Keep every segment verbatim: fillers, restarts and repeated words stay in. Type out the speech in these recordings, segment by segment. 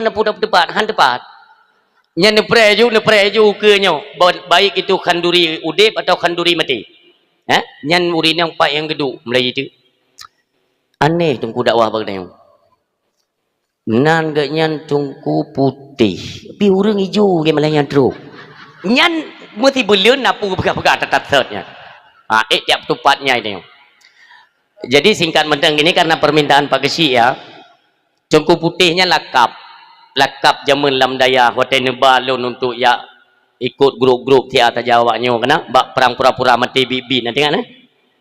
Neupeu teupat, han teupat. Nyan neupreh ju, neupreh ju ukeue nyoe, ba-, baik itu khanduri udeb atau khanduri maté. Eh? Nyan ureueng nyang pat nyang geuduek meulayeue teuk. Aneh teungku dakwah bak geutanyoe. Nan geuh nyan teungku putéh, tapi ureueng ijo lagèe malah nyan trok. Nyan meusti buleuen na peue peugah-peugah that-that sot nyan. Ha, eh, tiep tupat nyai nyoe. Jadi singkat mantong gini karena permintaan Pak Geuchik ya. Teungku Putéh nyan lakab. Lakab jameun lam dayah watèe neuba lôn untuk jak ikot grup-grup siat saja awak nyoe keunan bak perang pura-pura maté bit-bit na teuingat eh.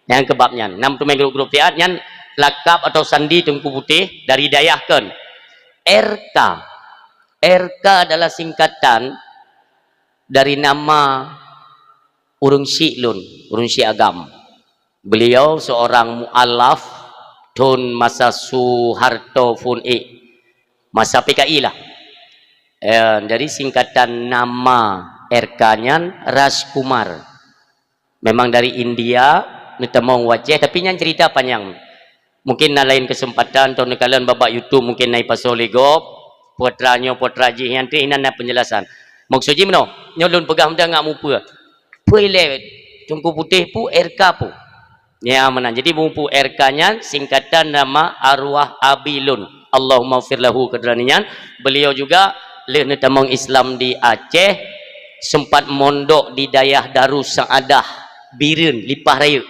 Nyang keubab nyan. Nam teumé grup-grup siat nyan lakab atau sandi Teungku Putéh dari dayah kon. R K. R K adalah singkatan dari nama ureueng syik lôn, ureueng syik agam. Beliau seorang mualaf thon masa Soeharto phon ék, masa P K I lah. Eh, jadi singkatan nama R K nyan Rajkumar. Memang dari India, neutamong u Aceh, tapi nyan cerita panjang. Mungkin na lain kesempatan, atau neukalon bak YouTube, mungkin na ipasoe lé gob, putra nyoe, putra jih, nyan teuh inan na penjelasan. Maksud jih meunoe, nyoe lôn peugah mudah ngat mupeue. Peue ilée Teungku Putéh peue, R K peue. Ya, meunan. Jadi, mupeue R K nyan singkatan nama arwah abi lôn. Allahummaghfir lahu, keu droeneuh nyan. Beliau juga lheueh neutamong Islam di Aceh, sempat mondok di dayah Darus Saadah, Bireuen, Lipah Rayeuk.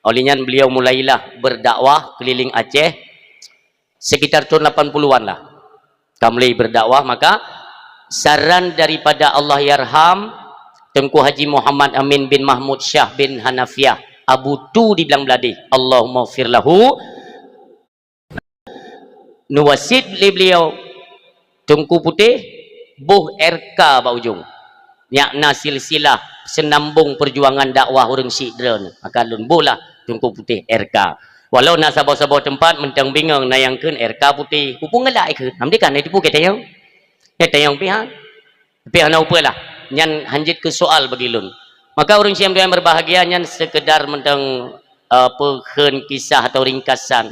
Oleh nyan beliau mulailah berdakwah keliling Aceh sekitar tahun lapan puluhan lah. Ka mulai berdakwah, maka saran daripada Allahyarham Teungku Haji Muhammad Amin bin Mahmud Syah bin Hanafiah, Abu Tu di Blang Bladeh, Allahummaghfir lahu, neuwasiet lé beliau, Teungku Putéh boh R K bak ujong. Nyak na silsilah seunambong peujuangan dakwah ureueng syik droeneuh. Maka lôn boh lah Teungku Putéh R K. Walau na saboh-saboh teumpat mantong bingong na nyang kheun R K Putéh. Peue ngeulak kheun? Nam dikan na tipu geutanyoe. Geutanyoe pih han. Tapi hana peue lah, nyan hanjeuet keu soal bagi lôn. Maka ureueng syik nyang berbahagia, nyan sekedar mantong, eh, peukheun kisah atau ringkasan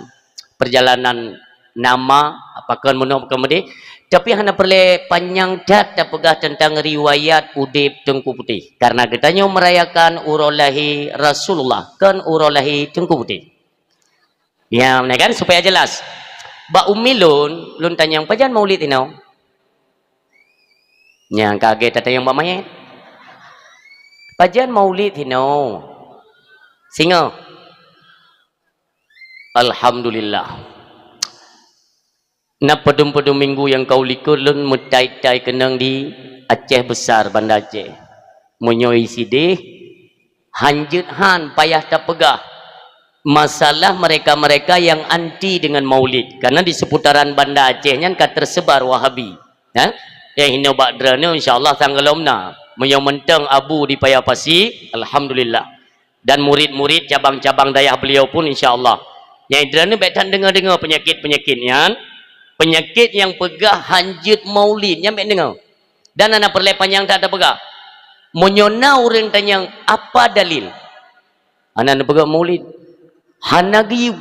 perjalanan nama, pakon meunoe pakon meudeh. Tapi hana peureulée panyang that tapeugah teuntang riwayat udeb Teungku Putéh. Karena geutanyoe merayakan uroe lahé Rasulullah, kon uroe lahé Teungku Putéh. Ya, nah kan, supaya jelas. Bak umi lôn, lôn tanyong, "Pajan maulid inoe?" Nyang kagée tatanyong bak manyét. "Pajan maulid inoe?" Singoh. Alhamdulillah. Na padum-padum minggu nyang ka u likot lôn meutai-tai keunong di Aceh Besar, Banda Aceh. Meunyoe sideh, hanjeuet han payah tapeugah masalah mereka-mereka yang anti dengan maulid. Karena di seputaran Banda Aceh nyan ka tersebar Wahabi. Ya? Nyang hinoe bak droeneuh, insya Allah, tanggalom na. Meunyoe mantong Abu di Paya Pasi, alhamdulillah. Dan murid-murid cabang-cabang dayah beliau pun, insya Allah. Nyang droeneuh bék that deungoe-deungoe peunyakét-peunyakét nyan. Peunyakét nyang peugah hanjeuet maulid, nyan bék deungoe. Dan hana peureulée panyang that tapeugah. Meunyoe na ureuëng tanyong, "Apa dalil?" Hana neupeugah maulid. Hana geuyue.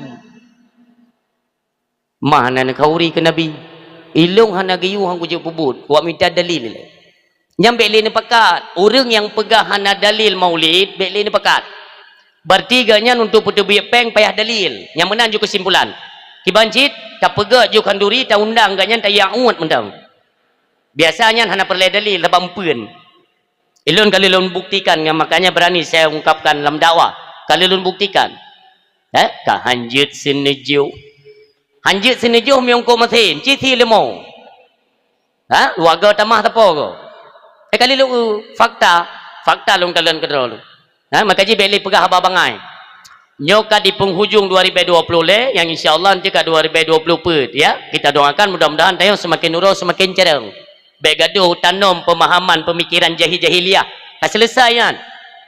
Mah hana neukhauri keu Nabi. Ilong hana geuyue han kujeuet peubuet. Wak mita dalil. Nyan bék lé neupakat. Ureuëng nyang peugah hana dalil maulid, bék lé neupakat. Berarti geuhnyan untuk peuteubiet péng payah dalil. Nyang meunan ju keusimpulan. Kiban cit, tapeugét ju khanduri, taundang geuhnyan tayang uet mantong. Biasa nyan hana peureulée dalil, sabab meupeuen. Ilôn ka lôn buktikan, makanya berani saya ungkapkan lam dakwah. Ka lôn buktikan. Eh, ka hanjeuet seuneujôh. Hanjeuet seuneujôh meuyong kok meusén, cit si leumo. Ha, luaga tamah sapo ko. Eh, ka lôn, fakta, fakta lôn kalon keudroe lôn. Ha, maka jih bék lé peugah haba bangai. Nyoe ka di penghujung dua ribu dua puluh lé, nyang insya Allah nanti ka dua ribu dua puluh peuet, ya. Kita doakan mudah-mudahan tanyoe semakin uroe semakin cereng. Bék gadoh tanom pemahaman pemikiran jahil-jahiliah. Ka selesai nyan.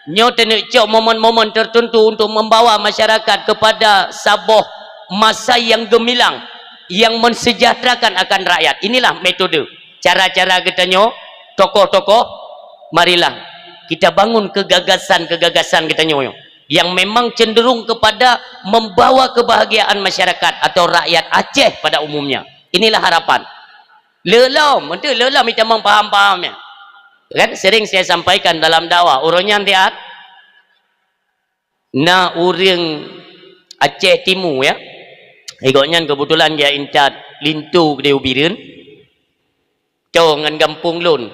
Nyoe taneuk cok momen-momen tertentu untuk membawa masyarakat kepada saboh masa yang gemilang, yang mensejahterakan akan rakyat. Inilah metode, cara-cara geutanyoe, tokoh-tokoh, marilah kita bangun kegagasan-kegagasan geutanyoe yang memang cenderung kepada membawa kebahagiaan masyarakat atau rakyat Aceh pada umumnya. Inilah harapan. Le lom, untuk le lom itamong paham-paham ya. Kan sering saya sampaikan dalam dakwah, ureuëng nyan diat na ureuëng Aceh Timu ya. Igok nyan kebetulan dia intat linto gede ubireuen. Cong ngan gampông lôn.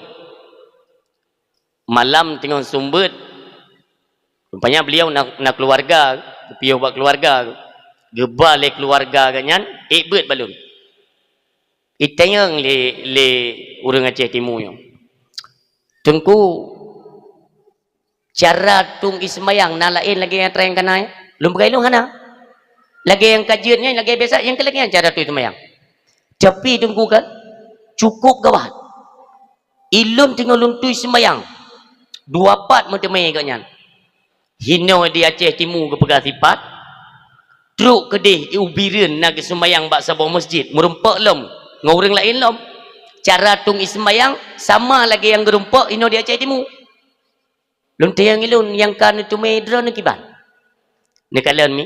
Malam teungoh sumbeuet, rupanya beliau na, na keluarga, geupiôh bak keluarga, geuba lé keluarga geuh nyan, ék beuet balon. Itanyong lé, lé ureuëng Aceh Timu nyoe, "Teungku, cara tueng iseumayang na laén lagée nyang trang kana, ya?" Lôn peugah ilôn hana. Lagée nyang ka jeuet nyan, lagée biasa, nyang keu lagée nyan cara tueng iseumayang. Tapi Teungku kan, cukup gawat. Ilôn teungoh lôn tueng seumayang, dua pat meuteumé geuh nyan. Hinoe di Aceh Timu geupeugah sipat, trok keudeh ubireuen na geuseumayang bak saboh masjid, meurumpok lom ngon ureuëng laén lom. Cara tueng iseumayang sama lagée nyang geurumpok inoe di Aceh Timu. Lôn tanyong ilôn nyang ka neuteumé droeneuh kiban. Neukalon mi,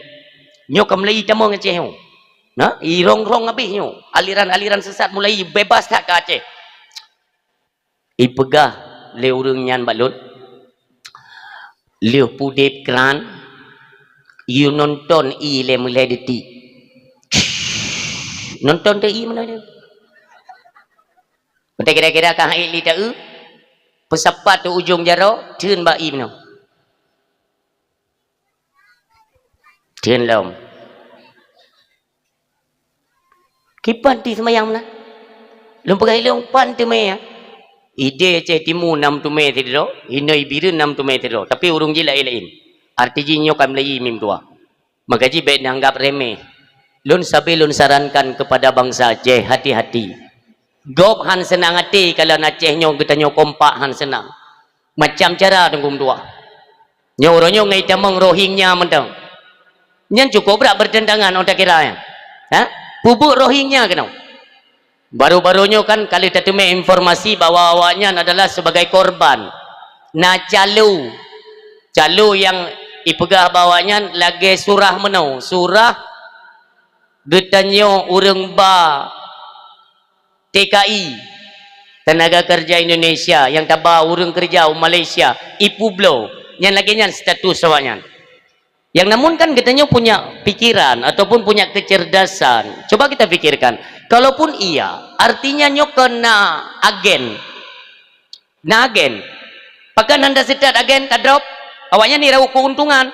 nyoe ka mulai tamong Aceh nyoe. Na, irong-rong habéh nyoe. Aliran-aliran sesat mulai bebas that ka Aceh. Ipeugah lé ureuëng nyan bak lôn, "Lheueh pudeb kran, yue nonton ié lé meulai detik." Nonton teu ié meulai detik. Watée kira-kira ka hait li taeu, peusapat u ujong jaroe, theun bak ié meunoe. Theun lom. Kiban ti seumayang meunan? Lôn peugah ilôn pan teumé ya. Ideh Aceh Timu nam teumé sidroe, inoe Bireuen nam teumé sidroe, tapi ureuëng jih laén-laén. Arti jih nyoe ka mulai mim dua. Maka jih bék neuanggap remeh. Lôn sabe lôn sarankan kepada bangsa Aceh, hati-hati. Gob han seunang até kalon Aceh nyoe geutanyoe kompak han seunang. Macam cara teungku meutuah. Nyoe uroe nyoe ngai tamong Rohingya mantong. Nyan cukup brat bertentangan oh takira nyan. Ha? Peubuet Rohingya keunoe. Baru-baru nyoe kan ka lheueh tateumé informasi bahwa awaknyan adalah sebagai korban. Na calo, calo nyang ipeugah bahwa nyan lagée surah meunoe, surah geutanyoe ureuëng ba T K I, tenaga kerja Indonesia nyang taba ureuëng keureuja u Malaysia, ipeubloe, nyan lagée nyan status awaknyan. Yang namun kan geutanyoe punya pikiran ataupun punya kecerdasan. Coba kita pikirkan, kalaupun iya, artinya nyoe keu na agen. Na agen. Pakon hana seutôt agen tadrop? Awaknyan irau keuntungan.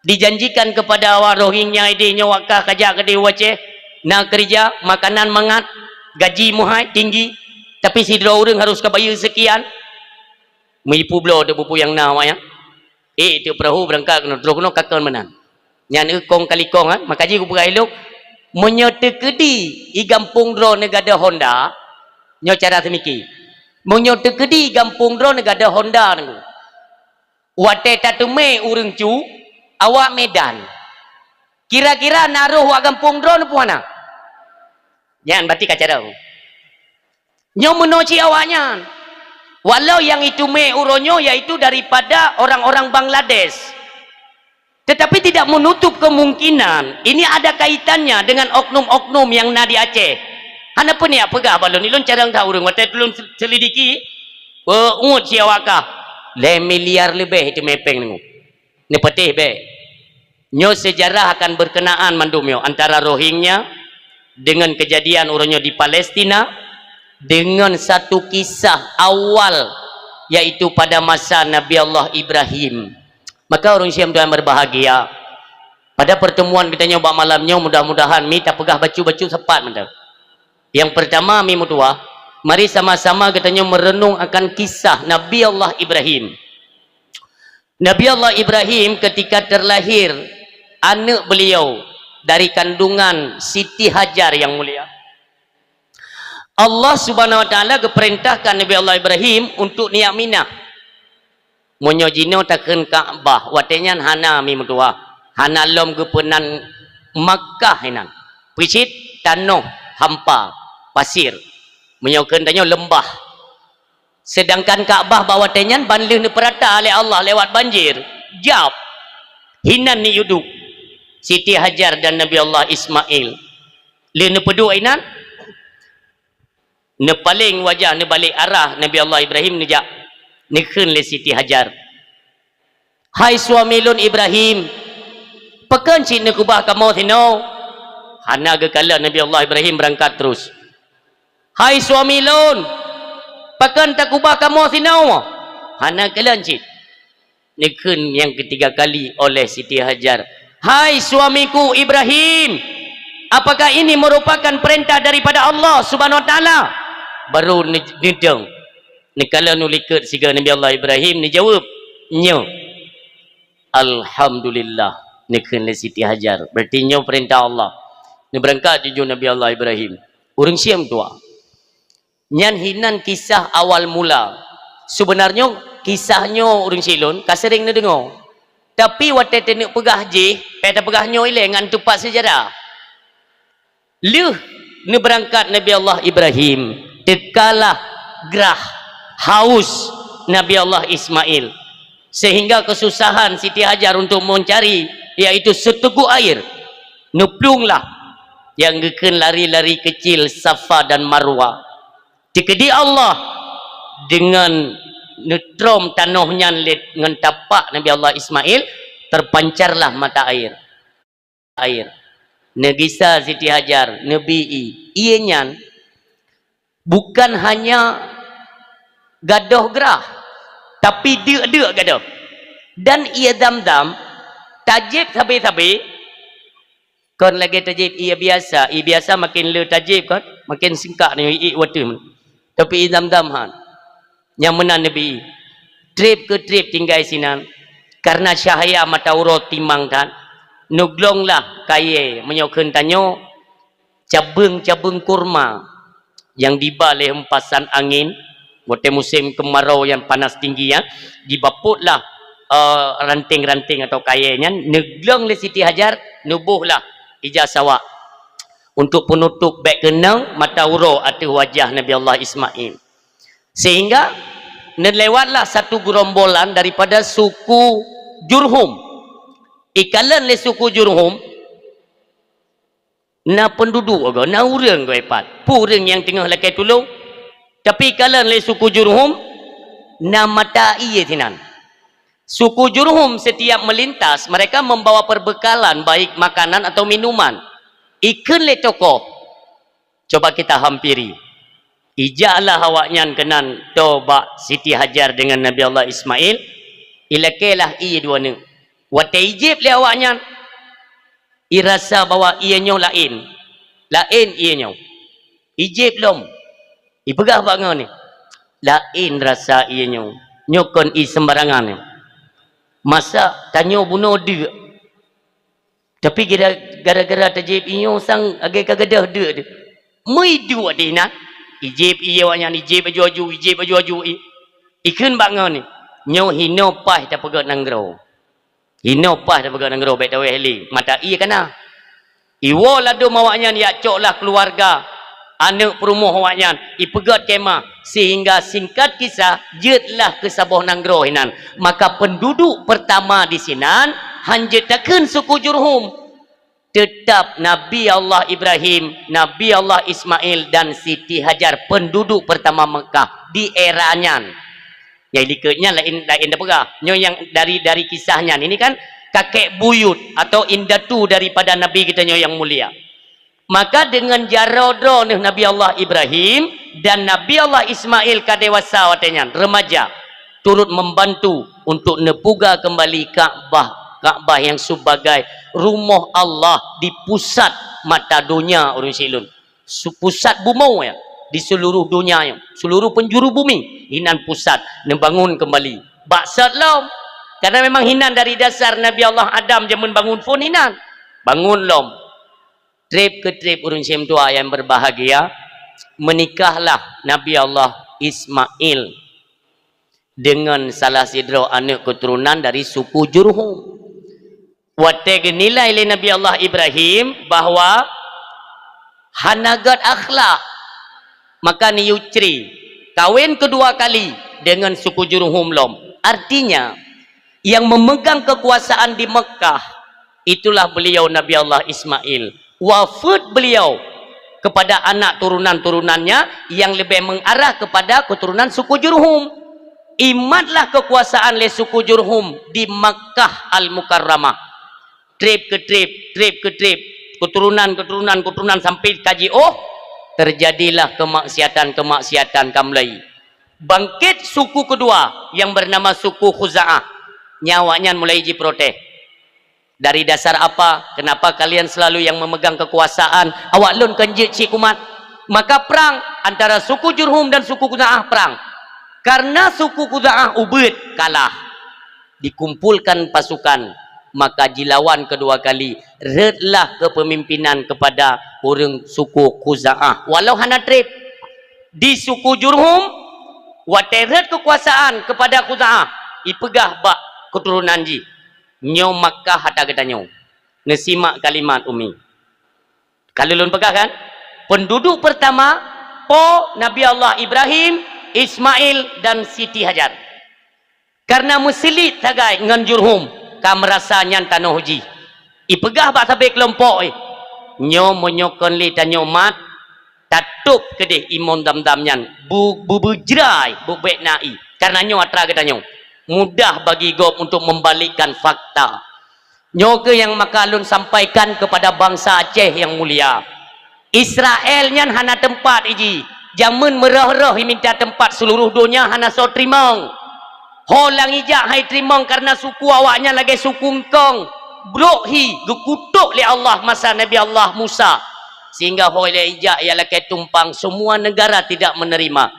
Dijanjikan kepada awak Rohingya ideh nyoe wakah kajak keudeh u Aceh, na keureuja, makanan mangat, gaji muhai, tinggi, tapi sidroe ureuëng harus ka bayeue seukian. Meuipu bloe teuh bupu nyang na awaknyan. Ék teuh peurahô beurangkat keunoe, troh keunoe kakon meunan. Nyan eu kong kali kong, ha? Maka jih kupeugah ilok, meunyoe teukeudi i gampông droeneuh gadôh honda, nyoe cara seumiki. Meunyoe teukeudi i gampông droeneuh gadôh honda nyoe, watée tateumé ureuëng cu, awak Medan, kira-kira na roh wak gampông droeneuh peue hana? Nyan berarti ka carông. Nyoe meunoe cit awaknyan. Walau nyang iteumé uroe nyoe yaitu daripada orang-orang Bangladesh. Tetapi tidak menutup kemungkinan ini ada kaitannya dengan oknum-oknum nyang na di Aceh. Hana peuniat peugah bak lôn, ilôn carông that ureuëng watée tulôn selidiki, peuet siawakah lhée miliar leubeh iteumé péng deungoe. Neupatéh bék. Nyoe sejarah akan berkenaan mandum nyoe antara Rohingya dengan kejadian uroe nyoe di Palestina dengan satu kisah awal, yaitu pada masa Nabi Allah Ibrahim. Maka ureuëng Islam Tuhan berbahagia, pada pertemuan geutanyoe bak malam nyoe mudah-mudahan mi tapeugah bacut-bacut sapat mantong. Yang pertama mi meutuah, mari sama-sama geutanyoe merenung akan kisah Nabi Allah Ibrahim. Nabi Allah Ibrahim ketika terlahir aneuk beliau dari kandungan Siti Hajar yang mulia, Allah Subhanahu Wa Taala geupeurintahkan Nabi Allah Ibrahim untuk niat Minah. Meunyoe jinoe takheun Ka'bah, watée nyan hana mi meutuah, hana lom geupeunan Makkah inan. Peucit tanoh hampa, pasir. Meunyoe kheun tanyoe leumbah. Sedangkan Ka'bah bak watée nyan ban lheueh neupeurata lé Allah lewat banjir, jab. Hinan ni uduk Siti Hajar dan Nabi Allah Ismail. Lheueh neupeuduek inan, Neupaleng wajah, neubalek arah Nabi Allah Ibrahim neujak, neukheun lé Siti Hajar, "Hai suami lôn Ibrahim, pakon cit neukeubah kamoe sinoe?" Hana geukalon Nabi Allah Ibrahim, beurangkat terus. "Hai suami lôn, pakon takeubah kamoe sinoe?" Hana kalon cit. Neukheun nyang keutiga kali oleh Siti Hajar, "Hai suamiku Ibrahim, apakah ini merupakan perintah daripada Allah Subhanahu Wa Taala?" Baru ne-, neudong. Neukalon u likot sigoe Nabi Allah Ibrahim, neujaweueb, "Nyoe." "Alhamdulillah," neukheun lé Siti Hajar. "Berarti nyoe peurintah Allah." Neubeurangkat jujur Nabi Allah Ibrahim. Ureuëng siom tuha. Nyan hinan kisah awal mula. Seubeunarnyoe kisah nyoe ureuëng silon ka seuréng neudeungoe. Tapi watée teuneuk peugah jih, péh tapeugah nyoe ilée ngon teupat seujarah. Lheueh neubeurangkat Nabi Allah Ibrahim, teukalah grah, haus Nabi Allah Ismail, sehingga kesusahan Siti Hajar untuk mencari, yaitu seteguk air. Neuplueng lah nyang geukheun lari-lari kecil Safa dan Marwa. Teukeudi Allah deungon neutrom tanoh nyan lé ngon tapak Nabi Allah Ismail, terpancarlah mata air. Air. Neugisa Siti Hajar, neubi ié. Ié nyan bukan hanya gadôh grah, tapi deuk-deuk gadôh. Dan ié Zam-Zam tajéb sabe-sabe, kon lagée tajéb ié biasa. Ié biasa maken le tajéb kan, maken seungkak nyoe ié wateuh. Tapi ié Zam-Zam han. Nyang meunan neubi. Treb keu treb tinggai sinan, kareuna cahya mata uroe timang that, neuglonglah kayée meunyoe kheun tanyoe cabeueng-cabeueng kurma nyang diba lé hempasan angén, watée musém keumarô nyang panas tinggi nyan, dibapotlah, eh, ranting-ranting atau kayée nyan, neuglong lé Siti Hajar, neubohlah ija sawak untuk peunutôb bék keunong mata uroe ateueh wajah Nabi Allah Ismail. Sehingga neulewatlah satu gerombolan daripada suku Jurhum. Ikalon lé suku Jurhum, na peunduduek goe, na ureuëng goe pat. Peue ureuëng nyang teungoh lakée tulông? Tapi ikalon lé suku Jurhum, na mata ié sinan. Suku Jurhum setiap melintas, mereka membawa perbekalan, baik makanan atau minuman. Ikheun lé tokoh, coba kita hampiri. Ijaklah awaknyan keunan toe bak Siti Hajar deungon Nabi Allah Ismail, ilakée lah ié dua neuk. Watée ijéb lé awaknyan, irasa bahwa ié nyoe laén. Laén ié nyoe. Ijéb lom. Ipeugah bak ngon ni, "Laén rasa ié nyoe. Nyoe kon ié seumbarangan nyoe. Masa tanyoe bunoe deuk." Tapi gara-, gara-gara tajéb ié nyoe sang lagée ka gadôh deuk teuh. Meuiduek di na, ijéb ié awaknyan, ijéb aju-aju, ijéb aju-aju ié. Ikheun bak ngon ni, "Nyoe hinoe paih tapeugét nanggroe. Hinoe paih tapeugét nanggroe, bék tawéh lé, mata ié ka na." Iwoe ladôm awaknyan, yak coklah keuluwarga, aneuëk peurumoh awaknyan, ipeugét kemah, sehingga singkat kisah, jeuetlah keu saboh nanggroe hinan. Maka peunduduek peurtama di sinan han jeuet takheun suku Jurhum. Teutab Nabi Allah Ibrahim, Nabi Allah Ismail, dan Siti Hajar, peunduduek peurtama Meukah di era nyan. Nyang likot nyan laén, laén tapeugah. Nyoe nyang dari, dari kisah nyan. Ini kan kakek buyut atau indatu daripada Nabi geutanyoe nyang mulia. Maka deungon jaroe droeneuh Nabi Allah Ibrahim dan Nabi Allah Ismail ka dewasa watée nyan, remaja, turut membantu untuk neupuga kembali Ka'bah, Ka'bah yang sebagai rumoh Allah di pusat mata donya ureuëng silon. Su-, pusat bumoe ya, di seluruh donya ya, seluruh penjuru bumi, inan pusat neubangun kembali. Bak sot lom, karena memang hinan dari dasar Nabi Allah Adam jameun bangun phon hinan. Bangun lom. Treb keu treb ureuëng siom tuha yang berbahagia, meunikahlah Nabi Allah Ismail deungon salah sidroe aneuëk keuturonan dari suku Jurhum. Watée geunilai lé Nabi Allah Ibrahim bahwa hana gét akhlak, maka neuyue cri, kawén keudua kali deungon suku Jurhum lom. Artinya, yang memegang kekuasaan di Mekkah, itulah beliau Nabi Allah Ismail. Wafeuet beliau kepada anak turunan-turunannya yang lebih mengarah kepada keturunan suku Jurhum. Imatlah kekuasaan lé suku Jurhum di Makkah Al-Mukarramah. Treb keu treb, treb keu treb, keturunan, keturunan, keturunan sampai ka jiôh, terjadilah kemaksiatan-kemaksiatan ka mulai. Bangkit suku kedua yang bernama suku Khuza'ah. Nyan awaknyan mulai jiprotes. Dari dasar apa? Kenapa kalian selalu yang memegang kekuasaan? Awak lôn kon jeuet cit kumat. Maka perang antara suku Jurhum dan suku Khuza'ah perang. Karena suku Khuza'ah ubit, kalah. Dikumpulkan pasukan, maka jilawan kedua kali. Rhötlah kepemimpinan kepada ureuëng suku Khuza'ah. Walau hana treb. Di suku Jurhum, watée rhöt kekuasaan kepada Khuza'ah, ipeugah bak keturunan jih, "Nyoe Makkah ata geutanyoe. Neusimak kalimat Umi." Ka lôn peugah kan? Penduduk pertama, po Nabi Allah Ibrahim, Ismail, dan Siti Hajar. Karena meusilik sagai ngon Jurhum, ka meurasa nyan tanoh jih. Ipeugah bak sabe keulompok, "Eh, nyoe meunyoe kon lé tanyoe mat, tatôb keudeh imong Zamzam nyan, bu-, bu-, beujrai, bubek na ie, karena nyoe atra geutanyoe." Mudah bagi gob untuk membalikkan fakta. Nyoe keuh nyang maka lôn sampaikan kepada bansa Aceh nyang mulia. Israel nyan hana teumpat iji. Jameun meurôh-rôh iminta teumpat seuluruh donya hana soe teurimong. Ho lam ijak hai teurimong karena suku awaknyan lagée suku eungkong. Brok hi geukutok lé Allah masa Nabi Allah Musa. Sehingga ho lam ijak ia lakée tumpang, semua negara tidak menerima.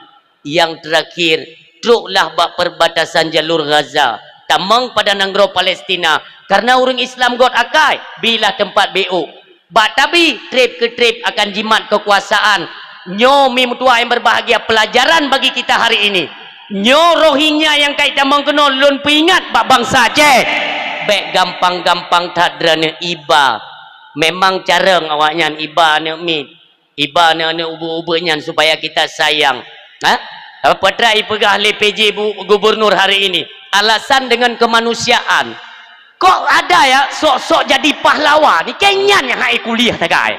Nyang terakhir, troklah bak perbatasan jalur Gaza, tamong pada nanggroe Palestina, karena ureuëng Islam göt akai, bilah teumpat beuôk. Bak tabi, treb keu treb akan jimat kekuasaan. Nyoe mi meutuah nyang berbahagia, pelajaran bagi kita hari ini. Nyoe Rohingya nyang kai tamong keunoe lôn peuingat bak bansa Aceh. Bék gampang-gampang that droeneuh iba. Memang carông awaknyan iba aneuëk miet. Iba aneuëk-aneuëk ubeuek-ubeuek nyan supaya kita sayang. Ha? Apa trai ipeugah lé P J bu-, gubernur hari ini? Alasan dengan kemanusiaan. Kok ada ya sok-sok jadi pahlawan? Ni kayaknya yang hai kuliah tagai.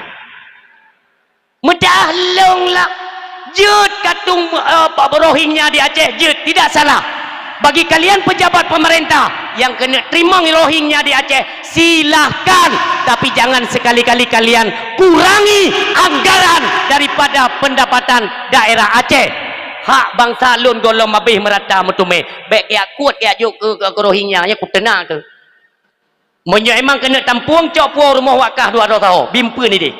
Meudah lông lah. Jeuet katung, eh, Rohingya di Aceh, jeuet, tidak salah. Bagi kalian pejabat pemerintah yang kena terima Rohingya di Aceh, silahkan. Tapi jangan sekali-kali kalian kurangi anggaran daripada pendapatan daerah Aceh. Hak bansa lôn gohlom habéh meurata meuteumé. Bék kiak kuet kiak jok keu, keu, keu Rohingya, nyan kuteunak keu. Meunyoe emang keuneuk tampueng, cok puwoe rumoh wakah dua droe saho, bimpeuen idéh.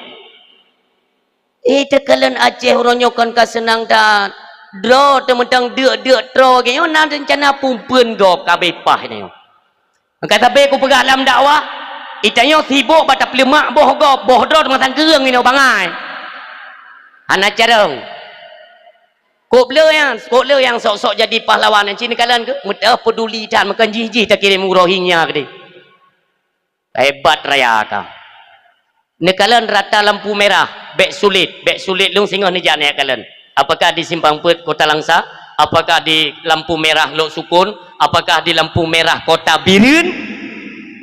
Eh, teukalon Aceh uroe nyoe kon ka seunang that. Droe teumeutang deuk-deuk troe geuh nyoe na reuncana pumpeuen gob ka bepah nyoe. Maka sabe kupeugah lam dakwah, itanyoe sibok bak tapeuleumak boh gob, boh droe teuma sangkeueng inoe bangai. Hana carông. Kok le nyang, kok le nyang sok-sok jadi pahlawan nyan cit neukalon keuh, meuteupeduli that meukan jih-jih takirém Rohingya keudeh. Hebat raya ka. Neukalon rata lampu merah, bék sulet, bék sulet lôn singoh neujak neukalon. Apakah di Simpang Peuet Kota Langsa? Apakah di lampu merah Lhoksukon? Apakah di lampu merah Kota Bireuen?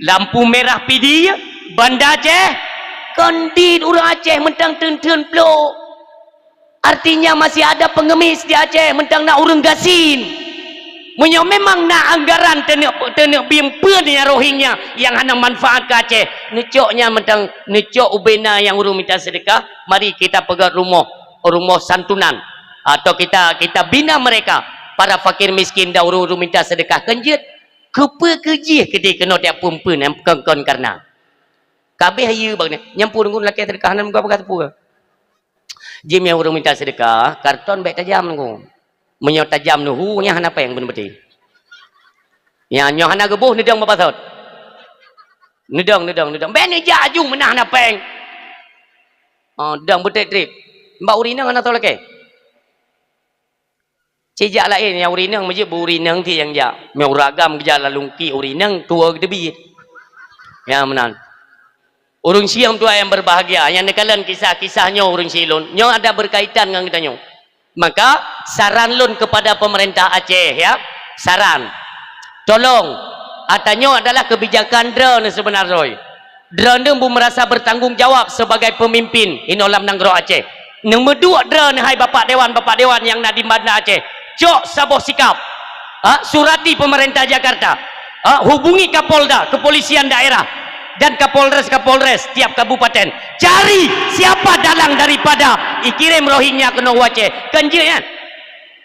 Lampu merah Pidie? Banda Aceh? Kon dit ureuëng Aceh meuntang teun-teun plôk. Artinya masih ada pengemis di Aceh meuntang na ureuëng gasien. Meunyoe memang na anggaran teuneuk, teuneuk bimpeuen nyang Rohingya nyang hana manfaat keu Aceh, neucok nyan meuntang neucok ubena nyang ureuëng mita seudeukah, mari kita peugöt rumoh, rumoh santunan atau kita, kita bina mereka, para fakir miskin dan ureuëng-ureuëng mita seudeukah. Kon jeuet, keupeue keu jih keudeh keunoe tiep pumpeuen nyang kon-kon kareuna. Kabeh hayeue bak nyan, nyan pun ngon lakée seudeukah nan muka peugah teupeu. Jih meunyoe ureuëng mita seudeukah, karton bék tajam nunggu. Meunyoe tajam nuhu, nyan hana péng beuneubeutih. Nyan nyoe hana geuboh neudong bak pasoe. Neudong, neudong, neudong. Bék neujak aju meunah hana péng. Oh, dong beutrép-trép. Bak ureuëng inong hana soe lakée. Cit jak laén, nyang ureuëng inong meujeuet beu ureuëng inong ti nyang jak. Meunyoe ureuëng agam geujak lalungki ureuëng inong, tuwoe geuteubiet. Nyan meunan. Ureuëng siom tuha nyang berbahagia, nyang neukalon kisah-kisah nyoe ureuëng silôn, nyoe ada berkaitan ngon geutanyoe. Maka, saran lôn kepada pemerintah Aceh, ya, saran. Tolong, ata nyoe adalah kebijakan droeneuh seubeuna droe. Droeneuh bu merasa bertanggung jawab sebagai pemimpin inoe lam nanggroe Aceh. Neumeuduek droeneuh hai Bapak Dewan, Bapak Dewan nyang na di Banda Aceh. Cok saboh sikap. Ha, surati pemerintah Jakarta. Ha, hubungi Kapolda, kepolisian daerah, dan Kapolres-Kapolres tiap kabupaten. Cari siapa dalang daripada ikirém Rohingya keunoe u Aceh. Kan jeuet nyan?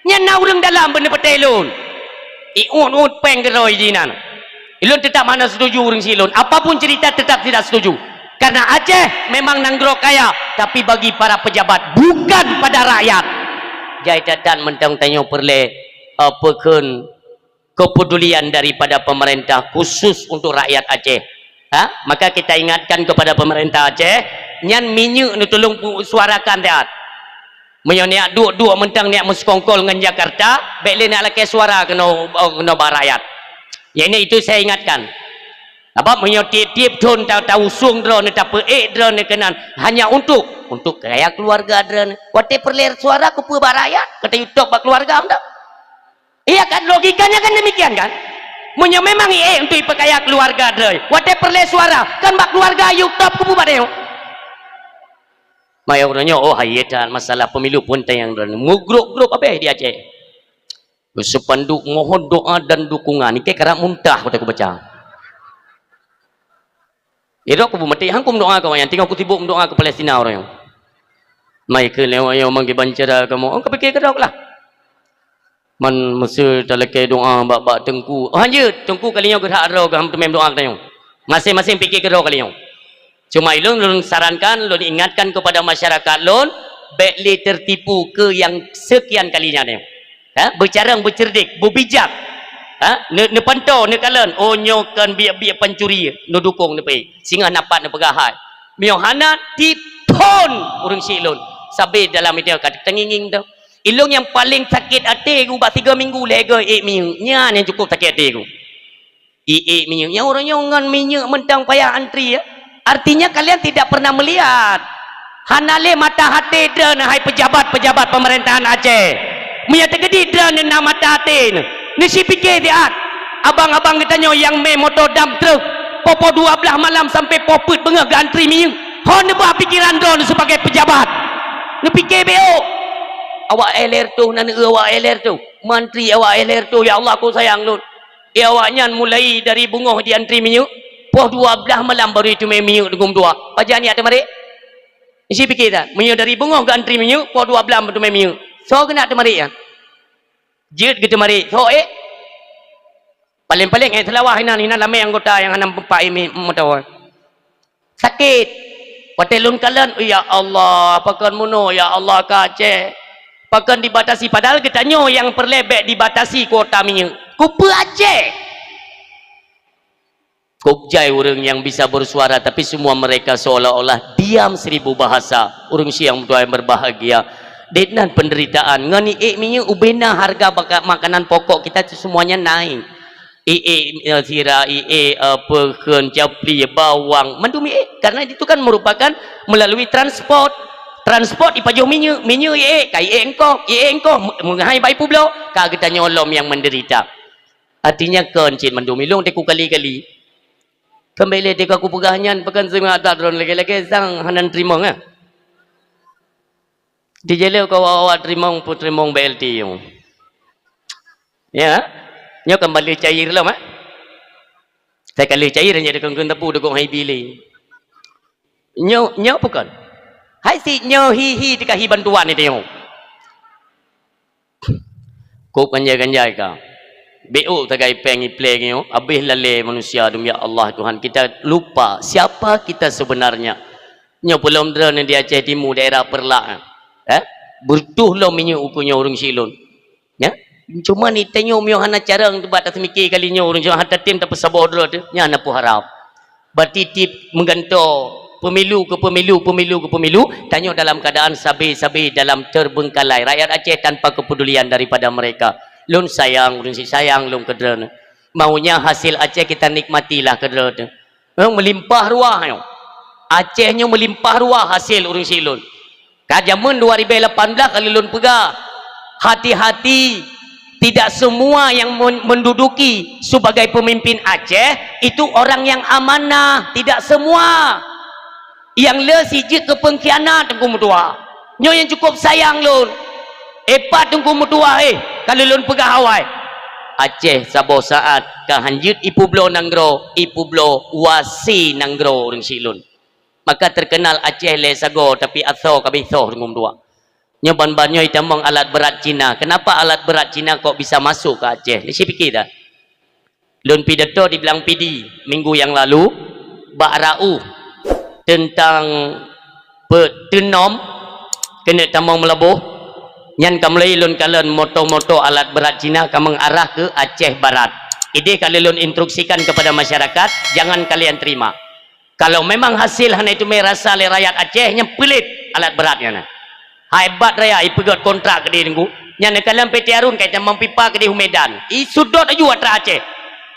Nyan na ureuëng dalam beuneupatéh lôn. Iut-ut péng keudroe jinan. Ilôn tetap hana setuju ureuëng si lôn. Apapun cerita, tetap tidak setuju. Karena Aceh memang nanggroe kaya, tapi bagi para pejabat, bukan pada rakyat. Jai that-that mantong tanyoe peureulée, eh, peukheun kepedulian daripada pemerintah khusus untuk rakyat Aceh. Ha? Maka kita ingatkan kepada pemerintah Aceh, nyan minyeuk neutulông pu-, suarakan that. Meunyoe neujak duek-duek mantong neujak meuseukongkol ngon Jakarta, bék lé neujak lakée suara keunoe, keunoe bak rakyat. Yang ini itu saya ingatkan. Sabab meunyoe tieb-tieb thon ta-, tausung droeneuh, tapeuék droeneuh keunan, hanya untuk, untuk kaya keluarga droeneuh. Watée peureulée suara keupeue bak rakyat, ka tayue top bak keluarga mantong. Iya kan, logikanya kan demikian kan? Meunyoe memang iék untuk ipeukaya keuluwarga droe, watée peureulée suara, kan bak keuluwarga yue top keupeue bak tanyoe. Maya uroe nyoe, oh, hai that masalah pemilu pun tayang droe. Meugrôp-grôp abéh di Aceh. Spanduk mohon doa dan dukungan. Nike karab muntah watée kubaca. Irok kubu maté, hang kum doa keu awaknyan, tinggai kusibuk meudoa keu Palestina uroe nyoe. Mai keu lewat nyoe manggé bancara kamoe, oh, kapike keudok lah. Man meuseu talakée doa bak, bak teungku. Oh, hanjeuet, teungku kali nyoe geuhak droe geuh, hana teumé doa keu tanyoe. Maséng-maséng pike keudroe kali nyoe. Cuma ilôn, lôn sarankan, lôn ingatkan kepada masyarakat lôn, bék lé tertipu keu nyang sekian kalinya nyoe. Ha? Beucarông, beuceurdik, beubijak. Ha? Ne-, neupantoe, neukalon, oh, nyoe kon biek-biek pancuri, neudukong, neupeuék. Singoh na pat neupeugah hai. Meunyoe hana, tieb thon ureuëng syiek lôn. Sabe dalam idéh ka teungieng-ngieng tu. Ilôn nyang paleng sakét até ubak tiga minggu lhée goe ék minyeuk. Nyan nyang cukup sakét até ku. Iék minyeuk. Nyang ureuëng nyoe ngon minyeuk mantong payah antri, ya. Artinya kalian tidak pernah melihat. Hana lé mata até droeneuh hai pejabat-pejabat pemerintahan Aceh. Meunyoe teukeudi droeneuh na mata até neuh, neusipike siat. Abang-abang geutanyoe nyang mé moto dam truk, poh dua blaih malam sampai poh peuet beungoh geuantri minyeuk. Ho neubah pikiran droeneuh sebagai pejabat. Neupike bék. Awak éh lhée reutôh na neueu awak éh lhée reutôh. Mantri awak éh lhée reutôh, ya Allah, ku sayang lôn. Di awaknyan mulai dari beungoh jiantri minyeuk, poh dua blaih malam baru jiteumé minyeuk deungon dua. Pajan nyan teumarit? Isi pike that, meunyoe dari beungoh geuantri minyeuk, poh dua blaih teumé minyeuk. Soe keuneuk teumarit nyan? Jeuet geuteumarit. Soe ék? Paleng-paleng ék seulawah inan, inan ramé anggota nyang hana meupat ié mi-, meutoe. Sakét. Watée lôn kalon, "Ya Allah, pakon meunoe, ya Allah, keu Aceh? Pakon dibatasi?" Padahal geutanyoe nyang peureulée bék dibatasi kuota minyeuk. Keupeue Aceh? Kok jai ureuëng nyang bisa bersuara, tapi semua mereka seolah-olah diam seribu bahasa. Ureuëng siang tuan berbahagia. Dek nan penderitaan. Ngon iék minyeuk ubena harga baka-, makanan pokok kita tu semuanya naik. Iék, eh, sira, iék, eh, peukheun, capli, bawang, mandum iék. Karena itu kan merupakan melalui transport. Transport ipajoh minyeuk, minyeuk iék, ka iék eungkôt, iék eungkôt, me-, meuhai bak ié publoe, ka geutanyoe lom nyang menderita. Artinya kon cit mandum ilong teku kali-kali. Kembali teku aku peugah nyan, pekan seungat that droe lagée-lagée sang hana teurimong, eh. Di jalur keu awak-awak teurimong, peuteurimong B L T nyoe. Ya? Nyoe kan bale cair lom, eh? Sai ka lheueh cair nyan dikeue-keue teupeu dugong hai bili. Nyoe, nyoe bukon? Hai si nyoe hi-hi teuka hi bantuan nyoe. Kok ganjai-ganjai ka. Bék tagai péng iplé nyoe, habéh lalée manusia dum, ya Allah Tuhan, kita lupa siapa kita sebenarnya. Nyoe peulom droeneuh di Aceh Timu, daerah Peureulak, eh? Beutuh lom minyeuk ukeue nyoe ureuëng syiek lôn. Ya? Cuma ni tanyoe miyueb hana carông teubat taseumiké kali nyoe ureuëng nyoe hana tem tapeusaboh droe teuh, nyan na peuharab. Bati tieb meugantoe pemilu ke pemilu, pemilu ke pemilu, tanyoe dalam keadaan sabe-sabe dalam terbengkalai. Rakyat Aceh tanpa kepedulian daripada mereka. Lôn sayang, ureuëng syiek sayang lôn keu droeneuh. Maunya hasil Aceh kita nikmatilah keu droeneuh. Nyoe meulimpah ruah nyoe. Aceh nyoe meulimpah ruah hasil ureuëng syiek lôn. Ka jameun dua ribu lapan belas ka lôn peugah, hati-hati Tidak semua yang men-, menduduki sebagai pemimpin Aceh itu orang yang amanah. Tidak semua. Nyang le sijeuet keu pengkhianat Teungku meutuah. Nyoe nyang cukup sayang lôn. Epat Teungku meutuah, eh, ka lôn peugah awai. Aceh saboh saat ka hanjeuet ipeubloe nanggroe, ipeubloe wasi nanggroe ureuëng syiek lôn. Maka terkenal Aceh lé sagoe, tapi asoe ka bisoh Teungku meutuah. Nyoe ban-ban nyoe itamong alat berat Cina. Kenapa alat berat Cina kok bisa masuk ke Aceh? Ni si pikir dah. Lôn pidato di Blang Pidi minggu yang lalu bak Rauf tentang peutenom keuneuk tamong meulaboh. Nyan ka mulai lôn kalon moto-moto alat berat Cina ka mengarah ke Aceh Barat. Idéh ka lôn instruksikan kepada masyarakat, jangan kalian terima. Kalau memang hasil hana itume rasa lé rakyat Aceh, nyan peulét alat berat nyan. Hai bat raya ipeugét kontrak keudéh Teungku. Nyan ka lam P T Harun ka itamong pipa keudéh u Medan. Isudot aju atra Aceh.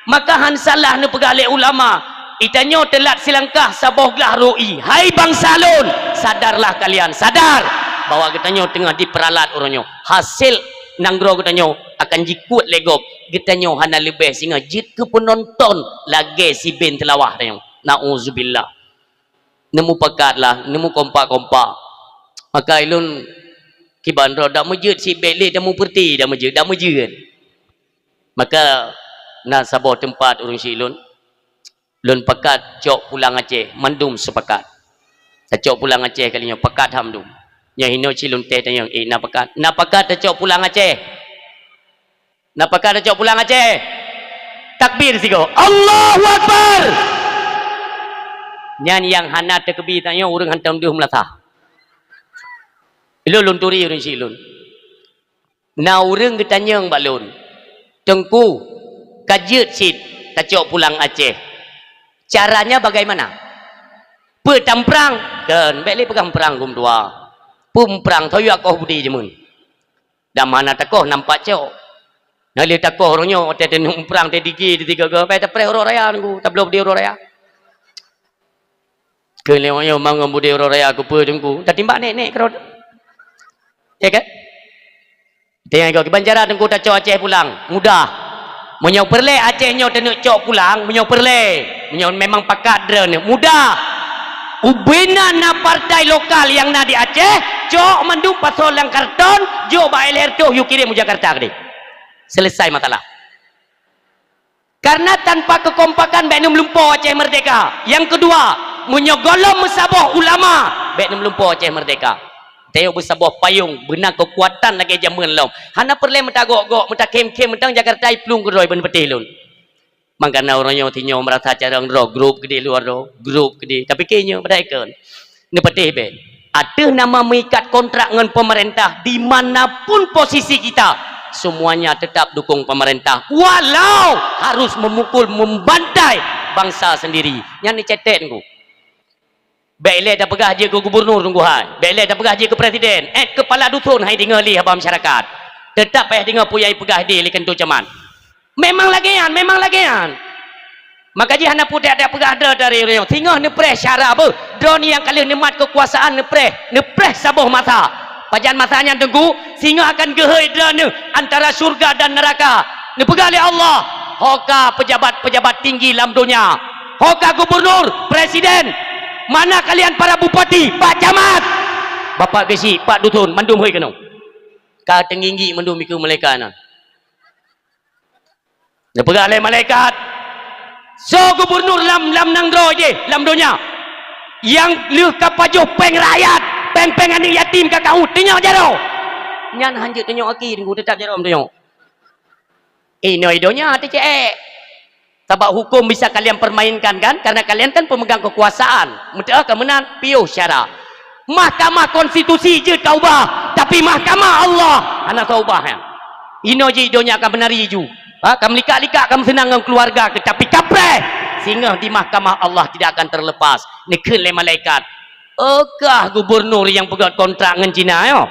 Maka han salah neupeugah lé ulama, itanyoe teulat silangkah saboh glah rôh ie. Hai bansa lôn, sadarlah kalian, sadar bahwa geutanyoe teungoh diperalat uroe nyoe. Hasil nanggroe geutanyoe akan jikuet lé gob. Geutanyoe hana leubeh singoh jeuet keu peunonton lagée siben teulawah tanyoe. Nauzubillah. Neumupakat lah, neumukompak-kompak. Maka ilôn kiban droe dak meujeuet sibek lé, dak meupeurti, dak meujeuet, dak meujeuet. Maka na saboh teumpat ureuëng syiek lôn, lôn pakat cok pulang Aceh, mandum seupakat. Tacok pulang Aceh kali nyoe, pakat ham dum. Nyoe hinoe cit lôn teh tanyong, eh, na pakat? Na pakat tacok pulang Aceh? Na pakat tacok pulang Aceh? Takbir sigoe. Allahu Akbar! Nyan nyang hana takbir tanyoe ureuëng hantom deuh meulasah. Ilôn lôn turi ureuëng syiek lôn. Na ureuëng geutanyong bak lôn, "Teungku, ka jeuet cit tacok pulang Aceh. Caranya bagaimana? Peue tamprang?" Kheun, bék lé peugah meuprang gom dua. Peue meuprang, toh yue akoh budi jameun. Dan mana takoh nampak cok. Na lé takoh uroe nyoe, watée teuneuk meuprang, teuh digi, teuh tiga-ga, pai tapreh uroe raya Teungku, tabloe budi uroe raya. Keu lewat nyoe mangon budi uroe raya keupeue Teungku? Tatimbak nek-nek keudroe. Ya kan? Teuingat kiban cara Teungku tacok Aceh pulang? Mudah. Meunyoe peureulée Aceh nyoe teuneuk cok pulang, meunyoe peureulée, meunyoe memang pakat droeneuh, mudah. Ubena na partai lokal nyang na di Aceh, cok mandum pasoe lam karton, jok bak L R toh, yue kirém u Jakarta keudeh. Selesai masalah. Karena tanpa kekompakan bék neumeulumpoe Aceh merdeka. Nyang keudua, meunyoe gohlom meusaboh ulama, bék neumeulumpoe Aceh merdeka. Tayue beusaboh payong, beuna keukuatan lagée jameun lom. Hana peureulée meutagok-gok, meutakhém-khém, meuteung Jakarta iplueng keudroe beuneupeutéh lôn. Mangkana uroe nyoe sinyoe meurasa carông droe, grup keudeh luwa droe, grup keudeh. Tapi keu nyoe padahai kon. Neupatéh bék. Ateueh nama meuikat kontrak ngon pemerintah, di mana pun posisi kita, semuanya tetap dukung pemerintah, walau harus memukul, membantai bangsa sendiri. Nyan neucetek Teungku. Bék lé tapeugah jeuet keu gubernur Teungku hai. Bék lé tapeugah jeuet keu presiden. Eh, kepala dusun hai deungoe lé haba masyarakat. Tetap payah deungoe peue nyang ipeugah idéh lé keuneuk camat. Memang lagée nyan, memang lagée nyan. Maka jih hana putéh dak peugah droe dari ureuëng. Singoh neupreh syara beuh. Droe nyang ka lheueh neumat keukuasaan neupreh, neupreh saboh masa. Pajan masa nyan Teungku, singoh akan geuhôi droeneuh antara syurga dan neuraka. Neupeugah lé Allah, "Ho ka pejabat-pejabat tinggi lam donya. Ho ka gubernur, presiden. Mana kalian para bupati, pak camat?" Bapak geusyik, pak dusun, mandum hôi keunoe. Ka teungginggi mandum dikeue malaikat nyan. Neupeugah lé malaikat, "Soe gubernur lam, lam nanggroe jih, lam donya, nyang lheueh ka pajoh péng rakyat, péng-péng aneuëk yatim ka kaôt, tunyok jaroe?" Nyan hanjeuet tunyok aki Teungku, teutap jaroe meutunyok. Inoe i donya teucék. Sabab hukum bisa kalian permainkan kan, karena kalian kan pemegang kekuasaan. Meuteuk ka meunan piôh syara. Mahkamah Konstitusi jeuet ka ubah, tapi Mahkamah Allah hana soe ubah nyan. Inoe jih donya ka meunari ju. Ha, ka meulikak-likak, ka meuseunang ngon keuluwarga, tapi kapreh, singoh di Mahkamah Allah tidak akan terlepas. Neukheun lé malaikat, "Oh kah gubernur nyang peugét kontrak ngon Cina nyoe?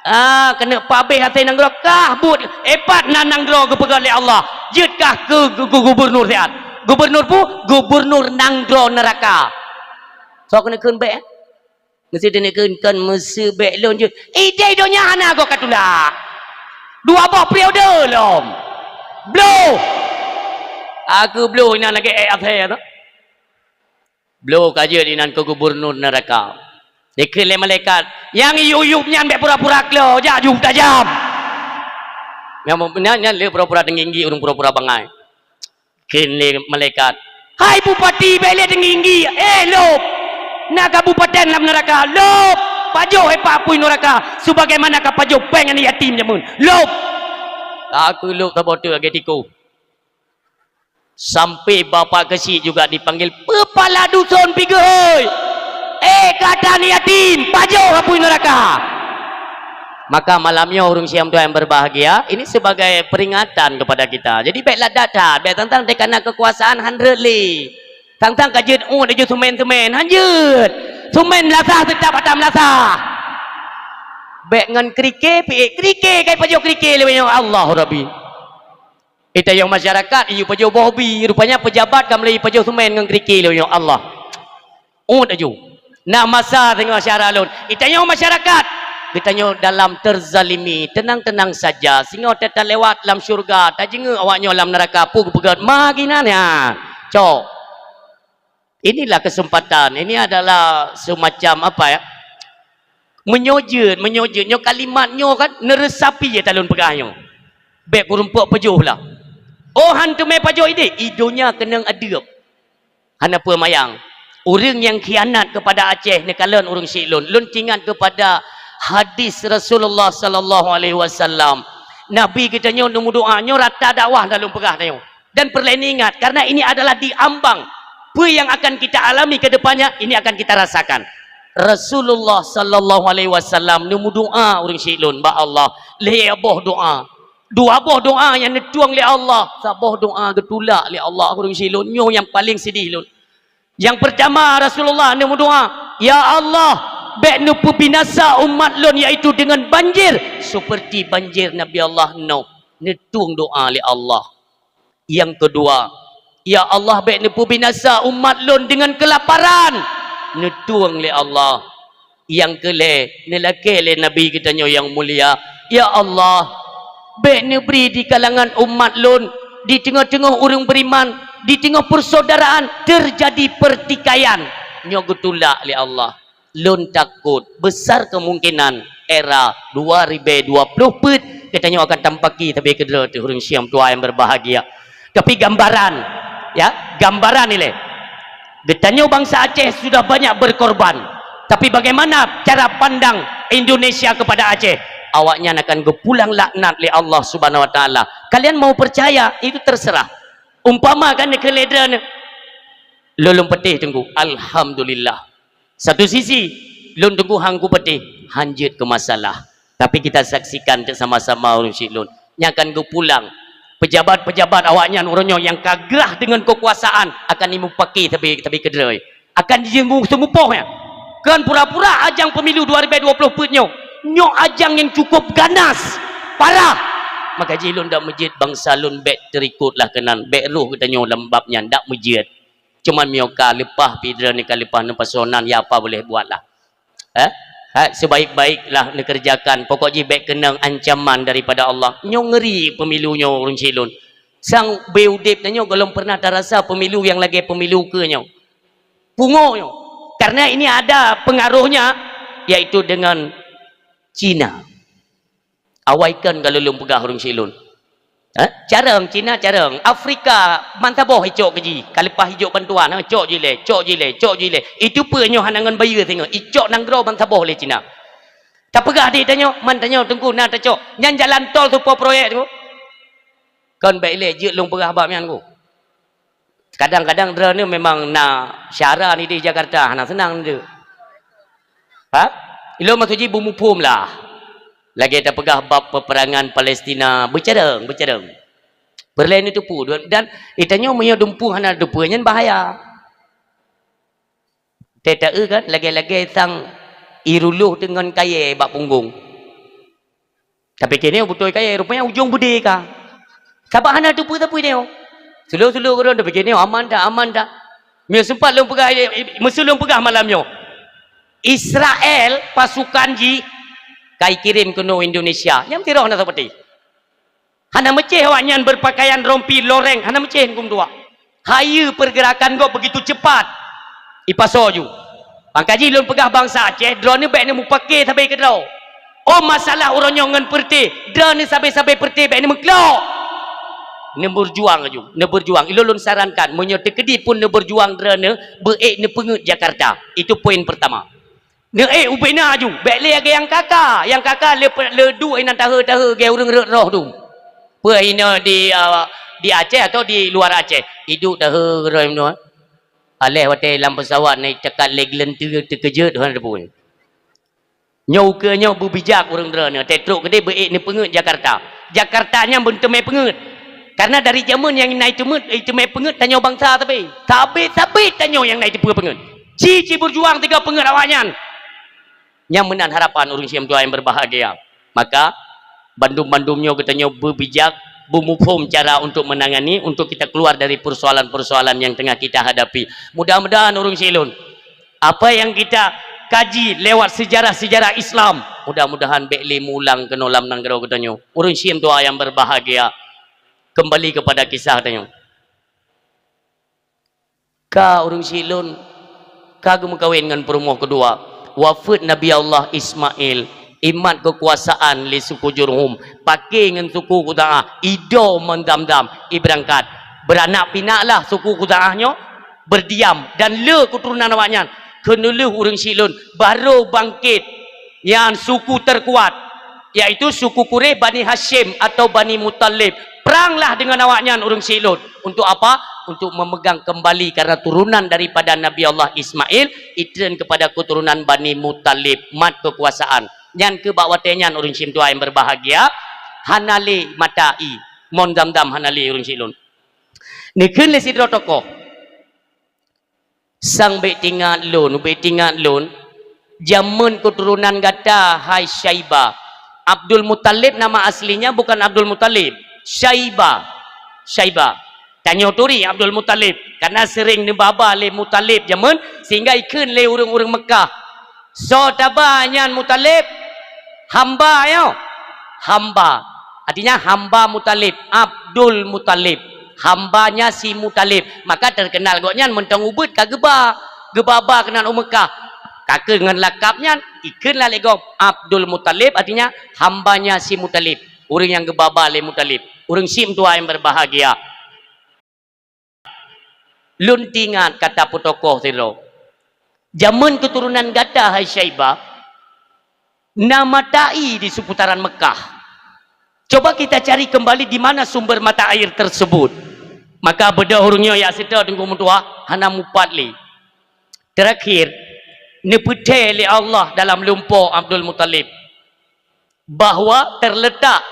Ah, keuneuk pabéh até nanggroe kah buet, eh pat na nanggroe geupeugét lé Allah. Jeuet kah keu gu-, gu-, gubernur siat? Gubernur peue? Gubernur nanggroe neuraka." Soe keuneuk kheun bék? Meusti teuneuk kheun kon meuseubek lôn jeuet. Idéh donya hana goe ka tulak. Dua boh periode lom. Bloh. Aku bloh inan lagèe ék asèe tu. Bloh ka jeuet inan keu gubernur neuraka. Dikheun lé malaikat, "Nyang yub-yub nyan bèk pura-pura klo, jak yub tajam." Nyang nyan, nyan lé pura-pura teunggi-tinggi, ureueng pura-pura bangai. Kheun lé malaikat, "Hai bupati, bèk lé teunggi-tinggi, eh, lôb! Na kabupaten lam neuraka, lôb! Pajoh, eh, bak apui neuraka, sebagaimana kapajoh péng aneuk yatim jameun, lôb!" Ka keu lôb saboh teuk lagèe tikus. Sampai bapak keuchik juga dipanggil, "Peupala duson pi geuhôi! Eh, gata aneuk yatim, pajoh apui neuraka!" Maka malam nyoe, ureueng syedara nyang berbahagia, ini sebagai peringatan kepada kita. Jadi, bèk ladat that, bèk teuntang teuka na keukuasaan han rhot lé. Teuntang ka jeuet uet laju seumén-seumén, han jeuet. Seumén meulasah teutap ata meulasah. Bèk ngon krike, piék krike, kai pajoh krike lé nyoe, Allah Rabbi. Geutanyoe masyarakat, iyue pajoh boh bi, rupanya pejabat ka mulai pajoh seumén ngon krike lé nyoe, Allah. Uet laju. Na masa singoh syedara lôn. Geutanyoe masyarakat, geutanyoe dalam terzalimi, tenang-tenang saja. Singoh ta-, talewat lam syurga, tajeungeuk awak nyoe lam neuraka, peue geupeugöt, ma ginan nyan. Cok. Inilah kesempatan. Ini adalah semacam apa ya? Meunyoe jeuet, meunyoe jeuet. Nyoe kalimat nyoe kan neuresapi ya talôn peugah nyoe. Bèk kurumpok pajoh lah. Oh, han teumé pajoh idéh, i donya keunong adeueb. Hana peue mayang. Ureueng nyang khianat keupada Aceh neukalon ureueng syik lôn. Lôn teuingat keupada hadis Rasulullah sallallahu alaihi wasallam. Nabi geutanyoe neumeudoa, nyoe rata dakwah dah lôn peugah tanyoe. Dan peureulèe neuingat, karena ini adalah diambang. Peue nyang akan kita alami ke depannya, ini akan kita rasakan. Rasulullah sallallahu alaihi wasallam neumeudoa ureueng syik lôn bak Allah. Lhèe boh doa. Dua boh doa nyang neutueng lé Allah, saboh doa geutulak lé Allah ureueng syik lôn. Nyoe nyang paleng seudeh lôn. Nyang peurtama, Rasulullah neumeudoa, "Ya Allah, bèk neupeubinasa umat lôn, yaitu deungon banjir seperti banjir Nabi Allah Nuh." Neutueng doa lé Allah. Nyang keudua, "Ya Allah, bèk neupeubinasa umat lôn deungon keulaparan." Neutueng lé Allah. Nyang keulhèe, neulakèe lé Nabi geutanyoe nyang mulia, "Ya Allah, bèk neubri di kalangan umat lôn, di teungoh-teungoh ureueng beriman, di teungoh persaudaraan teujadi peurtikaian." Nyoe geutulak lé Allah. Lôn takot, besar kemungkinan era dua ribèe dua ploh peuet geutanyoe akan tampaki sabe keudroe teuh, ureueng syedara nyang berbahagia. Tapi gambaran, ya, gambaran ilèe. Geutanyoe bansa Aceh sudah banyak berkorban. Tapi bagaimana cara pandang Indonesia kepada Aceh? Awaknyan akan geupulang laknat lé Allah Subhanahu wa Taala. Kalian mau percaya, itu terserah. Umpama kan keu lé droeneuh, lôn lôn patéh Teungku, alhamdulillah. Satu sisi, lôn Teungku han kupatéh, han jeuet keu masalah. Tapi kita saksikan teuk sama-sama ureueng syik lôn. Nyan akan geupulang. Pejabat-pejabat awaknyan uroe nyoe nyang ka grah deungon keukuasaan akan jimupaki sabe, sabe keudroe. Akan jijeumu-, seumupoh nyan. Kon pura-pura ajang pemilu dua ribèe dua ploh peuet nyoe. Nyoe ajang nyang cukup ganas, parah. Maka jih lôn dak meujeuet bansa lôn bèk teurikot lah keunan, bèk rôh geutanyoe lam bab nyan, dak meujeuet. Cuman meunyoe ka leupah pih droeneuh ka leupah neupasoe nan, ya apa boleh buat lah. Eh? Ha, sebaik-baiklah neukeureujakan. Pokok jih bèk keunong ancaman daripada Allah. Nyoe ngeuri pemilu nyoe ureueng syik lôn. Sang beu udép tanyoe gohlom pernah tarasa pemilu nyang lagèe pemilu keu nyoe. Pungo nyoe. Karena ini ada pengaruhnya, yaitu dengan Cina. Awai kon ka lôn peugah ureueng syik lôn. Eh? Carông, Cina carông. Afrika, ban saboh icok keu jih. Ka leupah ijok bantuan, ha, cok jih lé, cok jih lé, cok jih lé. Itu peue nyoe hana ngon bayeue singoh. Icok nanggroe ban saboh lé Cina. Tapeugah di tanyoe, man tanyoe Teungku na tacok. Nyan jalan tol seupôt proyek Teungku. Kon bèk ilèe jeuet lôn peugah bak nyan Teungku. Kadang-kadang droeneuh memang na syara nideh Jakarta, hana seunang nideh. Ha? Ilôn maksud jih beumuphom lah. Lagèe tapeugah bab peperangan Palestina, beucarông, beucarông. Peureulèe neuteupeue, dan geutanyoe meunyoe dumpeue hana teupeue, nyan bahaya. Teu-teu kan, lagèe-lagèe sang iruluh deungon kayèe bak punggong. Tapi keuneuk beutôi kayèe, rupanya ujong beudé ka. Sabab hana teupeue-teupeue nyoe. Sulu-sulu keudroe tapi keuneuk aman that, aman that. Meunyoe sempat lôn peugah, eh, eh, meuseu lôn peugah malam nyoe. Israel pasukan jih ka ikirém keunoe Indonesia. Nyang tiroh na seperti. Hana meucéh awaknyan beupakaian rompi loreng, hana meucéh Teungku meutuah. Hayeue peurgeurakan gob beugitu cepat. Ipasoe ju. Maka jih lôn peugah bansa Aceh, droeneuh bék neumupake sabe keudroe. Oh, masalah uroe nyoe ngon peureuté, droeneuh sabe-sabe peureuté bék neumeuklok. Neubeujuang ju, neubeujuang. Ilôn lôn sarankan, meunyoe teukeudi pun neubeujuang droeneuh, beuék neupeungeuet Jakarta. Itu poin pertama. Neuék ubena ju, bék lé lagée nyang kaka. Nyang kaka le, le duek inan tahe-tahe lagée ureuëng rot roh tu. Peue inoe di, ah, di Aceh atau di luar Aceh? Iduek tahe roh tu. Aléh watée lam pesawat na icakat lé geuleunteu teukeujot hana teupeu. Nyoe ukeue nyoe beubijak ureuëng droeneuh, teutrok keudeh beuék neupeungeuet Jakarta. Jakarta nyan beunteumé peungeuet. Karena dari jameun nyang na iteumeuet, iteumé peungeuet tanyoe bansa sabe. Sabe-sabe tanyoe nyang na iteupeue peungeuet. Ci-ci beujuang tiga peungeuet awaknyan. Nyang meunan harapan ureuëng syiek meutuah nyang berbahagia. Maka, bandum-bandum nyoe geutanyoe beubijak, beumuphom cara untuk menangani, untuk kita keluar dari persoalan-persoalan yang tengah kita hadapi. Mudah-mudahan ureuëng syiek lôn, apa yang kita kaji lewat sejarah-sejarah Islam, mudah-mudahan bék lé meuulang keunoe lam nanggroe geutanyoe. Ureuëng syiek meutuah nyang berbahagia, kembali kepada kisah tanyoe. Ka ureuëng syiek lôn ka geumeukawen ngon peurumoh keudua. Wafeuet Nabi Allah Ismail, imat keukuasaan lé suku Jurhum, paké ngon suku Khuzaah, ido Mon Zamzam, ibeurangkat. Beuranak pinaklah suku Khuzaah nyoe, beurdiam, dan le keuturonan awaknyan. Keuneulheueh ureuëng syiek lôn, barô bangkét nyan suku terkuat, yaitu suku Quraisy, Bani Hasyim atau Bani Muthalib. Peranglah dengan awaknyan ureuëng syiek lôn. Untuk apa? Untuk memegang kembali, karena turunan daripada Nabi Allah Ismail, itreun kepada keturunan Bani Muthalib, mat keukuasaan. Nyan keuh bak watée nyan ureuëng syiek meutuah nyang berbahagia, hana lé mata ie, Mon Zamzam hana lé ureuëng syiek lôn. Neukheun lé sidroe tokoh. Sang bék tingat lôn, bék tingat lôn, jameun keuturonan gata, hai Syaibah. Abdul Muthalib nama aslinya bukan Abdul Muthalib, Syaibah. Syaibah. Tanyoe turi Abdul Muthalib, karena sering neubaba lé Muthalib jameun, sehingga ikheun lé ureuëng-ureuëng Meukah. Soe taba nyan Muthalib? Hamba nyoe. Hamba. Artinya hamba Muthalib, Abdul Muthalib. Hambanya si Muthalib. Maka terkenal gobnyan mantong ubit ka geuba. Geuba-ba keunan u Meukah. Ka keuh ngon lakab nyan, ikheun lah lé gob Abdul Muthalib, artinya hambanya si Muthalib. Ureuëng nyang geuba-ba lé Muthalib. Ureuëng syiek meutuah nyang berbahagia. Lôn teuingat kata peutokoh sidroe. Jameun keuturonan gata, hai Syaibah, na mata ie di seputaran Meukah. Coba kita cari kembali di mana sumber mata air tersebut. Maka beudôh ureuëng nyoe jak seutôt Teungku meutuah, hana mupat lé. Terakhir, neupeuthèe lé Allah dalam lumpo Abdul Muthalib bahwa terletak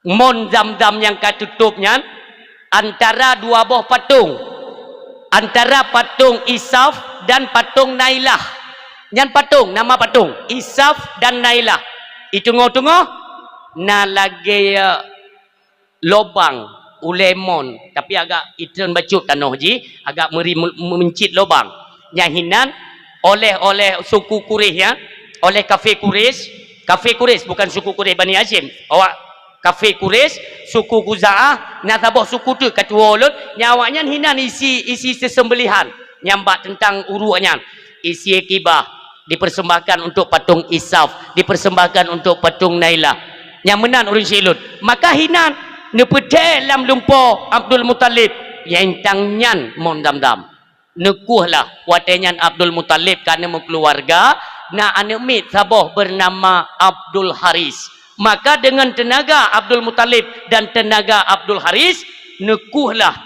Mon Zamzam nyang ka teutôb nyan antara dua boh patong, antara patong Isaf dan patong Nailah. Nyan patong, nama patong, Isaf dan Nailah. Di teungoh-teungoh na lagèe lobang ulèe mon, tapi agak itreun bacut tanoh jih, agak meuri me-, meuncit lobang. Nyang hinan oleh, oleh suku Quraisy, ya, oleh kafé Quraisy, kafé Quraisy, bukan suku Quraisy Bani Hasyim. Awak kafé Quraisy, suku Khuzaah, na saboh suku teuk ka tuwo lôn, nyang awaknyan hinan isi, isi seuseumbelihan nyang bak teuntang uruek nyan, isi kibah, dipersembahkan untuk patung Isaf, dipersembahkan untuk patung Nailah. Nyang meunan ureueng syiek lôn. Maka hinan neupeuthèe lam lumpo Abdul Muthalib, nyang tang nyan Mon Zamzam. Neukueh lah, watèe nyan Abdul Muthalib ka neumeukeuluwarga, na aneuk miet saboh beunama Abdul Haris. Maka deungon teunaga Abdul Muthalib dan teunaga Abdul Haris, neukueh lah.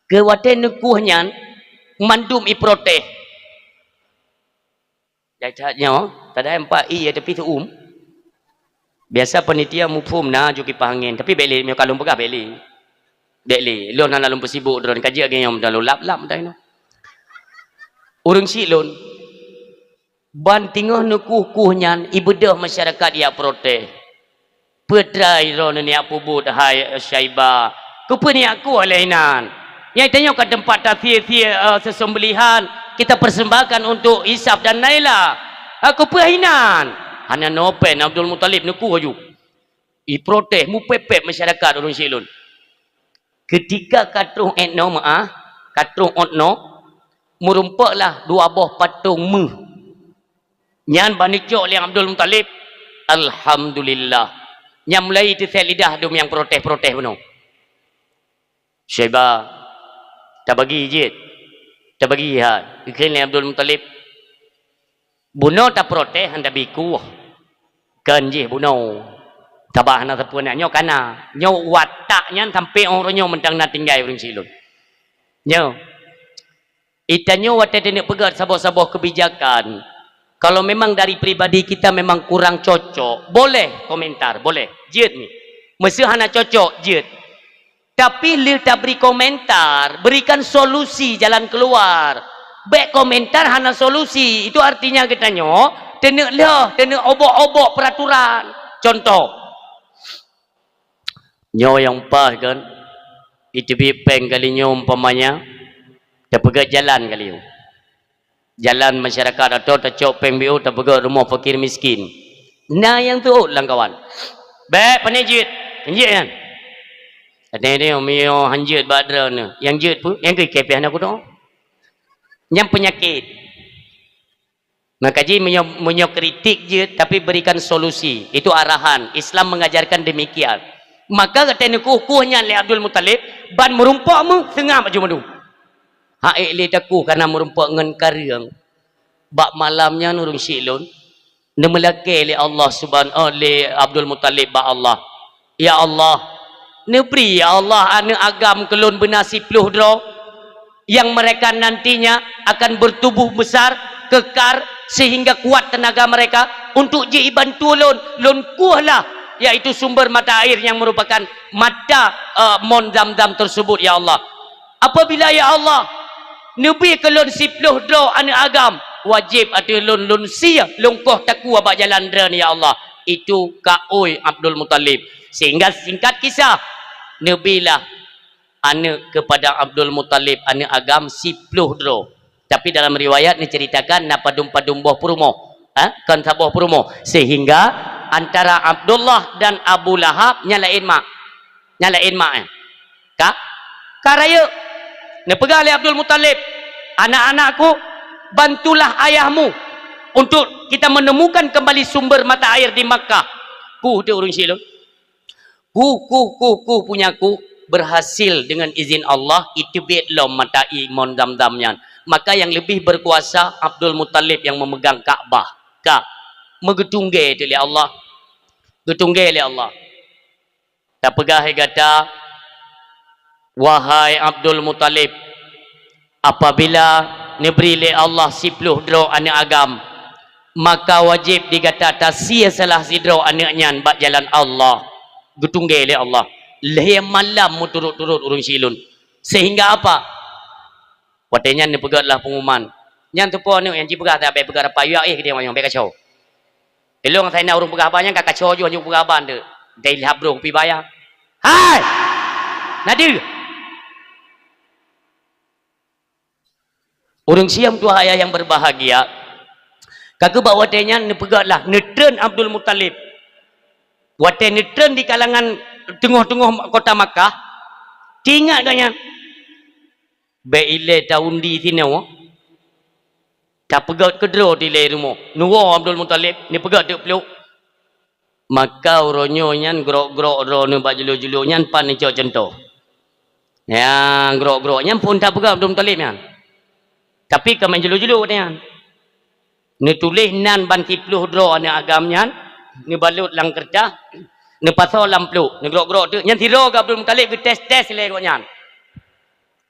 Keu watèe neukueh nyan, mandum iprotes. That-that nyoe, tadai empat ie tapi seuuem. Biasa panitia muphom na ju kipah angén, tapi bèk lé, meunyoe ka lôn peugah bèk lé. Bèk lé, lôn hana lôn peusibuk droen, ka jeuet lagèe nyoe meudalu lap-lap meudalu. Ureueng syiek lôn, ban teungoh neukueh-kueh nyan, ibeudôh masyarakat jak protes. Peue treuk droeneuh neujak peubuet hai Syaibah? Keupeue neujak kueh lé inan? Nyan tanyoe ka teumpat tasie-sie, eh, seuseumbelihan kita persembahkan untuk Isaf dan Nailah. Ha, keupeue inan? Hana noe pen Abdul Muthalib neukueh ju. Iprotes, mupepet masyarakat ureuëng syiek lôn. Keutika ka troh ét noe meuáh, ka troh ôt noe, meurumpoklah dua boh patong méuh. Nyan ban neucok lé Abdul Muthalib, alhamdulillah. Nyan mulai teusét lidah dum nyang protes-protes bunoe. Syaiba, tabagi jeuet, tabagi hai. Geukheun lé Abdul Muthalib, bunoe taprotes han tabi kueh. Kon jih bunoe. Sabab hana sapeue na nyoe kana. Nyoe watak nyan sampai uroe nyoe mantong na tinggai ureuëng syiek lôn. Nyoe. Itanyoe watée taneuk peugét saboh-saboh keubijakan, kalau memang dari pribadi kita memang kurang cocok, boleh komentar, boleh. Jeuet ni. Meuseu hana cocok, jeuet. Tapi le tabri komentar, berikan solusi jalan keluar. Bék komentar hana solusi, itu artinya geutanyoe taneuk lheueh, taneuk obok-obok peraturan. Contoh, nyoe nyang paih kan, iteubiet péng kali nyoe umpamanya, tapeugét jalan kali nyoe. Jalan masyarakat atau tacok péng biôh tapeugét rumoh fakir miskin. Na nyang teuôt lam kawan. Bék pané jeuet, jeuet nyan. Ada dia mio hanjeuet bak droeneuh. Nyang jeuet pun, nyang keu kepeh anak kudo. Nyang penyakit. Maka ji meunyoe, meunyoe kritik jeuet, tapi berikan solusi. Itu arahan. Islam mengajarkan demikian. Maka gata neukuh-kuh nyan lé Abdul Muthalib, ban meurumpok meuh seungab aju mandum. Hak ék lé takuh kana meurumpok ngon kareueng. Bak malam nyan ureuëng syiek lôn, neumeulakée lé Allah Subhan-, oh, lé Abdul Muthalib bak Allah. Ya Allah, neubri ya Allah aneuëk agam keu lôn beuna siploh droe, yang mereka nantinya akan bertubuh besar, kekar, sehingga kuat tenaga mereka untuk jibantu lôn, lôn kuhlah, yaitu sumber mata air yang merupakan mata, eh, mon Zam-Zam tersebut, ya Allah. Apabila, ya Allah, neubri keu lôn siploh droe aneuëk agam, wajéb ateueh lôn, lôn sie, lôn koh takue bak jalan droeneuh, ya Allah. Itu kaôi Abdul Muthalib. Sehingga singkat kisah, neubrilah aneuëk keupada Abdul Muthalib, aneuëk agam siploh droe. Tapi dalam riwayat neuceritakan na padum-padum boh peurumoh. Ha? Kon saboh peurumoh. Sehingga antara Abdullah dan Abu Lahab nyan laén mak. Nyan laén mak, eh. Ka? Ka rayeuk. Neupeugah lé Abdul Muthalib, "Anak-anakku, bantulah ayahmu untuk kita menemukan kembali sumber mata air di Makkah." Kuh teu ureuëng syiek lôn. Kuh, kuh, kuh, kuh punya kuh berhasil dengan izin Allah, iteubiet lom mata air mon Zam-Zam nyan. Maka yang lebih berkuasa Abdul Muthalib yang memegang Ka'bah. Ka. Meugeutunggai teu lé Allah. Geutunggai lé Allah. Tapeugah lé gata, wahai Abdul Muthalib, apabila neubri lé Allah siploh droe aneuëk agam, maka wajéb di gata tasie salah sidroe aneuëk nyan bak jalan Allah. Geutunggai lé Allah. Lhée malam meuturot-turot ureuëng syiek lôn. Sehingga apa? Watée nyan neupeugét lah peungumuman. Nyan teupo aneuëk nyang jipeugah, "Bék peugah rapai, yue éh keudeh manyong, bék kaco." Ilong asai na ureuëng peugah haba nyan ka kaco ju hana peugah haba nteuk. Dai lhab broh kupi baya. Hai! Nadeue! Ureuëng syiek tuha ayah yang berbahagia, ka keuh bak watée nyan neupeugét lah, neutreun Abdul Muthalib. Watée neutreun di kalangan teungoh-teungoh kota Makkah, teuingat gobnyan. Bék ilée ta-undi sinoe, tapeugét keudroe dilée rumoh. Neuwoe Abdul Muthalib, neupeugét teuk pluek. Maka uroe nyoe nyan grok-grok droeneuh bak julu-julu nyan pan neucok cuntoh. Nyang grok-grok nyan phon tapeugét Abdul Muthalib nyan. Tapi ka meujeulô-jeulô watée nyan. Neutuléh nan ban siploh droe aneuëk agam nyan, neubalot lam keureutah, neupasoe lam pluek, neugrok-grok teuk. Nyan sidroe geuh Abdul Muthalib geutés-tés lé gobnyan.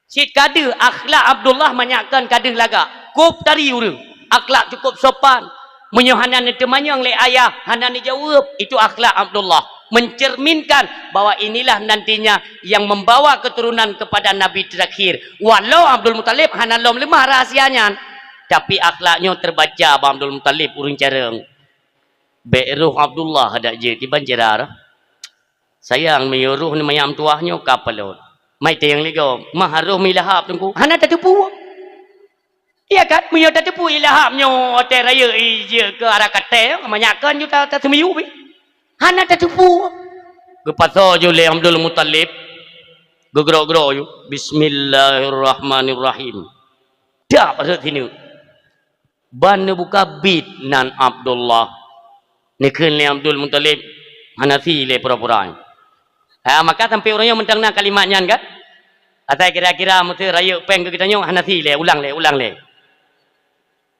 Cit ka deuh akhlak Abdullah manyak kon ka deuh lagak. Kôb tari ureuëng, akhlak cukup sopan. Meunyoe hana neuteumanyong lé ayah, hana neujaweueb, itu akhlak Abdullah. Mencerminkan bahwa inilah nantinya yang membawa keturunan kepada Nabi terakhir. Walau Abdul Muthalib hana lom leumah rahsia nyan, tapi akhlak nyoe terbaca bak Abdul Muthalib ureuëng carông. Bék roh Abdullah adak jeuet iban jerar. Sayang meunyoe roh ni manyak meutuwah nyoe ka palot. Mai teueng lé gob, mah roh mi Lahab teungku. Hana tateupeue. Iya kan? Meunyoe tateupeue i Lahab nyoe watée rayeuk i jeuet keu arah katée, manyak kon ju ta-, taseumiyueb pih. Hana tateupeue. Geupasoe ju lé Abdul Muthalib, geugrok-grok ju, "Bismillahirrahmanirrahim." Dap rhot sineuk. Ban neubuka bit nan Abdullah. Neukheun lé Abdul Muthalib, "Hana si lé pura-pura." Ha, maka sampoe uroe nyoe mantong na kalimat nyan kan? Asai kira-kira meuseu rayeuk péng keu geutanyoe, "Hana si lé, ulang lé, ulang lé."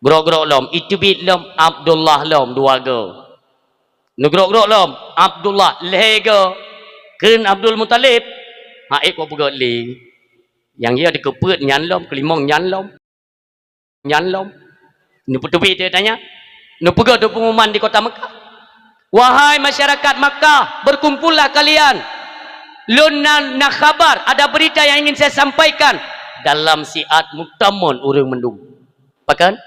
Grok-grok lom, iteubiet lom, Abdullah lom, dua go. Neugrok-grok lom, Abdullah, lhée go. Kheun Abdul Muthalib, "Hai, kok peugét lé? Nyang jeuet dikeupeuet nyan lom, keulimong nyan lom." Nyan lom. Neupeuteubiet teuh tanya. Neupeugah teuh pengumuman di kota Mekah. "Wahai masyarakat Makkah, berkumpullah kalian. Lôn na, na khabar, ada berita yang ingin saya sampaikan." Dalam siat meutamon ureuëng mandum. Pakon?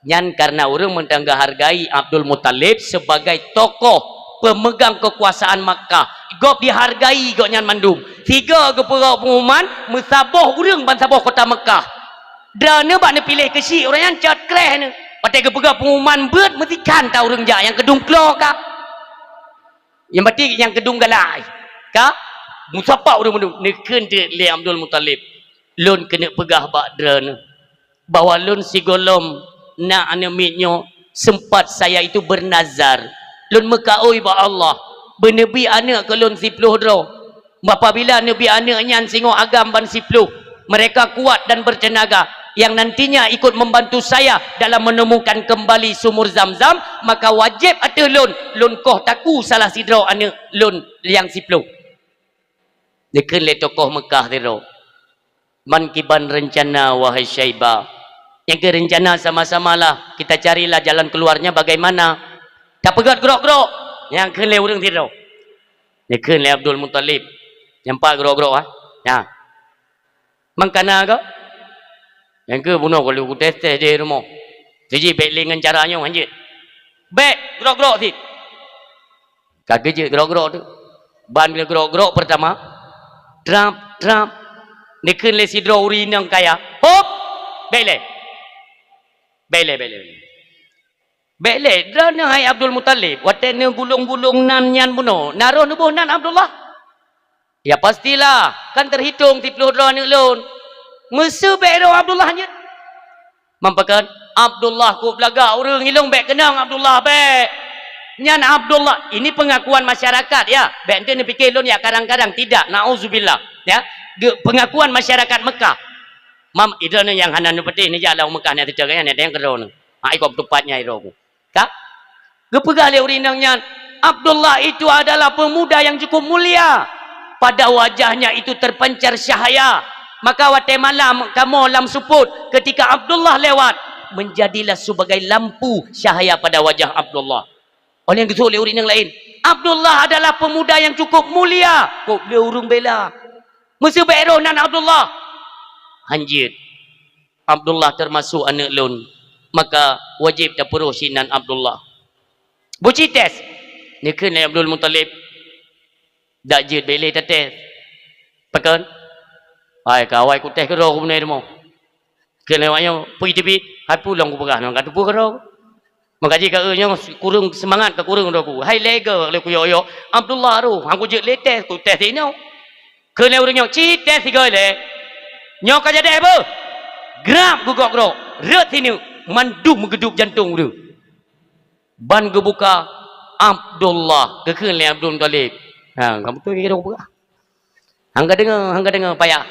Nyan karena ureuëng mantong geuhargai Abdul Muthalib sebagai tokoh pemegang kekuasaan Makkah. Gob dihargai gobnyan mandum. Sigo geupeugah pengumuman, meusaboh ureuëng bansaboh kota Mekah. Droeneuh bak neupiléh keuchik, ureuëng nyan cot kreh neuh. Watée geupeugah pengumuman beuet, meusikan ta ureuëng jak nyang keudung klo ka. Nyang batin nyang keudung galai. Ka? Meusapat ureuëng mandum. Neukheun teuk lé Abdul Muthalib, "Lôn keuneuk peugah bak droeneuh bahwa lôn sigohlom na aneuëk miet nyoe, sempat saya itu bernazar. Lôn meukaôi bak Allah, beuneubiet aneuëk keu lôn siploh droe. Apabila neubiet aneuëk nyan singoh agam ban siploh, mereka kuat dan bertenaga, yang nantinya ikut membantu saya dalam menemukan kembali sumur Zam-Zam, maka wajéb ateueh lôn, lôn koh takue salah sidroe aneuëk lôn nyang siploh." Neukheun lé tokoh Mekah sidroe, "Man kiban reuncana, wahai Syaibah?" Nyang keuh reuncana sama-samalah, kita carilah jalan keluarnya bagaimana. Tapeugét grok-grok, nyang kheun lé ureuëng sidroe. Neukheun lé Abdul Muthalib, "Nyang pat grok-grok, ha? Nyan. Man kana go?" "Nyang keuh bunoe ka lheueh kutéh-téh di rumoh. Siji bék lé ngon cara nyoe hanjeuet. Bék grok-grok cit." Ka geujeuet grok-grok teuk. Ban lé grok-grok peurtama, trap, trap. Neukheun lé sidroe ureuëng inong kaya, "Hop! Bék lé! Bék lé, bék lé, bék lé! Bék lé, droeneuh hai Abdul Muthalib, watée neugulong-gulong nan nyan bunoe, na roh neuboh nan Abdullah?" "Ya pastilah, kan teuhitong siploh droe aneuëk lôn." "Meuseu bék roh Abdullah nyan?" "Man pakon? Abdullah kok beulagak ureuëng, ilong bék keunong Abdullah, bék. Nyan Abdullah, ini pengakuan masyarakat, ya. Bék ente neupike lôn ya kadang-kadang, tidak, nauzubillah, ya. Ge-, pengakuan masyarakat Mekah." Mam, idroeneuh nyang hana neupeudeh neujak lam Mekah nyan teuka nyan, nyang keudroe neuh. Ha, iko teupat nyang idroe ku. Ka? Geupeugah lé ureuëng inong nyan, "Abdullah itu adalah pemuda yang cukup mulia. Pada wajahnya itu terpancar cahaya. Maka watée malam kamoe lam seupôt, ketika Abdullah lewat, menjadilah sebagai lampu cahaya pada wajah Abdullah." Óh lheueh nyan geuseuôt lé ureuëng inong laén, "Abdullah adalah pemuda yang cukup mulia." Kok lé ureuëng bela. "Meuseu bék roh nan Abdullah?" "Hanjeuet. Abdullah teumasok aneuëk lôn, maka wajéb tapeuroh sinan Abdullah." Beuci tes. Neukheun lé Abdul Muthalib, "Dak jeuet bék lé tates." "Pakon?" "Hai, ka awai kutéh keudroe ku bunoe rumoh." Kheun lé awak nyoe, "Peue teubiet?" "Hai, peue lom kupeugah nyoe ka teupeue keudroe." Maka jih ka, eh, nyoe kureueng seumangat ka kureueng droe ku. "Hai, lé go lé kuyok-yok, Abdullah roh, han kujeuet lé tes, kutéh sinoe." Kheun lé ureuëng nyoe, "Ci tes sigoe lé. Nyoe ka jadeh beuh." Grab geugok-grok, rhot sineuk, mandum meugeudub jantong ureuëng. Ban geubuka, Abdullah, geukheun lé Abdul Muthalib. Ha, ka beutôi keu ureuëng peugah. Han ka deungoe, han ka deungoe payah.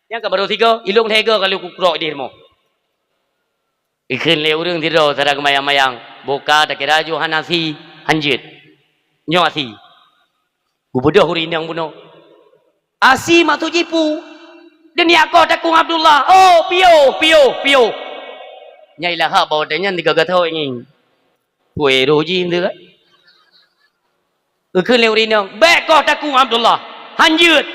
Nyang ka barô sigoe, ilong lhée go ka lheueh kugrok di rumoh. Ikheun lé ureuëng sidroe, sira geumayang-mayang, "Boh ka takira ju hana si, hanjeuet. Nyoe asi." Geubeudôh ureuëng inong bunoe. "Asi maksud jih peue?" "Deuh nyak koh takue Abdullah." "Oh, piôh, piôh, piôh." Nyai lahap bak watée nyan tiga gato ngieng. Peue roh jih teuh kan? Geukheun lé ureuëng inong, "Bék koh takue Abdullah. Hanjeuet.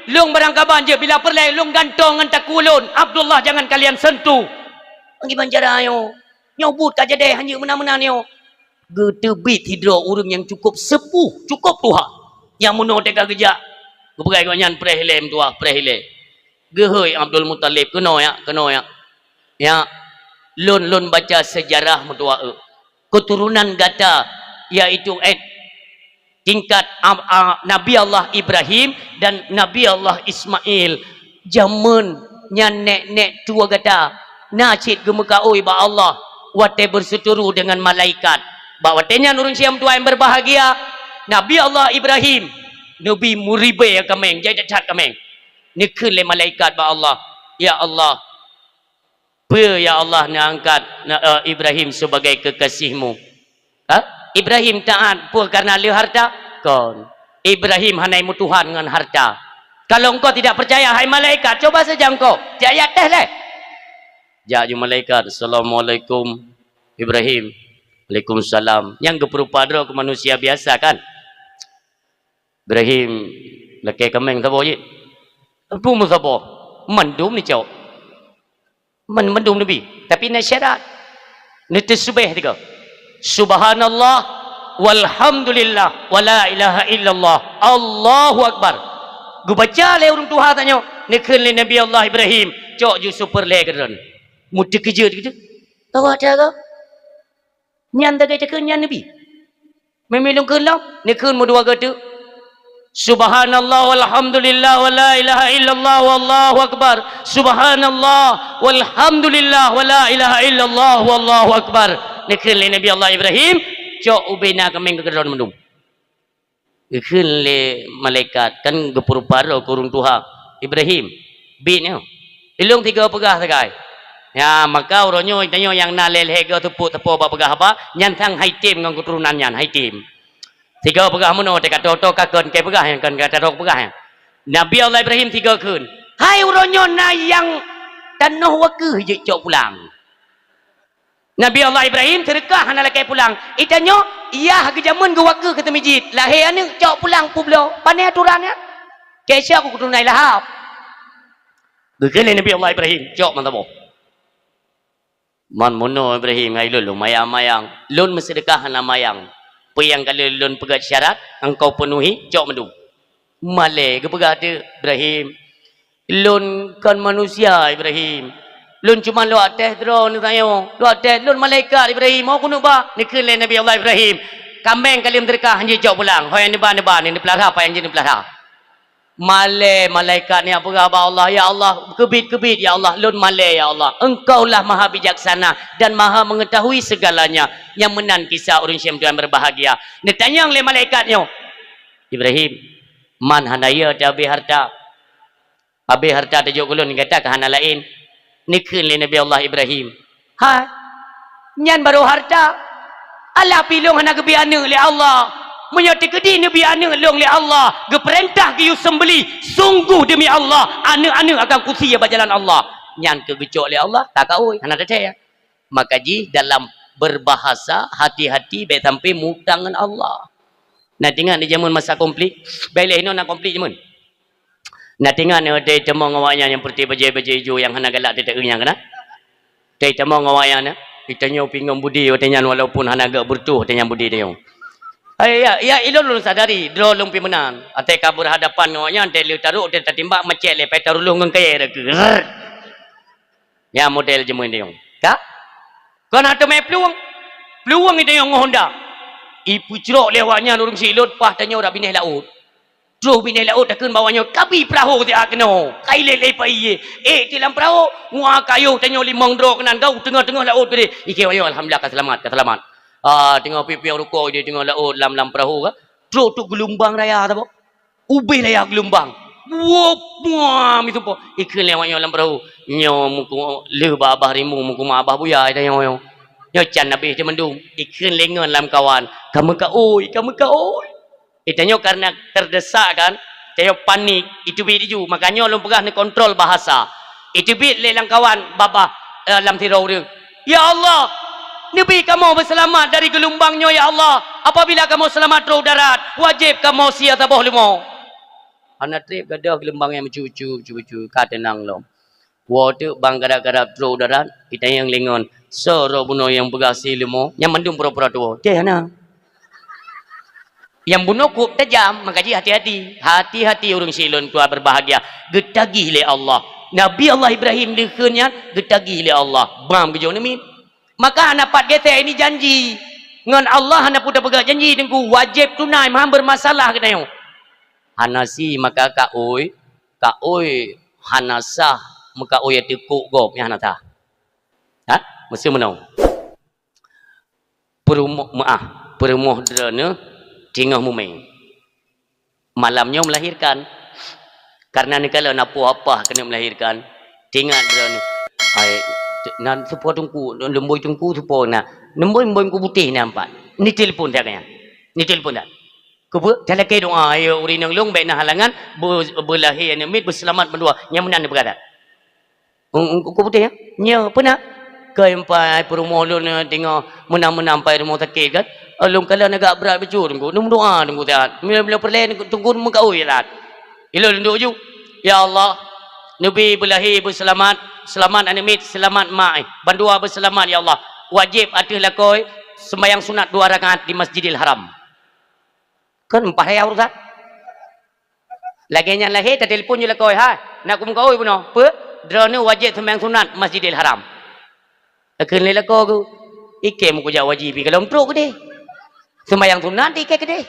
Lôn barangkaban jeuet, bila peureulée lôn gantoe ngon takue lôn, Abdullah jangan kalian sentuh." "Ngiban cara nyoe. Nyoe buet ka jadeh hanjeuet meunan-meunan nyoe." Geuteubiet sidroe ureuëng nyang cukup seupuh, cukup tuha. Nyang meunoe teuka geujak. Geupeugah gobnyan, "Preh ilée meutuah, preh ilée." "Geuhôi Abdul Muthalib, keunoe yak, keunoe yak. Yak, lôn, lôn baca seujarah meutuah eu. Keuturonan gata, yaitu ék, Tingkat am-, a-, Nabi Allah Ibrahim dan Nabi Allah Ismail. Jameun nyan nek-nek tuha gata na cit geumeukaôi bak Allah watée beuseuturu deungon malaikat. Bak watée nyan ureuëng siam tuai nyang beubahgia, Nabi Allah Ibrahim neubi meuribée kaméng, jai that-that kaméng. Neukheun lé malaikat bak Allah, "Ya Allah, peue ya Allah neuangkat na-, eh, Ibrahim sebagai kekasih-Mu?" Ha? Ibrahim taát peue kareuna le harta? Kon. Ibrahim hana meutuhan ngon harta. Kalau engkau tidak percaya, hai malaikat, coba saja engkau. Cak jak teh leh. Jak ju malaikat, "Assalamualaikum, Ibrahim." "Waalaikumsalam." Nyang geupeurupa droe keu manusia biasa kan? "Ibrahim, lakée kaméng saboh jih." "Peue meusaboh?" "Mandum neucok." Man-, mandum neubi, tapi na syarat. Neuteusubeh tiga. "Subhanallah, walhamdulillah, wala ilaha illallah, Allahu Akbar." Geubaca lé ureuëng tuha tanyoe, neukheun lé Nabi Allah Ibrahim, "Cok ju super lé keudroe." Meuteukeujeut gitu. Awak dah ke? Nyan tagai takheun nyan neubi. Meunyoe lôn kheun lom, neukheun meudua goe teuk. "Subhanallah walhamdulillah wala ilaha illallah wallahu akbar. Subhanallah walhamdulillah wala ilaha illallah wallahu akbar." Neukheun lé Nabi Allah Ibrahim, "Cok ubena kaméng keu keudroe mandum." Geukheun lé malaikat, kan geupeurupa droe keu ureuëng tuha, "Ibrahim, biet nyoe. Ilong tiga peugah sagai." Ya, maka uroe nyoe tanyoe nyang na lhée-lhée goe teupok-teupok bak peugah haba, nyan sang hai tem ngon keuturonan nyan, hai tem. Tiga peugah meunoe, teuka toe-toe ka kon keu peugah nyang kon ka toe peugah nyan. Nabi Allah Ibrahim tiga kheun, "Hai uroe nyoe na nyang tanoh wakeuh jeuet cok pulang." Nabi Allah Ibrahim seudeukah hana lakée pulang. Itanyoe, yah geujameun geuwakeuh keu teumijit, lahé aneuëk cok pulang peubloe. Pane aturan nyan? Keu siapa keuturonan Lahab? Geukheun lé Nabi Allah Ibrahim, "Cok meusaboh." "Man meunoe Ibrahim, hai lôn lôn mayang-mayang. Lôn meuseudeukah hana mayang. Peue nyang ka lheueh lôn peugét syarat, engkau peunuhi, cok mandum." Malée geupeugah teuk Ibrahim, "Lôn kon manusia, Ibrahim. Lôn cuma lôn até droe neutanyoe. Lôn até lôn malaikat, Ibrahim. Ho keuneuk ba?" Neukheun lé Nabi Allah Ibrahim, "Kaméng ka lheueh meuseudeukah, hanjeuet cok pulang. Ho nyang neuba, neuba, neupeulara apa nyang jeuet neupeulara." Malée malaikat nyan peugah bak Allah, "Ya Allah, keubiet-keubiet, ya Allah, lôn malée, ya Allah. Engkaulah Maha Bijaksana dan Maha Mengetahui segalanya." Nyang meunan kisah ureuëng siam tuan beubahgia. Neutanyong lé malaikat nyoe, "Ibrahim, man hana yö teuhabéh harta? Habéh harta tajok keu lôn, gata ka hana laén." Neukheun lé Nabi Allah Ibrahim, "Hai, nyan barô harta. Alah pih lôn hana geubi aneuëk lé Allah. Meunyoe teukeudi neubi aneuëk lôn lé Allah, geupeurintah geuyue seumbeli, sunggoh demi Allah, aneuëk-aneuëk akan kusie bak jalan Allah." Nyan keu geucok lé Allah, takaôi, hana teuthée. Maka jih dalam berbahasa, hati-hati bék sampai mutang ngon Allah. Na teuingat di jameun masa konflik? Bék lé inoe na konflik jameun. Na teuingat nyoe watée tamong awaknyan nyang peureute bajée-bajée ijo nyang hana galak teuta nyang keunan? Watée tamong awaknyan, eh, itanyoe pih ngon budi watée nyan walaupun hana gak beureutoh watée nyan budi tanyoe. Hai, ya, ya, ilôn lôn sadari, droe lôn pih meunan. Watée ka beurhadapan ngon awaknyan, watée lheueh tarok, watée tatimbak, macet lé, pai taruluh ngon kayée rakeu. Rrrr. Nyan model jameun tanyoe. Ka? Kon hana teumé plueng. Plueng itanyoe ngon honda. Ipeucrok lé awaknyan ureuëng silot, paih tanyoe rab binéh laôt. Troh binéh laôt takheun bak awaknyoe, "Kabi peurahô siat keunoe, kai lé-lé pai ié." Ék ti lam peurahô, ngua kayôh tanyoe limong droe keunan gau teungoh-teungoh laôt keudeh. Ikheun awaknyoe, "Alhamdulillah ka seulamat, ka seulamat." Ah, teungoh piôh-piôh rukok di teungoh laôt lam, lam peurahô ka. Trok tu geulumbang raya saboh. Ubé raya geulumbang. Wop, muam itu po. Ikheun lé awaknyoe lam peurahô. Nyoe muku lheueh bak abah rimu, muku ma abah buya ita nyoe, nyoe. Nyoe can abéh teuh mandum. Ikheun lé ngon lam kawan. Ka meukaôi, ka meukaôi. Itanyoe karena terdesak kan, tanyoe panik, iteubiet laju. Makanya lôn peugah neukontrol bahasa. Iteubiet lé lam kawan babah, eh, lam sidroe ureuëng. "Ya Allah, neubi kamoe beuseulamat dari geulumbang nyoe, ya Allah. Apabila kamoe seulamat troh u darat, wajéb kamoe sie saboh leumo." Hana treb gadôh geulumbang nyang meucu-cu, meucu-cu, ka teunang lom. Woe teuk bang gadap-gadap troh u darat, itanyong lé ngon, "Soe droe bunoe nyang peugah sie leumo?" Nyang mandum pura-pura tuwoe. Teuh hana. Nyang bunoe kôb tajam, maka jih hati-hati. Hati-hati ureuëng silôn tuha beubahgia. Geutagih lé Allah. Nabi Allah Ibrahim dikheun nyan geutagih lé Allah. Bam geujok neumiet. Maka hana pat geusée ini janji. Ngon Allah hana peue tapeugah janji, Teungku, wajéb tunai, meuhan beurmasalah geutanyoe. Hana si maka kaôi, kaôi hana sah meukaôi ateueh kok gob nyang hana sah. Ha? Meuseu meunoe. Peurumoh, meu'ah, peurumoh droeneuh teungoh mumeng. Malam nyoe melahirkan. Karena neukalon na po apah keuneuk melahirkan. Teuingat droeneuh, "Hai, nan seupôt teungku, lumbôi teungku seupôt na. Lumbôi, lumbôi teungku putéh na empat." Neutelepon that nyan. Neutelepon that. Keupeue? Talakée doa, "Ya ureueng inong lôn, bék na halangan, beu-, beulahé aneuk miet, beuseulamat bandua." Nyang meunan neupeugah that. Ung-, ung-, ung-, kupeuteh, ya? Nyo, peue na? Keu empai peurumoh lôn, eh, teungoh meunang-meunang empai rumoh sakét kan? Eh, lôn kalon agak brat bacut, Teungku. Lôn meudoa, Teungku, that. Bila, bila peureulée, Teungku, meukaôi, that. Ilôn lôn duek ju. Ya Allah, neubi beulahé beuseulamat, seulamat aneuk miet, seulamat mak, eh. Bandua beuseulamat, ya Allah. Wajéb ateueh lakoe seumbahyang sunat dua rakaat di Masjidil Haram. Kan empat haya urusan. Lagée nyan lahé, tatelepon ju lakoe, "Hai, nak kumeukaôi bunoe." "Peue?" "Droeneuh wajéb seumbahyang sunat Masjidil Haram." Takheun lé lakoe geuh, "Ikém kujak wajéb pih ka lom trok keudeh. Seumbahyang sunat ikém keudeh."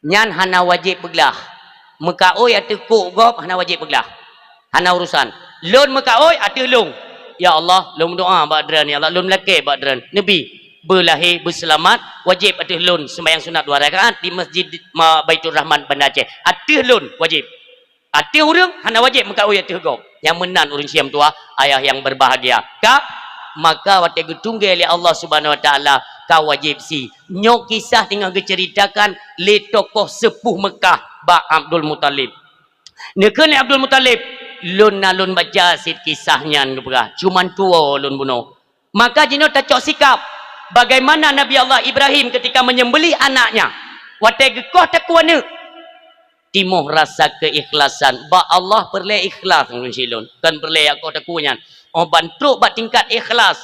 Nyan hana wajéb peuglah. Meukaôi ateueh kok gob hana wajéb peuglah. Hana urusan. Lôn meukaôi ateueh lôn. Ya Allah, lôn meudoa bak droen, ya Allah, lôn lakée bak droen. Neubi, beulahé, beuseulamat, wajéb ateueh lôn seumbahyang sunat dua rakaat di Masjid ma-, Baiturrahman Banda Aceh. Ateueh lôn wajéb. Ateueh ureueng hana wajéb meukaôi ateueh gob. Nyang meunan ureueng syiah meutuwah, ayah yang berbahagia. Ka, maka watée geutunggée lé Allah Subhanahu Wa Taala, ka wajéb si. Nyoe kisah teungoh geuceuritakan lé tokoh seupuh Meukah bak Abdul Muthalib. Neukheun lé Abdul Muthalib, "Lôn na lôn baca cit kisah nyan," geupeugah, "cuman tuwoe lôn bunoe." Maka jinoe tacok sikap, bagaimana Nabi Allah Ibrahim ketika menyembelih anaknya, watée geukoh takue aneuk, timoh rasa keikhlasan. Bak Allah peureulée ikhlas, ureueng syiek lôn, kon peureulée jak koh takue nyan. Oh, ban trok bak tingkat ikhlas,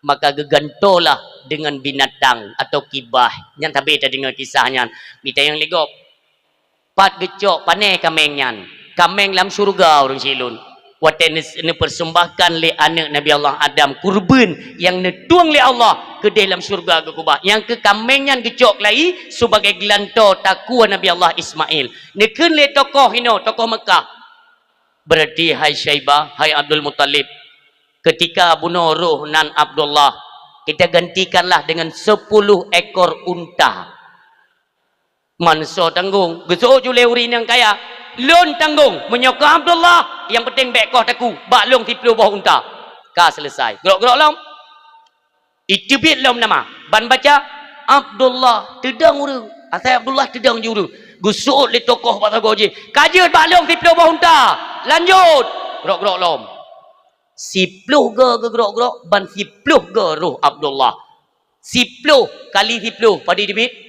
maka geugantolah deungon binatang atau kibah. Nyan sabe tadeungoe kisah nyan. Mita nyang lé gob. Pat geucok pané kaméng nyan? Kaméng lam syeuruga, ureueng syiek lôn. Watée neus-, neupeurseumbahkan lé aneuk Nabi Allah Adam kurban nyang neutueng lé Allah keudeh lam syeuruga geukeubah. Nyang keu kaméng nyan geucok keulayi sibagai geulantoe takue Nabi Allah Ismail. Neukheun lé tokoh inoe, tokoh Meukah, "Berarti, hai Syaibah, hai Abdul Muthalib, ketika bunoe roh nan Abdullah, kita gantikanlah dengan sepuluh ekor unta." Manso tanggong, geuseuôt ju lé ureueng nyang kaya, "Lôn tanggong, meunyoe keu Abdullah, nyang penting bék koh takue, bak lôn siploh boh unta." Ka seuleusai. Grok-grok lom. Iteubiet lom nama, ban baca, "Abdullah." Teudong ureueng. Asai Abdullah, teudong ju ureueng. Geuseuôt lé tokoh bak sagoe jih, "Ka jeuet bak lôn siploh boh unta. Lanjut." Grok-grok lom. Siploh goe geugrok-grok, ban siploh goe roh Abdullah. Siploh kali siploh, padum teubiet?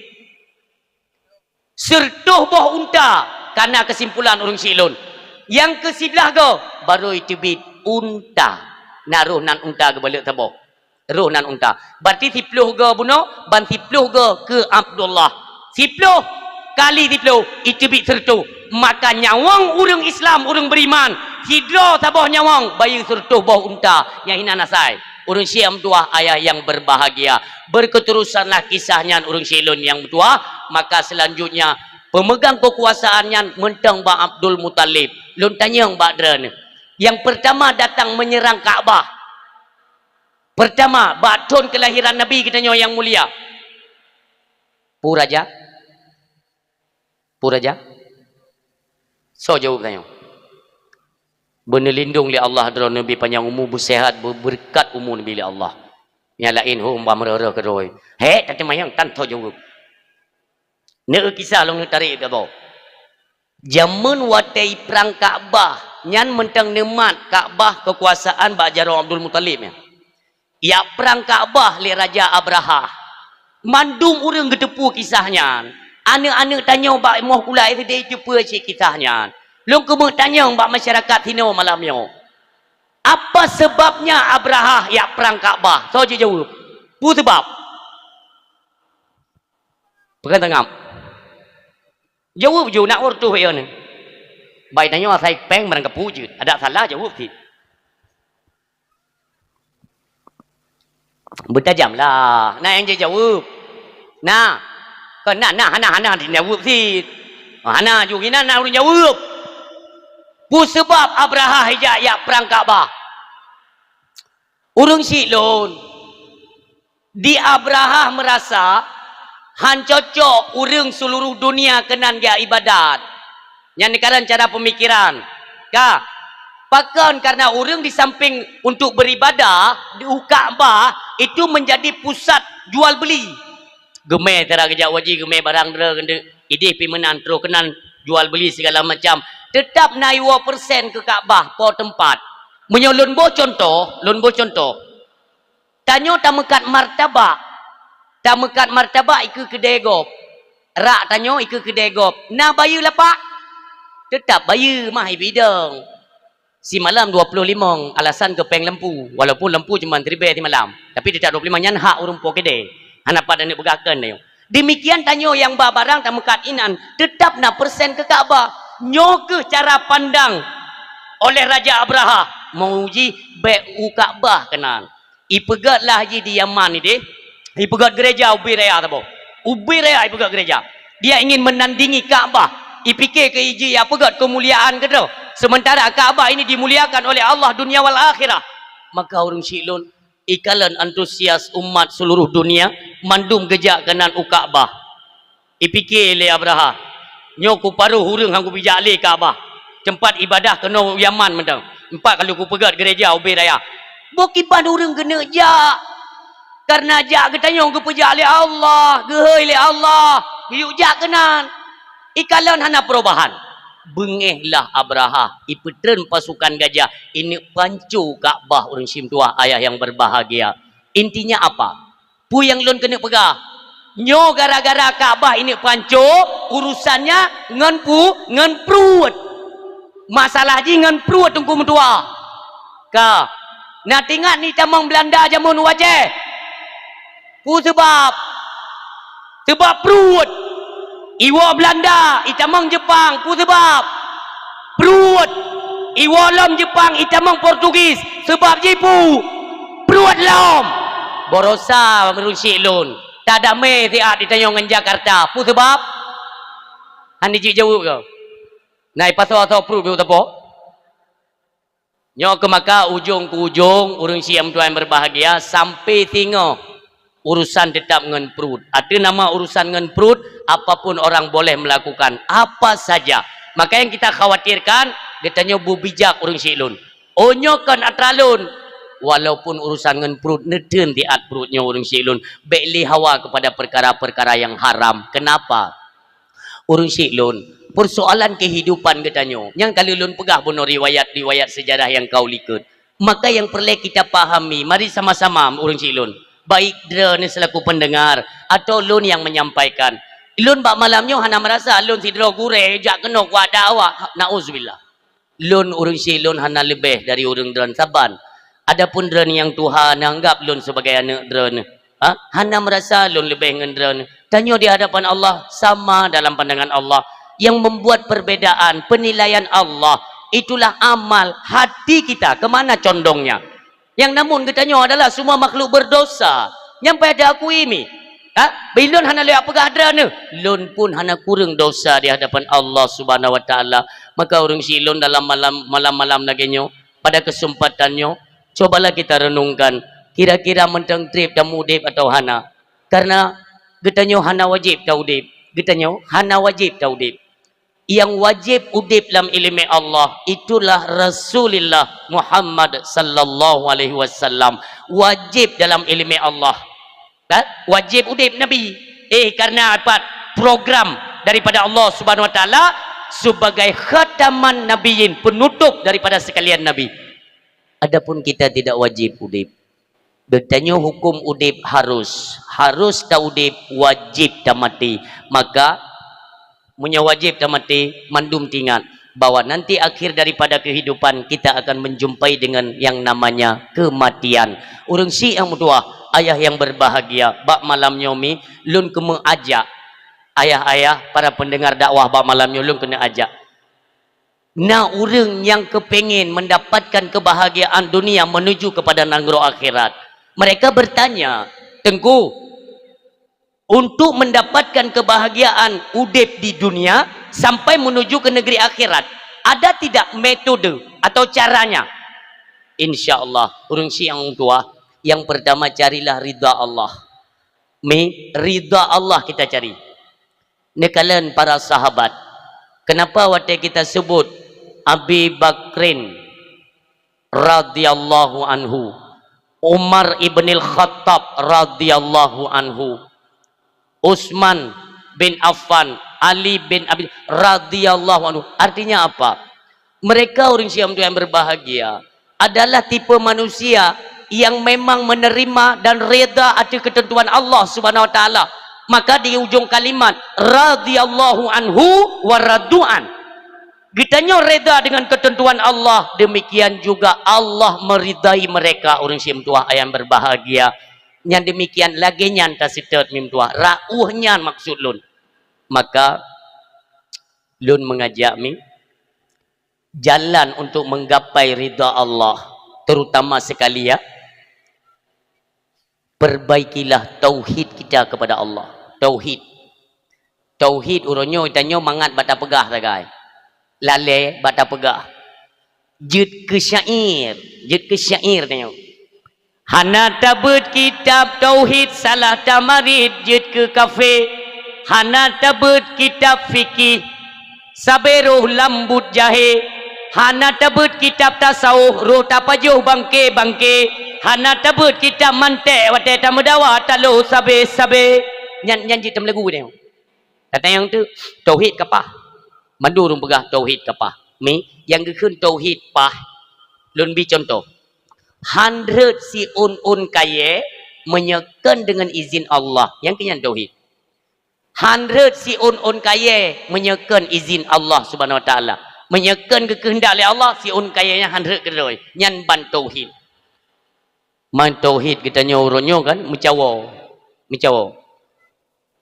Sireutoh boh unta, ka na keusimpulan ureueng syiek lôn. Nyang keu siblah goe, barô iteubiet unta. Na roh nan unta geubalek saboh. Roh nan unta. Berarti siploh goe bunoe, ban siploh goe keu Abdullah. Siploh kali siploh, iteubiet sireutoh. Maka nyawöng ureueng Islam, ureueng beriman, sidroe saboh nyawöng, bayeue sireutoh boh unta. Nyan hinan asai. Ureueng syiek meutuwah, ayah yang berbahagia. Berketerusanlah kisah nyan, ureueng syiek lôn nyang meutuwah, maka selanjutnya pemegang kekuasaan nyan mantong bak Abdul Muthalib. Lôn tanyong bak droeneuh, nyang pertama datang menyerang Ka'bah, pertama bak thon kelahiran Nabi geutanyoe nyang mulia, peue raja? Peue raja? Soe jaweueb tanyoe? Beuneulindong lé Allah droeneuh, neubi panyang umu, beuseuhat, beubeureukat umu neubi lé Allah. Nyang laén hom bah meureuh-reuh keudroe. Hék, tateumayang tan soe jaweueb. Neu kisah lôn neutarek bak boh. Jameun watée iprang Ka'bah, nyan mantong neumat Ka'bah keukuasaan bak jaroe Abdul Muthalib nyan. Jak prang Ka'bah lé Raja Abrahah. Mandum ureuëng geuteupeue kisah nyan. Aneuëk-aneuëk tanyoe bak moh kulai sideh teupeue cit kisah nyan. Lôn keumeung tanyong bak masyarakat sinoe malam nyoe, apa seubabnya Abrahah jak prang Ka'bah? Soe jijaweueb? Peue seubab? Peue ka teungab? Jaweueb ju, nak ureuëng tuh yo nyoe. Bai tanyoe asai péng barang kapeue jeuet, adak salah jaweueb cit. Beutajam lah, na nyang jijaweueb. Nah, kon na, na, hana, hana dijaweueb cit. Hana, ju inan na ureuëng jaweueb. Peue sabab Abrahah ijak yak prang Ka'bah? Ureuëng syiek lôn, di Abrahah meurasa han cocok ureuëng seuluruh dunia keunan jak ibadat. Nyan dikareun cara pemikiran. Ka, pakon karena ureuëng di samping untuk beribadah, di u Ka'bah itu menjadi pusat jual beli. Geumé cara geujak u haji, geumé barang droe keuneuk idéh pi meunan troh keunan jual beli segala macam. Tetap na iwoe persen keu Ka'bah po teumpat. Meunyoe lôn boh contoh, lôn boh contoh. Tanyoe tameukat martabak. Tameukat martabak ikeue keudée gob. Rak tanyoe ikeue keudée gob. Na bayeue lapak? Tetap bayeue mah ibidong. Simalam dua ploh limong alasan keu péng lampu. Walaupun lampu cuma siribée simalam, tapi tetap dua ploh limong nyan hak ureuëng po keudée. Hana pat aneuk peugah keu tanyoe. Demikian tanyoe nyang ba barang tameukat inan, tetap na persen keu Ka'bah. Nyoe keuh cara pandang oleh Raja Abrahah, meuuji bék u Ka'bah keunan. Ipeugét lah jih di Yaman idéh, ipeugét gereja ubé raya saboh. Ubé raya ipeugét gereja. Dia ingin menandingi Ka'bah. Ipike keu iji ya peugét keumuliaan keudroe. Sementara Ka'bah ini dimuliakan oleh Allah dunia wal akhirah. Maka ureuëng syiek lôn, ikalon antusias umat seuluruh dunia mandum geujak keunan u Ka'bah. Ipike lé Abrahah, "Nyoe kuparoh ureuëng han kubijak lé Ka'bah. Teumpat ibadah keunoe u Yaman mantong. Empat kali kupeugét gereja ubé raya. Boh kiban ureuëng keuneuk jak. Karena jak geutanyoe geupeujak lé Allah, geuhôi lé Allah, geuyue jak keunan." Ikalon hana perubahan. Beungéh lah Abrahah, ipeutreun pasukan gajah, ineuk panco Ka'bah ureuëng syiek meutuwah ayah yang berbahagia. Intinya apa? Peue nyang lôn keuneuk peugah? Nyoe gara-gara Ka'bah ineuk panco, urusannya ngon pu-, ngon pruet. Masalah jih ngon pruet teungku meutuwah. Ka. Na teuingat ni tamong Belanda jameun u Aceh? Peue sabab? Sabab pruet. Iwoe Belanda, itamong Jepang, peue sabab? Pruet. Iwoe lom Jepang, itamong Portugis, sabab jih peue? Pruet lom. Baroesa ureuëng syiek lôn, tadamé siat di tanyoe ngon Jakarta, peue sabab? Han jijaweueb keu. Na ipasoe-soe pruet beu teupok. Nyoe keuh maka ujong keu ujong, ureuëng syiek meutuwah yang berbahagia, sampai singoh urusan tetap ngon pruet. Ateueh nama urusan ngon pruet, apapun orang boleh melakukan apa saja. Maka yang kita khawatirkan, geutanyoe beubijak ureuëng syiek lôn. Oh nyoe kon atra lôn. Walaupun urusan ngon pruet, neutreun siat pruet nyoe ureuëng syiek lôn. Bék lé hawa kepada perkara-perkara yang haram. Kenapa? Ureuëng syiek lôn, persoalan kehidupan geutanyoe, nyang ka lheueh lôn peugah bunoe riwayat-riwayat sejarah nyang ka u likot. Maka nyang peureulée kita pahami, mari sama-sama ureuëng syiek lôn, baik droeneuh selaku pendengar atau lôn nyang menyampaikan. Lôn bak malam nyoe hana meurasa lôn sidroe gurée jak keunoe kuat dakwah. Nauzubillah. Lôn ureuëng syiek lôn hana leubeh dari ureuëng droeneuh saban. Adapun droeneuh nyang tuha neuanggab lôn sebagai aneuëk droeneuh. Ha? Hana meurasa lôn leubeh ngon droeneuh. Tanyoe di hadapan Allah sama dalam pandangan Allah. Yang membuat perbedaan penilaian Allah, itulah amal hati kita, ke mana condongnya. Nyang namun geutanyoe adalah semua makhluk berdosa. Nyang payah teuakui mi. Ha? Bak lôn hana lôn peugah droeneuh, lôn pun hana kureueng dosa di hadapan Allah Subhanahu wa Taala. Maka ureuëng syiek lôn dalam malam, malam-malam lagée nyoe, pada kesempatan nyoe, cobalah kita renungkan, kira-kira mantong treb tameuudeb atawa hana. Karena geutanyoe hana wajéb taudeb. Geutanyoe hana wajéb taudeb. Nyang wajéb udeb lam iéleumé Allah, itulah Rasulullah Muhammad sallallahu alaihi wasallam. Wajéb dalam iéleumé Allah. Kan? Wajéb udeb Nabi. Eh, karena apa? Program daripada Allah Subhanahu wa Taala sebagai khataman nabiyyin, penutup daripada sekalian nabi. Adapun kita tidak wajib udeb. Geutanyoe huköm udeb harus, harus taudeb, wajéb tamaté. Maka, meunyoe wajéb tamaté, mandum teuingat bahwa nanti akhir daripada kehidupan kita akan menjumpai dengan yang namanya kematian. Ureuëng syiek nyang meutuwah, ayah yang berbahagia, bak malam nyoe mi, lôn keuneuk ajak ayah-ayah, para pendengar dakwah bak malam nyoe lôn keuneuk ajak. Na ureuëng nyang keupengen mendapatkan kebahagiaan dunia menuju kepada nanggroe akhirat. Mereka bertanya, "Teungku, untuk mendapatkan kebahagiaan udeb di dunia sampai menuju ke negeri akhirat. Ada tidak metode atau caranya? Insya Allah, ureuëng syiah nyang tuha, yang pertama carilah ridha Allah. Mi, ridha Allah kita cari. Neukalon para sahabat. Kenapa watée kita sebut Abi Bakrin radhiyallahu anhu, Umar ibnil Khattab radhiyallahu anhu, Utsman bin Affan, Ali bin Abi radhiyallahu anhu? Artinya apa? Mereka, ureuëng syiah nyang berbahagia, adalah tipe manusia yang memang menerima dan reda atas ketentuan Allah Subhanahu wa Taala. Maka di ujung kalimat, radhiyallahu anhu wa radu'an. Geutanyoe reda dengan ketentuan Allah, demikian juga Allah meridai mereka, ureuëng syiah nyang tuha nyang berbahagia. Nyang demikian lagée nyan taseutôt mi nyang tuha, rauh nyan maksud lôn. Maka lôn mengajak mi, jalan untuk menggapai ridha Allah, terutama sekali ya, perbaikilah tauhid kita kepada Allah. Tauhid. Tauhid uroe nyoe tanyoe mangat bak tapeugah sagai. Lalée bak tapeugah. Jeuet keu syair, jeuet keu syair tanyoe. Hana tabeuet kitab tauhid, salah tamarit jeuet keu kafé. Hana tabeuet kitab fikih, sabe roh lam buet jahé. Hana tabeuet kitab tasawuf, roh tapajoh bangke-bangke. Hana tabeuet kitab mantek, watée tameudawa talo sabe-sabe. Nyan, nyan jeuet tameulagu tanyoe. Tatanyong teuk, tauhid ka paih. Mandum ureuëng peugah tauhid ka paih. Mi, nyang geukheun tauhid paih. Lôn bi cuntoh. Han rhot siôn-ôn kayée meunyoe kon deungon izin Allah. Nyang keu nyan tauhid. Han rhot siôn-ôn kayée meunyoe kon izin Allah Subhanahu wa Taala. Meunyoe kon geukeuheundak lé Allah, siôn kayée nyan han rhot keudroe. Nyan ban tauhid. Man tauhid geutanyoe uroe nyoe kan meucawo. Meucawo.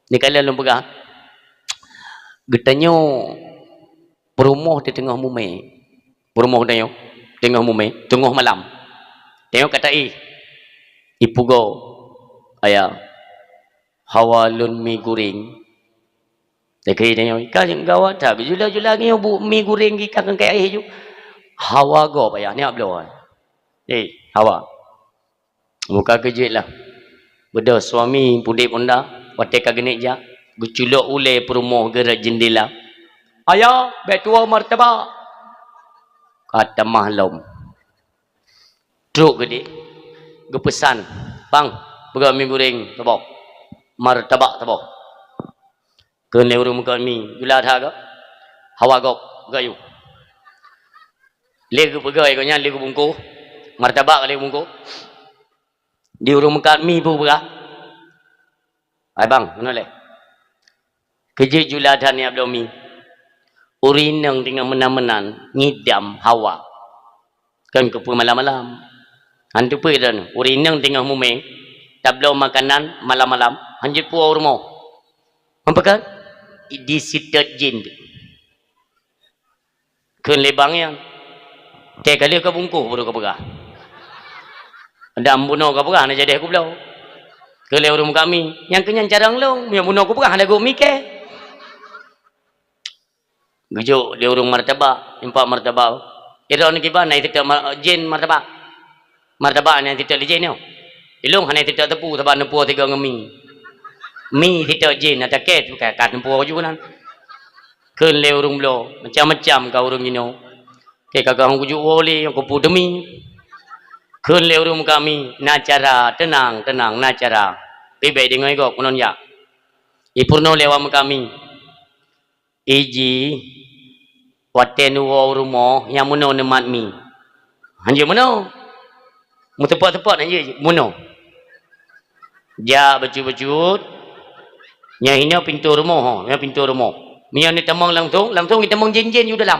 Neukalon lôn peugah, geutanyoe peurumoh teuteungoh mumé. Peurumoh geutanyoe teungoh mumé, teungoh malam. Tanyoe ka taéh, ipugoe, "Ayah, hawa lôn mi guréng." Takheun tanyoe, "Ka gawat that, jula-jula nyoe bu mi guréng gika keu aéh ju." "Hawa gob, Ayah, nyak bloe." "Eh, hawa." Muka keujeuet lah. Beudôh suami pudeb honda, watée ka geuneuk jak, geuculok ulée peurumoh geurot jeundela. "Ayah, bék tuwoe martabak." Ka tamah lom. Trok geude, geupeusan, "Bang, peugah mi guréng saboh, martabak saboh." Kheun lé ureuëng meukat mi, "Jula that gob, hawa gob, gayuh." Lé geupeugah gobnyan, lé geubungkôh, martabak lé geubungkôh. Di ureuëng meukat mi peue peugah, "Hai bang, keunoe lé. Keujeuet jula that nyak bloe mi. Ureuëng inong teungoh meunan-meunan ngidam hawa." Kan keupeue malam-malam. Han teupeue droeneuh, ureuëng inong teungoh mumé, tabloe makanan malam-malam, han jeuet puwoe u rumoh. Meupeukan? Diseutôt jén. Kheun lé bang nyan, "Tée ka lheueh ka bungkôh baru ka peugah. Dan bunoe ka peugah hana jadeh kubloe." Kheun lé ureuëng meukat mi, "Nyang keu nyan carông lôn, meunyoe bunoe kupeugah hana geumiké." Geujok di ureuëng martabak, impak martabak. Droeneuh kiban na iseutôt ma-, jén martabak. Martabak na iseutôt lé jén nyoe. Ilôn hana iseutôt teupeu sabab neupuwoe sigoe ngon mi. Mi iseutôt jén, na takée ka, ka neupuwoe ju nan. Kheun lé ureuëng bloe, macam-macam ka ureuëng inoe. Kée ka geuh kujok woe lé nyang kupu demi. Kheun lé ureuëng meukat mi, "Na cara, teunang, teunang, na cara. Pih bék deungoe gob, keunoe jak." Ipeurunoe lé awak meukat mi. Iji, watée neuwoe u rumoh, nyang meunoe neumat mi. Han jeuet meunoe. Meuteupot-teupot han jeuet meunoe. Jak bacut-bacut. Nyang inoe pintoe rumoh, ho, nyang pintoe rumoh. Meunyoe neutamong langsong, langsong itamong jén-jén u dalam.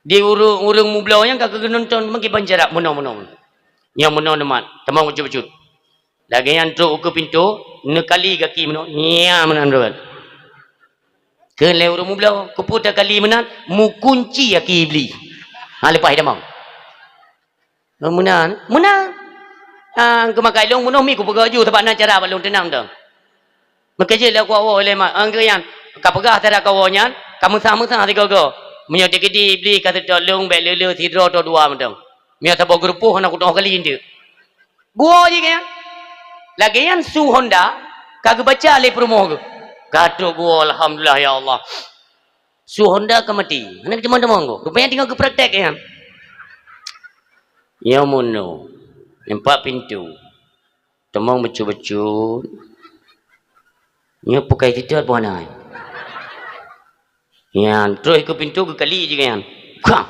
Di ureuëng-ureuëng mubloe nyan ka geuneunton meukiban jarak meunoe-meunoe. Nyang meunoe neumat, tamong bacut-bacut. Lagée nyan trok ukeue pintoe, neukali gaki meunoe, nya meunan rot. Kheun lé ureuëng mubloe, "Keupeue takali meunan?" "Meukunci gaki Iblih." Ha, leupah itamong. "Oh, meunan?" "Meunan." "Ah, keumakai lôn meunoe mi kupeugah ju, sabab na cara bak lôn teunang tu." Meukeujeuet lé kuwoe lé mak, anggeue nyan, ka peugah tara kawoe nyan, ka meusah-meusah sigoe-goe. Meunyoe teukeudi Iblih ka seutôt lôn, bék le-le sidroe atau dua mantong. Meunyoe saboh geurupoh hana kutoh kali eunteuk. Geuwoe jih nyan. Lagée nyan su Honda ka geubaca lé peurumoh geuh. Ka trok geuwoe, "Alhamdulillah, ya Allah." Su Honda ka maté. Hana teumong-teumong geuh. Rupanya teungoh geupraktek nyan. Nyoe meunoe. Nampak pintoe. Teumong bacut-bacut. Nyoe pukai titot pun hana. Nyan, terus keu pintoe geukali jih nyan. Kang!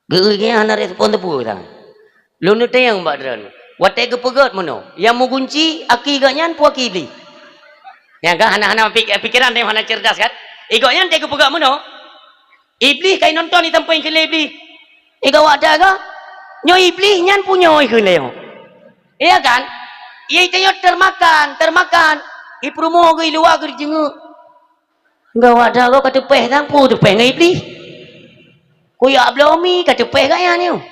Geu-, geu-, hana respon teupeu sang. Lôn neutanyong bak droeneuh. Watée geupeugét meunoe, nyang meugunci aki geuh nyan peue aki Iblih? Nyan kan hana, hana pik-, pikeran, hana cerdas kan? Igoe nyan tée geupeugét meunoe, Iblih ka inonton, itampéng keu lé Iblih. Igoe awak dak geuh, nyoe Iblih nyan punyoe keu lé nyoe. Iya kan? Iya tanyoe termakan, termakan. Ipeurumoh geuh, iluwa geuh, ijeungeuk. Gawat dah, gob ka teupéh sang, peue teupéh ngon Iblih. Kuyak bloe mi ka teupéh gaya nyoe.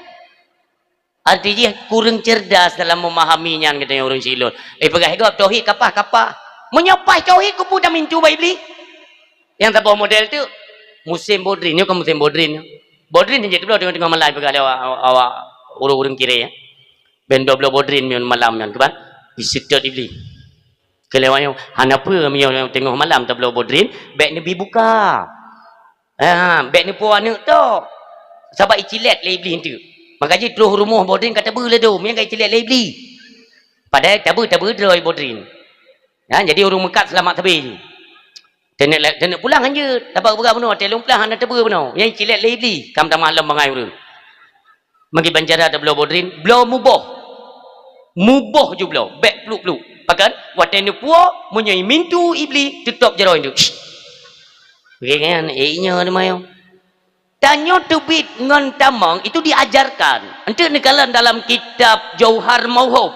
Arti jih kureueng cerdas dalam memahami nyan geutanyoe ureuëng silot. Eh, peugah gob tauhid kapah-kapah. Meunyoe paih tauhid, keupeue tamintu bak Iblih? Nyang saboh model tu, musém bodrin, nyoe kan musém bodrin. Bodrin jeuet bloe teungoh-teungoh malam peugah lé awak, awak, awak ureuëng-ureuëng kirée, ya. Ben dua bloe bodrin nyoe malam nyan, keuban? Iseutôt Iblih. Keu lewat nyoe, hana peue meunyoe teungoh malam tabloe bodrin, bék neubi buka. Ha, bék neupo aneuëk tok. Sabab icilét lé Iblih eunteuk. Maka jih troh rumoh bodrin ka tabeue lé dum, nyang ka icilét lé Iblih. Padahai tabeue, tabeue droe bodrin. Ha, jadi ureuëng meukat seulamat sabe jih. Teuneuk la-, teuneuk pulang hanjeuet. Sabab peugah bunoe, watée lôn pulang hana tabeue bunoe. Nyang icilét lé Iblih, ka meutamah lom bangai ureuëng. Meukiban cara tabloe bodrin, bloe muboh. Muboh ju bloe, bék pluek-pluek. Pakon? Watée neupuwoe, meunyoe imintu Iblih, teutôb jaroe nyoe. Ringan, eh, inyoe neumayong. Tanyoe teubiet ngon tamong itu diajarkan. Eunteuk neukalon dalam kitab Jauhar Mauhub.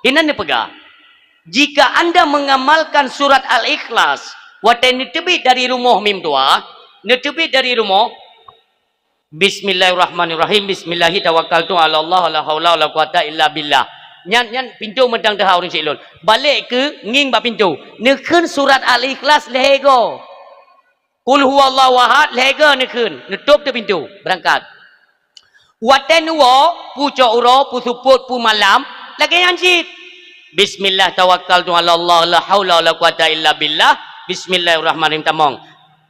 Inan neupeugah, "Jika anda mengamalkan surat Al-Ikhlas, watée neuteubiet dari rumoh mim dua, neuteubiet dari rumoh, Bismillahirrahmanirrahim. Bismillahi tawakkaltu 'alallah, la haula wala quwata illa billah." Nyan, nyan pintoe mantong teuhah ureuëng syik lôn. Balek keu ngieng bak pintoe. Neukheun surat Al-Ikhlas lhée goe. Qul huwallahu ahad lhée goe neukheun. Neutôb teuk pintoe. Beurangkat. Watée neuwoe, pucok uroe, puseupôt, pumalam, lagée nyan cit. Bismillah tawakkaltu 'alallah, la haula wala quwata illa billah. Bismillahirrahmanirrahim, tamong.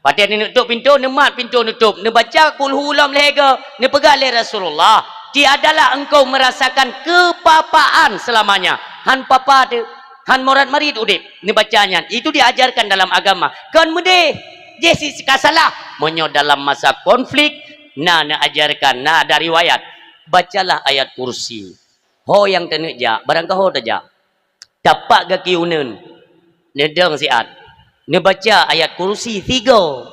Watée neuneuk tôb pintoe, neumat pintoe neutôb, neubaca qul hu lom lhée goe, neupeugah lé Rasulullah, "Tiadalah engkau merasakan kepapaan selamanya." Han papa teuh, han morat marit udeb, neubaca nyan. Itu diajarkan dalam agama. Kon meudeh, jih si ka salah. Meunyoe dalam masa konflik, na neuajarkan, na ada riwayat, bacalah ayat kursi. Ho nyang taneuk jak, barang ka ho tajak. Tapak gaki uneuen, neudong siat, neubaca ayat kursi sigoe,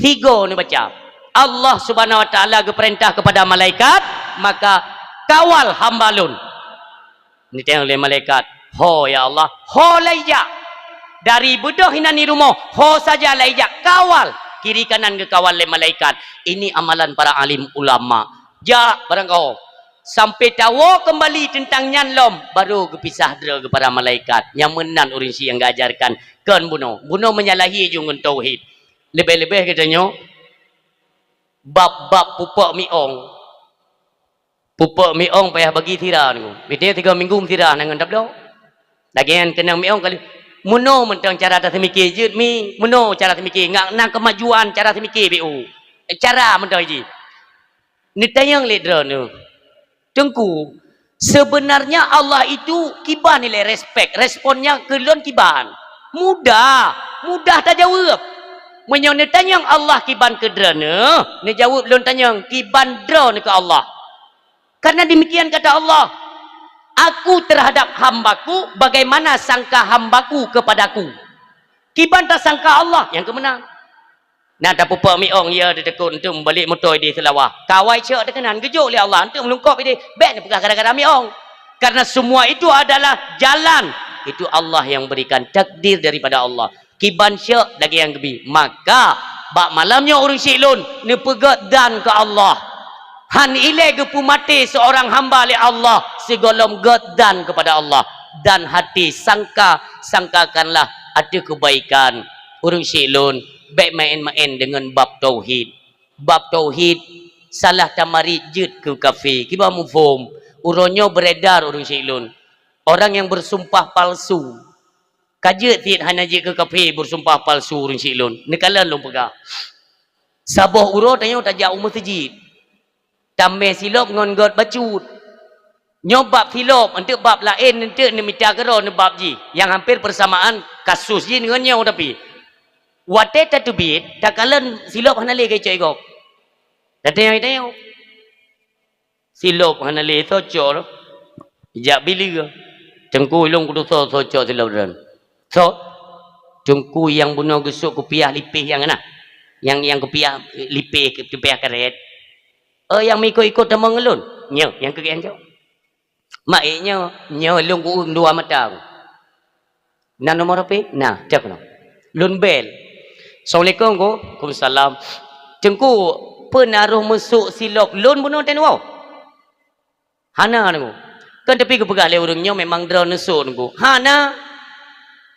sigoe neubaca. Allah Subhanahu Wa Taala geupeurintah kepada malaikat, maka kawal hamba lôn. Neutanyong lé malaikat, "Ho ya Allah, ho lai jak? Dari beudôh inan di rumoh, ho saja lai jak, kawal." Kiri kanan geukawal lé malaikat. Ini amalan para alim ulama. Jak barang ka ho. Sampai tawoe keumbali teuntang nyan lom, baru geupisah droe keu para malaikat. Nyang meunan ureuëng syiek nyang geuajarkan, kon bunoe. Bunoe menyalahi ju ngon tauhid. Leubeh-leubeh geutanyoe bab-bab pupok miong. Pupok miong payah bagi sira nyoe. Mité tiga minggu sira na ngon tabloe. Lagée nyan keunong miong kali. Meunoe mantong cara taseumiké jeuet mi, meunoe cara seumiké, ngat na keumajuan cara seumiké B U. Cara mantong jih. Neutanyong lé droeneuh, "Teungku, sebenarnya Allah itu kiban ilée respek, responnya keu lôn kiban?" Mudah, mudah tajaweueb. Meunyoe neutanyong Allah kiban keu droeneuh, neujaweueb lôn tanyong, "Kiban droeneuh keu Allah?" Karena demikian kata Allah, "Aku terhadap hambaku bagaimana sangka hambaku kepadaku." Kiban tasangka Allah nyang keumeunang. Na tapupok miong, ya, teuteukot, eunteuk meubalek moto ideh seulawah. Kawai cok teuh keunan, geujok lé Allah, eunteuk meulungkop ideh, bék neupeugah gara-gara miong. Karena semua itu adalah jalan. Itu Allah yang berikan, takdir daripada Allah. Kiban cok lagée nyang geubi. Maka, bak malam nyoe ureuëng syiek lôn, neupeugét dan keu Allah. Han ilée geupeumaté seorang hamba lé Allah, sigohlom gét dan kepada Allah. dan hati sangka, sangkakanlah ateueh keubaikan. Ureuëng syiek lôn, bék maén-maén deungon bab tauhid. Bab tauhid, salah tamarit jeuet keu kafé. Kiban muphom, uroe nyoe beredar ureuëng syiek lôn, orang nyang beusumpah palsu. Ka jeuet cit hana jeuet keu kafé beusumpah palsu ureuëng syiek lôn. Neukalon lôn peugah. Saboh uroe tanyoe tajak u meuseujid. Tamé silop ngon gét bacut. Nyoe bab silop, eunteuk bab laén eunteuk neumita keudroe neubab jih. Nyang hampir peusamaan kasus jih ngon nyoe tapi. Watée tateubiet, takalon silop hana lé geucok gob. Tatanyong-tanyong. Silop hana lé soe cok. Jak bileue. Teungku, ilôn kutusoe soe cok silop droeneuh. Soe? Teungku, nyang bunoe geusok kupiah lipéh nyang na. Nyang, nyang kupiah lipéh, kupiah karet. Oh, nyang meuikot-ikot tamong ngon lôn. Nyoe, nyang keu geuh cok. Mak ék nyoe, nyoe lôn kueueng dua mata. Na nomor H P? Na, cok keunoe. Lôn bel. Assalamualaikum, Ku. Waalaikumsalam. Teungku, peue na roh meusok silop lôn bunoe teuh nyoe? Hana, Teungku. Kan tapi geupeugah lé ureuëng nyoe memang droeneuh neusok, Teungku. Hana.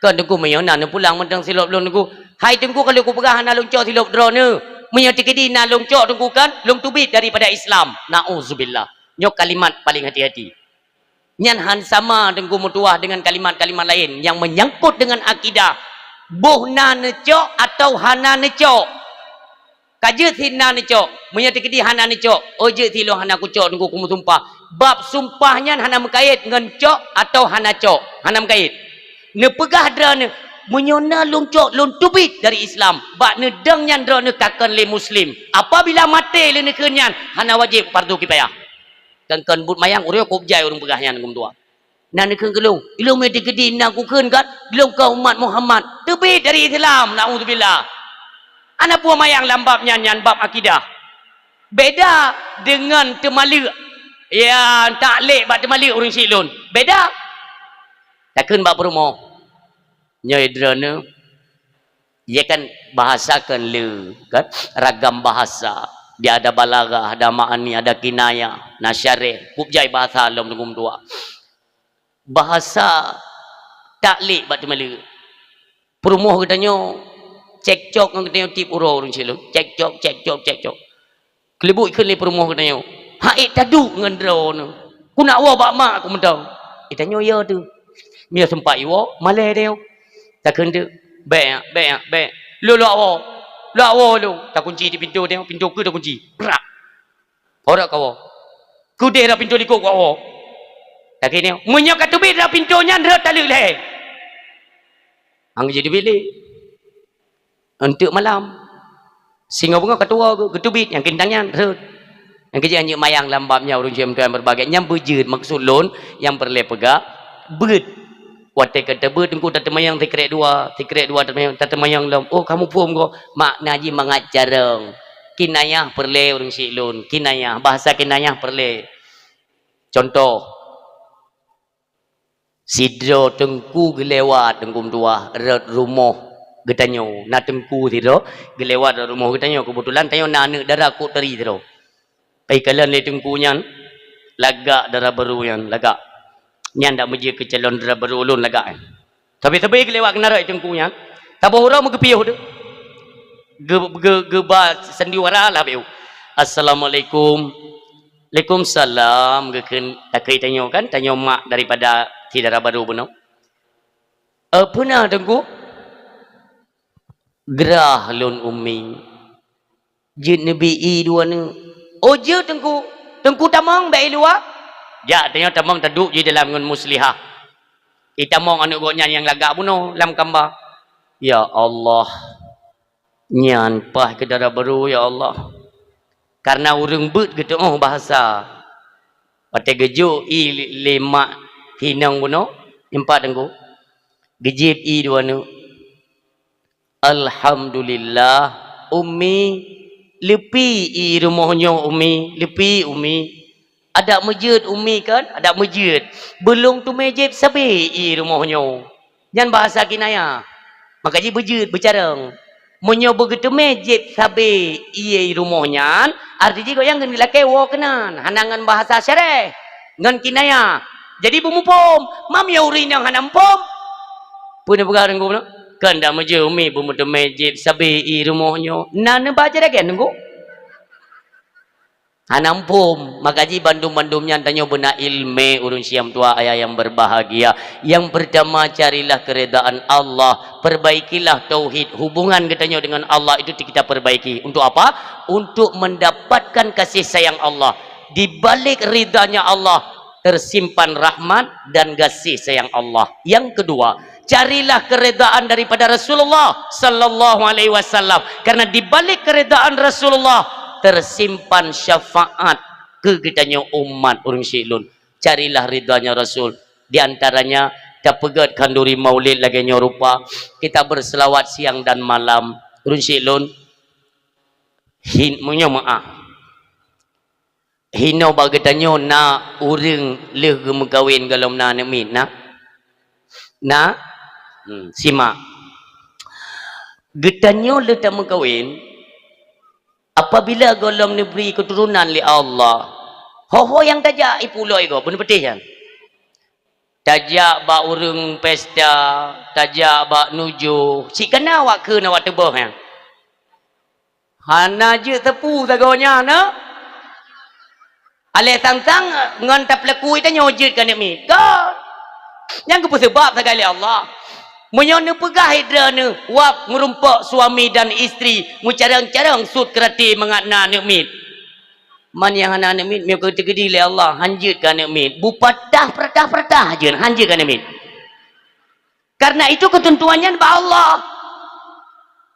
Kan Teungku, meunyoe na neupulang mantong silop lôn, Teungku. Hai Teungku, ka lheueh kupeugah hana lôn cok silop droeneuh. Meunyoe teukeudi na lôn cok, Teungku, kan lôn teubiet daripada Islam. Nauzubillah. Nyoe kalimat paléng hati-hati. Nyan han sama Teungku meutuwah deungon kalimat-kalimat laén nyang meunyangkot deungon akidah. Boh na neucok atawa hana neucok. Ka jeuet cit na neucok. Meunyoe teukeudi hana neucok, oh jeuet cit lôn hana kucok Teungku, kumeusumpah. Bab sumpah nyan hana meukait ngon cok atawa hana cok. Hana meukait. Neupeugah droeneuh, meunyoe na lôn cok, lôn teubiet dari Islam. Bak neudong nyan droeneuh ka kon lé muslim. Apabila maté lé neukheun nyan, hana wajéb fardu kifayah. Kan kon buet mayang, ureuëng kop jai ureuëng peugah nyan Teungku meutuwah. Na neukheun keu lôn, ilôn meuteukeudi na kukheun kan, lôn ka umat Muhammad. Teubiet dari Islam, naudzubillah. Ana peue mayang lam bab nyan, nyan bab akidah. Beda deungon teumaleuek. Ya, taklek bak teumaleuek ureuëng syiek lôn. Beda. Takheun bak peurumoh. Nyoe droeneuh, ya kan, bahasa kan le, kan? Ragam bahasa. Dia ada balaghah, ada ma'ani, ada kinayah, na syareh. Kop jai bahasa lom Teungku meutuwah. Bahasa taklek bak teumaleuek. Peurumoh geutanyoe cekcok ngon geutanyoe tiep uroe ureuëng syiek lôn. Cekcok, cekcok, cekcok. Keuleubuk kheun lé peurumoh geutanyoe, "Hai taduek ngon droeneuh. Ku nak woe bak mak ku mantong." Geutanyoe yo teuh. Meunyoe seumpat iwoe, malée tanyoe. Takheun teuk, "Bék, bék, bék. Lôn lôn woe. Lôn woe lôn." Takunci di pintoe tanyoe, pintoe keue takunci. Brak. Ho rot kawoe. Keudeh rot pintoe likot kawoe. Takheun nyoe, "Meunyoe ka teubiet rot pintoe nyan, rhot taleuek lhée." Ang jeuet teubiet lé. Eunteuk malam. Singoh beungoh ka tuwoe geu-, geuteubiet nyang kintang nyan rhot. Nyang keujeuet anjeuk mayang lam bab nyan ureuëng syiek meutuwah nyang beurbagai. Nyan beujeuet maksud lôn nyang peureulée peugah beuet. Watée ka teubeuet Teungku tateumanyong sikrek dua, sikrek dua tateumanyong, tateumanyong lom. Oh, kamu phom goh? Makna jih mangat carông. Kinayah peureulée ureuëng syiek lôn. Kinayah, bahasa kinayah peureulée. Contoh, sidroe teungku geulewat, teungku meutuwah, rot rumoh geutanyoe. Na teungku sidroe geulewat rot rumoh geutanyoe. Keubeutulan tanyoe na aneuëk dara kok tari sidroe. Kai kalon lé teungku nyan, lagak dara barô nyan, lagak. Nyan dak meujeuet keu calon dara barô ulôn lagak nyan. Sabe-sabe geulewat keunan rot teungku nyan, saboh uroe meugeupiôh teuh. Geu-, geu-, geuba sandiwara lah beu. "Assalamualaikum." "Waalaikumsalam," geukheun takheun tanyoe kan, tanyoe mak daripada si dara barô bunoe. "Eh, peue na, Teungku?" "Grah lôn, Umi. Jeuet neubi ié dua neuk." "Oh, jeuet, Teungku. Teungku tamong bak ié luwa." Jak tanyoe tamong taduek jih dalam ngon Muslihah. Itamong aneuëk gobnyan nyang lagak bunoe lam kamba. Ya Allah. Nyan paih keu dara barô, ya Allah. Kareuna ureuëng beuet geutuoh bahasa. Watée geujok ié lé mak inong bunoe, impat Teungku. Geujieb ié dua neuk. "Alhamdulillah, Umi, leupie ié rumoh nyoe, Umi, leupie, Umi." Adak meujeuet Umi kan? Adak meujeuet. Beulong teumé jieb sabe ié rumoh nyoe. Nyan bahasa kinayah. Maka jih beujeuet, beucarông. Meunyoe beugeuteumé jieb sabe ié rumoh nyan, arti jih gobnyan geulakée woe keunan, hana ngon bahasa syareh, ngon kinayah. Jadi beumuphom, mam ya ureuëng nyang hana muphom. Peue neupeugah Teungku na? Kan dak meujeuet umi beumeuteumé jép sabe i rumoh nyoe. Na neuba jaragen Teungku? Hana muphom. Maka jih bandum-bandum nyan tanyoe beuna iéleumé ureuëng siam tuha ayah yang berbahagia. Yang pertama, carilah keridaan Allah. Perbaikilah tauhid, hubungan geutanyoe dengan Allah itu kita perbaiki. Untuk apa? Untuk mendapatkan kasih sayang Allah. Di balik ridhanya Allah, tersimpan rahmat dan kasih sayang Allah. Yang kedua, carilah keridaan daripada Rasulullah sallallahu alaihi wasallam. Karena di balik keridaan Rasulullah, tersimpan syafaat keu geutanyoe umat ureuëng syik lôn. Carilah ridhanya Rasul. Di antaranya, tapeugét khanduri maulid lagée nyoe rupa, kita berselawat siang dan malam. Ureuëng syik lôn, hin-, meunyoe meuáh. Hinoe bak geutanyoe na ureuëng lheueh geumeukawen gohlom na aneuëk miet, na? Na? Hmm, simak. Geutanyoe lheueh tameukawen, apabila gohlom neubri keuturonan lé Allah, ho-ho nyang tajak i pulo igoe, beuneupeuteh nyan. Tajak bak ureuëng pesta, tajak bak nujoh, cit kana awak kheun awak teuboh nyan. Hana jeuet teupeu sagoe nyan, na? Aléh sang-sang ngon tapeulaku tanyoe jeuet keu aneuëk miet. Ka. Nyang geupeuseubab sagai lé Allah. Meunyoe neupeugah droeneuh wab meurumpok suami dan istri, meucarông-carông sut keuraté mangat na aneuëk miet. Man nyang hana aneuëk miet, meunyoe ka teukeudi lé Allah, han jeuet keu aneuëk miet. Bupatah, peurtah-peurtah jeuet, han jeuet keu aneuëk miet. Karena itu keuteuntuan nyan bak Allah.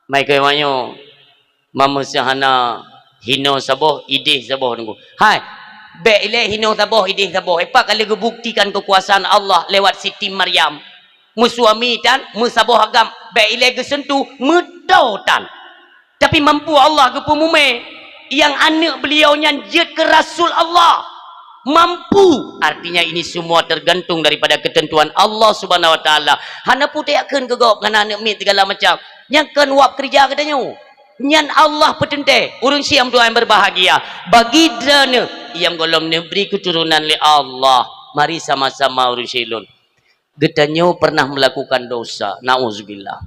Mai keu manyoe, mameuseuhana hinoe saboh, ideh saboh Teungku. Hai, bék ilée hinoe saboh, ideh saboh. Epa kali geubuktikan keukuasaan Allah lewat Siti Maryam. Meusuami tan, meusaboh agam, bék ilée geuseuntuh, meuto tan. Tapi mampu Allah geupeumumé, nyang aneuëk beliau nyan jeuet keu rasul Allah. Mampu, artinya ini semua tergantung daripada ketentuan Allah Subhanahu wa Taala. Hana peue tajak kheun keu gob, hana aneuëk miet segala macam. Nyang kheun wab keureuja geutanyoe. Nyan Allah peuteuntée, ureuëng siam tuha yang berbahagia. Bagi droeneuh nyang gohlom neubri keuturonan lé Allah, mari sama-sama ureuëng syik lôn. Geutanyoe pernah melakukan dosa, nauzubillah.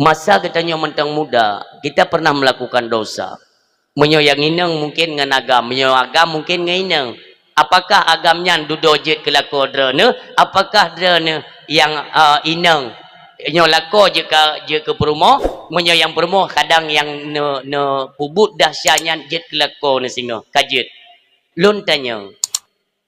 Masa geutanyoe mantong muda, kita pernah melakukan dosa. Meunyoe nyang inong mungkin ngon agam, meunyoe agam mungkin ngon inong. Apakah agam nyan dudoe jeuet keu lakoe droeneuh? Apakah droeneuh nyang, eh, inong nyoe lakoe jeuet ka, jeuet keu peurumoh? Meunyoe nyang peurumoh kadang nyang ne-, neupeubuet dahsya nyan jeuet keu lakoe neuh singoh, ka jeuet. Lôn tanyong,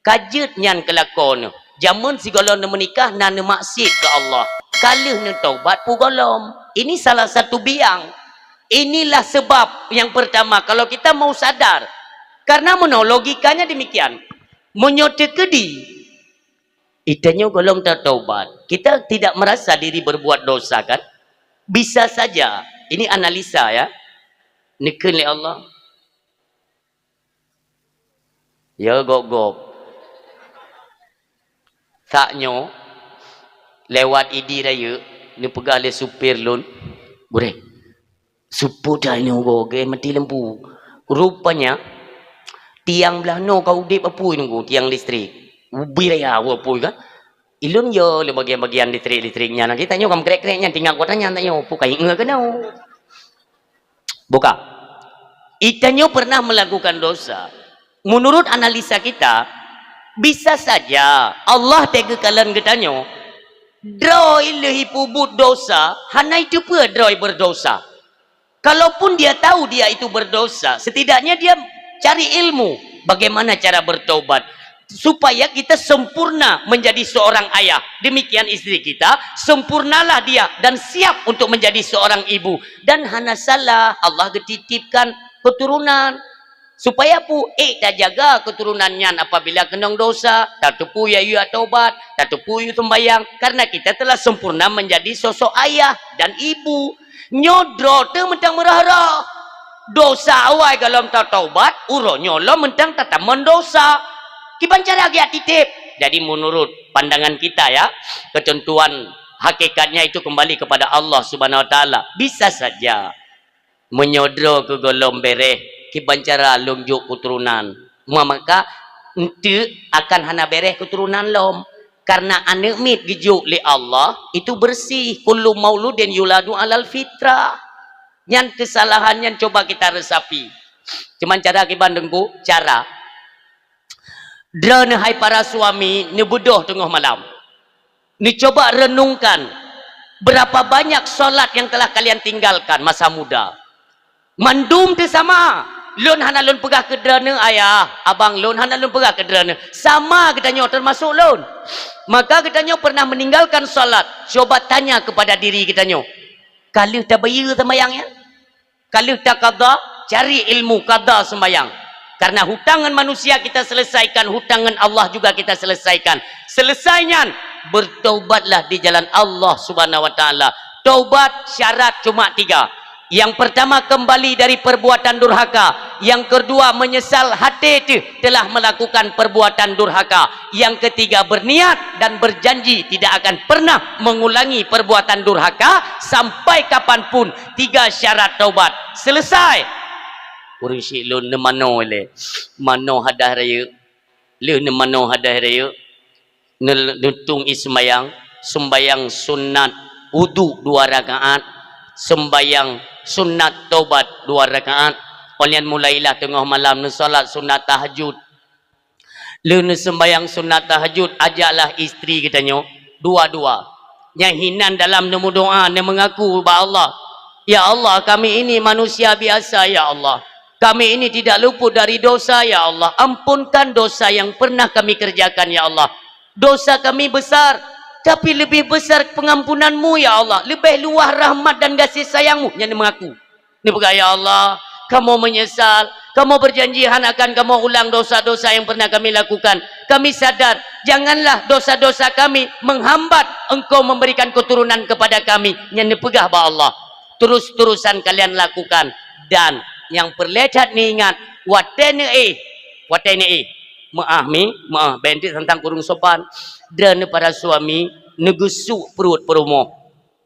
ka jeuet nyan keu lakoe neuh. Jameun sigohlom neumeunikah na neumaksiet keu Allah. Ka lheueh neutaubat peue gohlom. Ini salah satu biang. Inilah sebab yang pertama, kalau kita mau sadar. Karena meunoe logikanya demikian. Meunyoe teukeudi, geutanyoe gohlom tataubat. Kita tidak merasa diri berbuat dosa, kan? Bisa saja. Ini analisa, ya. Neukheun lé Allah. Ya, gob-gob. Saat nyoe, lewat Idi Rayeuk, neupeugah lé supir lôn, "Gurée, seupôt that nyoe goe, geuh mati lampu." Rupanya, tiang blah noe ka udeb apui Teungku, tiang listrik. Ubé raya apui kan. Ilôn yo lé bagian-bagian listrik-listrik nyan. Geutanyoe ka meukrek-krek nyan, tinggai kuat nyan tanyoe, peue ka ingat keunoe. Buka. Geutanyoe pernah melakukan dosa. Menurut analisa kita, bisa saja Allah teuka kalon geutanyoe, droe lheueh ipeubuet dosa, hana iteupeue droe berdosa. Kalaupun dia tahu dia itu berdosa, setidaknya dia cari ilmu bagaimana cara bertobat. Supaya kita sempurna menjadi seorang ayah. Demikian istri kita, sempurnalah dia dan siap untuk menjadi seorang ibu. Dan hana salah, Allah geutitipkan keturunan. Supaya peue? Ék tajaga keturunan nyan apabila keunong dosa, tateupeue yue taubat, tateupeue yue sembahyang, karena kita telah sempurna menjadi sosok ayah dan ibu. Nyoe droe teuh mantong meurah-rah. Dosa awai gohlom tataubat, uroe nyoe lom mantong tatamong dosa. Kiban cara geujak tieb. Jadi menurut pandangan kita ya, ketentuan hakikatnya itu kembali kepada Allah Subhanahu wa Taala. Bisa saja meunyoe droe keu gohlom bereh, kiban cara lôn jok keuturonan. Maka Enteuk akan hana bereh keuturonan lom. Karena aneuk miet geujok lé Allah, itu bersih. Kullu mauludin yuladu alal fitrah. Nyan kesalahan nyan coba kita resapi. Cuman cara kiban Teungku, cara. Droeneuh hai para suami, neubeudôh teungoh malam. Neucoba renungkan, berapa banyak salat yang telah kalian tinggalkan masa muda. Mandum teu sama. Lôn hana lôn peugah keu droeneuh ayah, abang lôn hana lôn peugah keu droeneuh. Sama geutanyoe termasuk lôn. Maka geutanyoe pernah meninggalkan salat. Coba tanya kepada diri geutanyoe. Ka lheueh tabayeue seumayang nyan? Ka lheueh takada, cari ilmu kada sembahyang. Karena hutang ngon manusia kita selesaikan, hutang ngon Allah juga kita selesaikan. Selesai nyan, bertobatlah di jalan Allah Subhanahu wa Taala. Tobat syarat cuma tiga. Yang pertama, kembali dari perbuatan durhaka. Yang kedua, menyesal hati itu telah melakukan perbuatan durhaka. Yang ketiga, berniat dan berjanji tidak akan pernah mengulangi perbuatan durhaka sampai kapanpun. Tiga syarat taubat. Selesai. Ureuëng syiek lôn neumanoe lé. Manoe hadah rayeuk. Lheueh neumanoe hadah rayeuk, ne-, neutueng ie seumbayang, seumbayang sunat wudu dua rakaat, seumbayang sunat taubat dua rakaat. Óh lheueh nyan mulailah teungoh malam neusalat sunat tahajud. Lheueh neuseumbayang sunat tahajud, ajaklah istri geutanyoe dua-dua. Nyang hinan dalam neumeudoá, neumeungaku bak Allah, "Ya Allah, kami ini manusia biasa, ya Allah. Kami ini tidak luput dari dosa, ya Allah. Ampunkan dosa yang pernah kami kerjakan, ya Allah. Dosa kami besar, tapi lebih besar pengampunan-Mu, ya Allah. Lebih luah rahmat dan kasih sayang-Mu." Nyan neumeungaku. Neupeugah, "Ya Allah, kamoe meunyeusal, kamoe beujanji hana akan kamoe ulang dosa-dosa nyang pernah kami lakukan. Kami sadar, janganlah dosa-dosa kami menghambat Engkau memberikan keturunan kepada kami." Nyan neupeugah bak Allah, "Terus-terusan kalian lakukan." Dan nyang peureulée that neuingat, watée neuéh, watée neuéh, meuáh mi, meuáh, bék teuntang kureueng sopan. Droeneuh para suami, neugeusuk pruet peurumoh.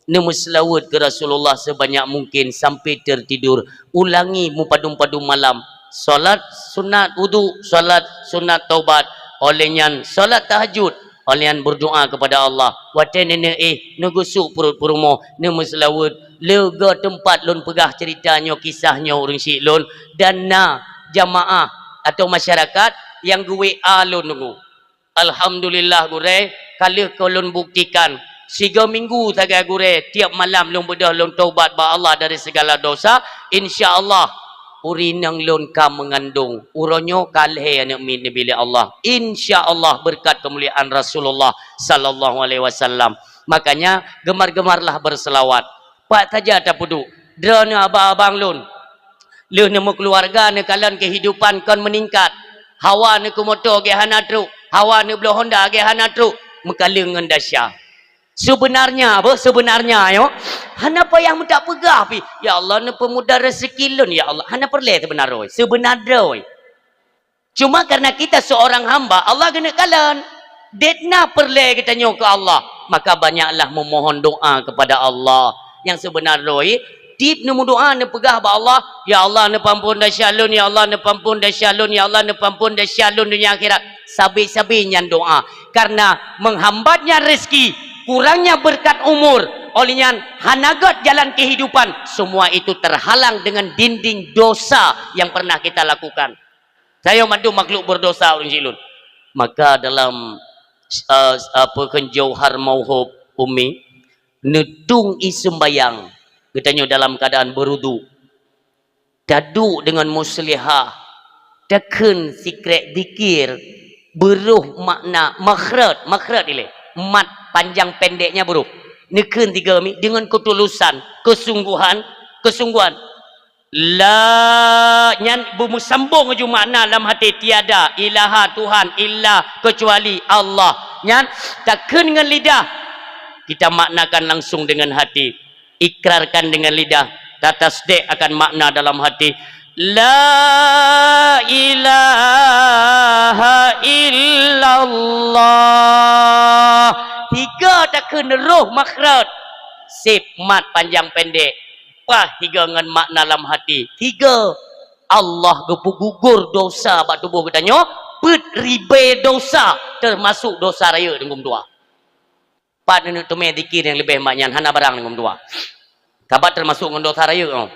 Neumeuseulaweuet keu Rasulullah seubanyak mungkin sampai tertidur. Ulangi meupadum-padum malam. Salat sunat wudu, salat sunat taubat. Óh lheueh nyan salat tahajud. Óh lheueh nyan berdoa kepada Allah. Watée neuéh, neugeusuk pruet peurumoh, neumeuseulaweuet. Leuga teumpat lôn peugah cerita nyoe, kisah nyoe ureuëng syiek lôn. Dan na jamaah atau masyarakat nyang geu-W A lôn nunggu. Alhamdulillah gurée, ka lheueh keu lôn buktikan. Sigoe minggu sagai gurée, tieb malam lôn beudôh lôn taubat bak Allah dari segala dosa. Insya Allah, ureuëng inong lôn ka meungandong. Uroe nyoe ka lhée aneuk miet neubi lé Allah. Insya Allah, beureukat keumuliaan Rasulullah sallallahu alaihi wasallam. Makanya, gemar-gemarlah berselawat. Pat saja tapeuduek, droeneuh abang-abang lôn. Lheueh neumeukeuluwarga neukalon keuhidupan kon meuningkat. Hawa neukeumoto gét hana trok, hawa neubloe honda gét hana trok, meukaleueng ngon desya. Seubeunarnya, beuh, seubeunarnya nyoe, hana payah meutak peugah pih, "Ya Allah, neupeumudah rezeki lôn, ya Allah." Hana peureulée seubeuna droe. Seubeuna droe. Cuma karena kita seorang hamba, Allah geuneuk kalon. Dét na peureulée geutanyoe keu Allah, maka banyaklah memohon doa kepada Allah. Nyang seubeuna droe, tieb neumeudoa neupeugah bak Allah, "Ya Allah, neupeuampon desya lôn, ya Allah, neupeuampon desya lôn, ya Allah, neupeuampon desya lôn donya akhirat." Sabe-sabe nyan doa. Karena menghambatnya rezeki, kurangnya berkat umur, óh lheueh nyan hana gét jalan kehidupan, semua itu terhalang dengan dinding dosa yang pernah kita lakukan. Tanyoe mandum makhluk berdosa ureuëng syiek lôn. Maka dalam, eh, apa kheun Jauhar Mauhub Umi, neutueng ie seumbayang geutanyoe dalam keadaan berudu. Taduek deungon muslihah, takheun sikrek zikir, beuroh makna makhraj, makhraj ilée, mat panjang pendeknya beuroh. Neukheun tiga mi deungon keutulusan, keusungguhan, keusungguhan. La, nyan beumeusambong laju makna lam hati, tiada ilaha Tuhan illa kecuali Allah. Nyan takheun ngon lidah, kita maknakan langsung dengan hati. Ikrarkan dengan lidah, tatasdek akan makna dalam hati. La ilaha illallah. Tiga takheun roh makhraj. Sip mat panjang pendek. Pah tiga ngon makna lam hati. Tiga, Allah geupeugugur dosa bak tuboh geutanyoe. Peuet ribée dosa, teumasuk dosa rayeuk, Teungku meutuah. Pat neuneuk teumé zikir nyang leubeh mak nyan, hana barang, Teungku meutuah. Ka ba teumasuk ngon dosa rayeuk, oh.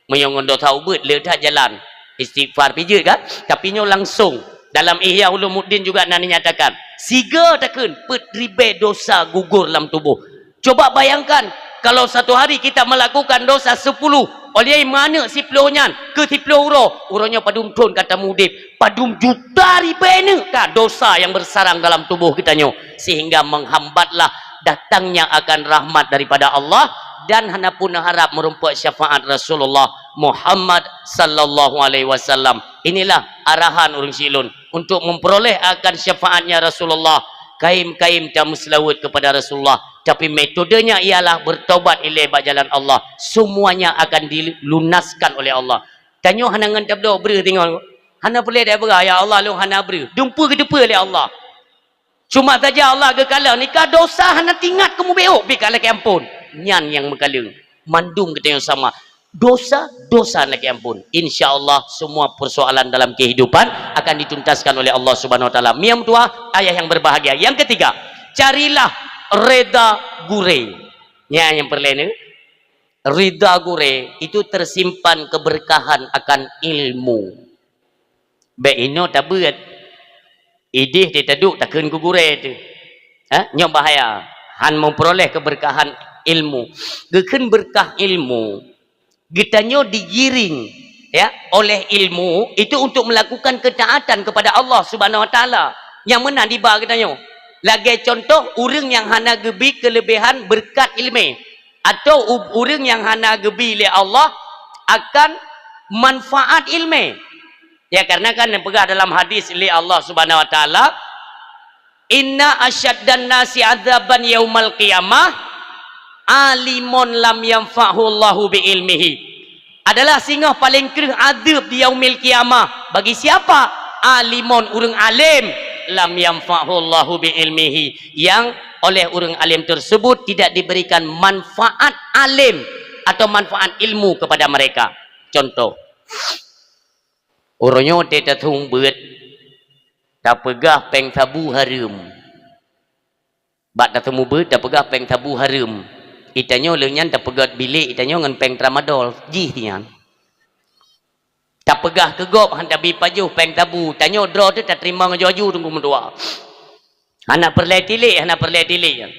Meunyoe ngon dosa ubeut, le that jalan. Istighfar pih jeuet kan? Tapi nyoe langsung. Dalam Ihya Ulumuddin juga na neunyatakan, siga takheun peuet ribée dosa gugur lam tuboh. Coba bayangkan, kalau satu hari kita melakukan dosa sepuluh, oleh meuaneuk siploh nyan keu siploh uroe, uroe nyoe padum thon ka tamuudeb, padum juta ribée neuk ka dosa nyang beusarang dalam tuboh geutanyoe, sehingga menghambatlah datangnya akan rahmat daripada Allah, dan hana pun harab meurumpok syafaat Rasulullah Muhammad sallallahu alaihi wasallam. Inilah arahan ureuëng siklon untuk memperoleh akan syafaatnya Rasulullah. Kaim-kaim tameuseulaweuet kepada Rasulullah, tapi metodenya ialah bertobat ilée bak jalan Allah. Semuanya akan dilunaskan oleh Allah. Tanyoe hana ngon tabloe breuh tinggai. Hana peureulée tabloe, "Ya Allah, lôn hana breuh." Dumpeue geuteupeue lé Allah. Cuma saja Allah geukalon, nika dosa hana tingat keumubeok, bit ka lakée amphon. Nyan nyang meukalon. Mandum geutanyoe sama. Dosa, dosa lakée amphon. Insya Allah, semua persoalan dalam kehidupan akan dituntaskan oleh Allah Subhanahu Wa Taala. Mia meutuah, ayah yang berbahagia. Yang ketiga, carilah reda gurée. Nyan nyang peureulée ni. Reda gurée itu tersimpan keberkahan akan ilmu. Bék inoe tabeuet. Idéh teuh taduek takheun keu gurée teuh. Ha? Nyoe bahaya. Han meupeuroleh keubeurkahan ilmu. Geukheun beurkah ilmu. Geutanyoe digiring, ya, oleh ilmu itu untuk melakukan ketaatan kepada Allah Subhanahu Wa Taala. Nyang meunan diba geutanyoe. Lagée contoh, ureuëng nyang hana geubi keuleubehan beurkat iéleumé, atau u-, ureuëng nyang hana geubi lé Allah akan manfaat iéleumé. Ya, karena kan neupeugah dalam hadis lé Allah Subhanahu Wa Taala, "Inna asyaddan nasi adzaban yaumal qiyamah alimun lam yanfa'hu Allahu bi ilmihi." Adalah singoh paléng kreueh adeueb di yaumil qiyamah. Bagi siapa? Alimun, ureuëng além, lam yanfa'hu Allahu bi ilmihi, yang oleh ureuëng além tersebut tidak diberikan manfaat além atau manfaat ilmu kepada mereka. Contoh, uroe nyoe teutateueng beuet, tapeugah péng sabu hareuem. Bak tateumeubeuet tapeugah péng sabu hareuem. Itanyoe lheueh nyan tapeugét bilék itanyoe ngon péng tramadol. Jih nyan. Tapeugah keu gob han tabi pajoh péng sabu. Tanyoe droe teuh tateurimong aju-aju Teungku meutuah. Hana peureulée tilék, hana peureulée tilék.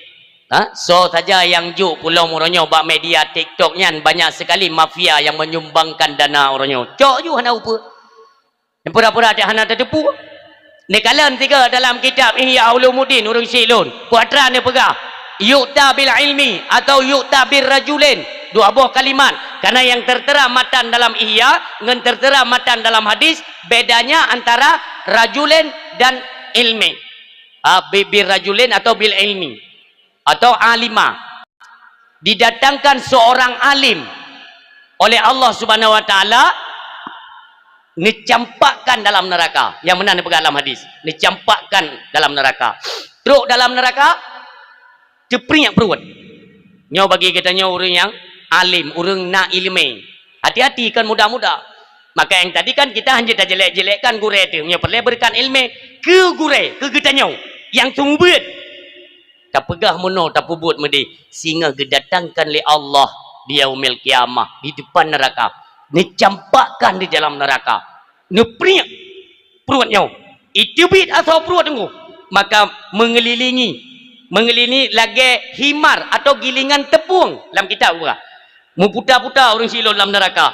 Ha? Soe saja nyang jok peulom uroe nyoe bak media TikTok nyan, banyak sekali mafia yang menyumbangkan dana uroe nyoe. Cok ju hana upeue. Pura-pura tak hana tateupeue. Neukalon sigoe dalam kitab Ihya Ulumuddin ureuëng syiek lôn. Peue atra neupeugah, "Yu'ta bil ilmi" atau "Yu'ta bir rajulain". Dua boh kalimat. Karena yang tertera matan dalam Ihya ngon tertera matan dalam hadis, bedanya antara rajulain dan ilmi. Ah, bi-, bir rajulain atau bil ilmi. Atau alimah. Didatangkan seorang alim oleh Allah Subhanahu Wa Taala, neucampakkan dalam neraka. Nyang meunan neupeugah dalam hadis, neucampakkan dalam neraka. Trok dalam neraka, teupriek pruet. Nyoe bagi geutanyoe ureuëng nyang alim, ureuëng na iéleumé. Hati-hati, kon mudah-mudah. Maka nyang tadi kan kita hana tajelek-jelekkan gurée teuh, nyoe peureulée beureukat iéleumé keu gurée, keu geutanyoe nyang seumeubeuet. Tapeugah meunoe, tapeubuet meudeh, singoh geudatangkan lé Allah di yaumil qiyamah, di depan neraka, neucampakkan di dalam neraka, neupriek pruet nyoe, iteubiet asoe pruet teungku, maka meungeulilingi, meungeulilingi lagée himar atau gilingan teupueng lam kitab geupeugah. Meuputa-puta ureuëng syiek lôn lam neraka.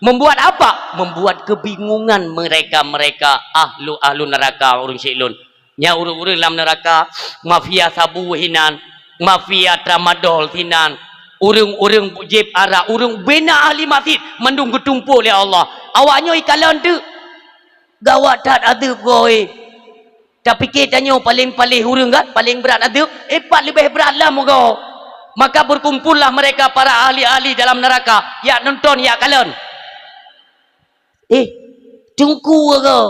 Membuat apa? Membuat kebingungan mereka-mereka ahlu-ahlu neraka ureuëng syiek lôn. Nyan ureuëng-ureuëng lam neuraka, mafia sabu hinan, mafia tramadol hinan, ureuëng-ureuëng jieb arak, ureuëng bina ahli masjid, mandum geutumpôk lé Allah. Awak nyoe ikalon teuk. Gawat that adeueb goe. Tapike tanyoe paleng paléh ureuëng kan, paleng brat adeueb, eh, pat leubeh brat lom goe. Maka berkumpullah mereka para ahli-ahli dalam neraka, yak nonton, yak kalon. Eh, teungku goe.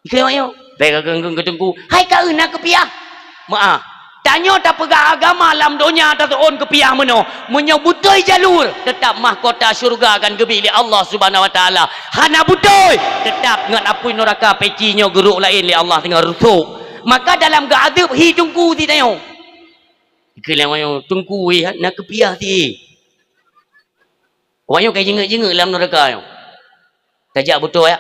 Ikeu nyoe, bèk ka geung-geung keu teungku. Hai ka na keupiah. Meu'ah. Tanyoe tapeugah agama lam donya taseuôn keupiah meunoe. Meunyoe beutôi jalur, teutap mahkota syeuruga akan geubri lé Allah Subhanahu wa Taala. Hana beutôi, teutap ngon apui neuraka peci nyoe geurok laén lé Allah teungoh reusôk. Maka dalam geuadeueb hi teungku si tanyoe. Keu lé nyoe teungku, eh, na keupiah si. Awak nyoe ka jingeuk-jingeuk lam neuraka nyoe. Tajak beutôi, ya.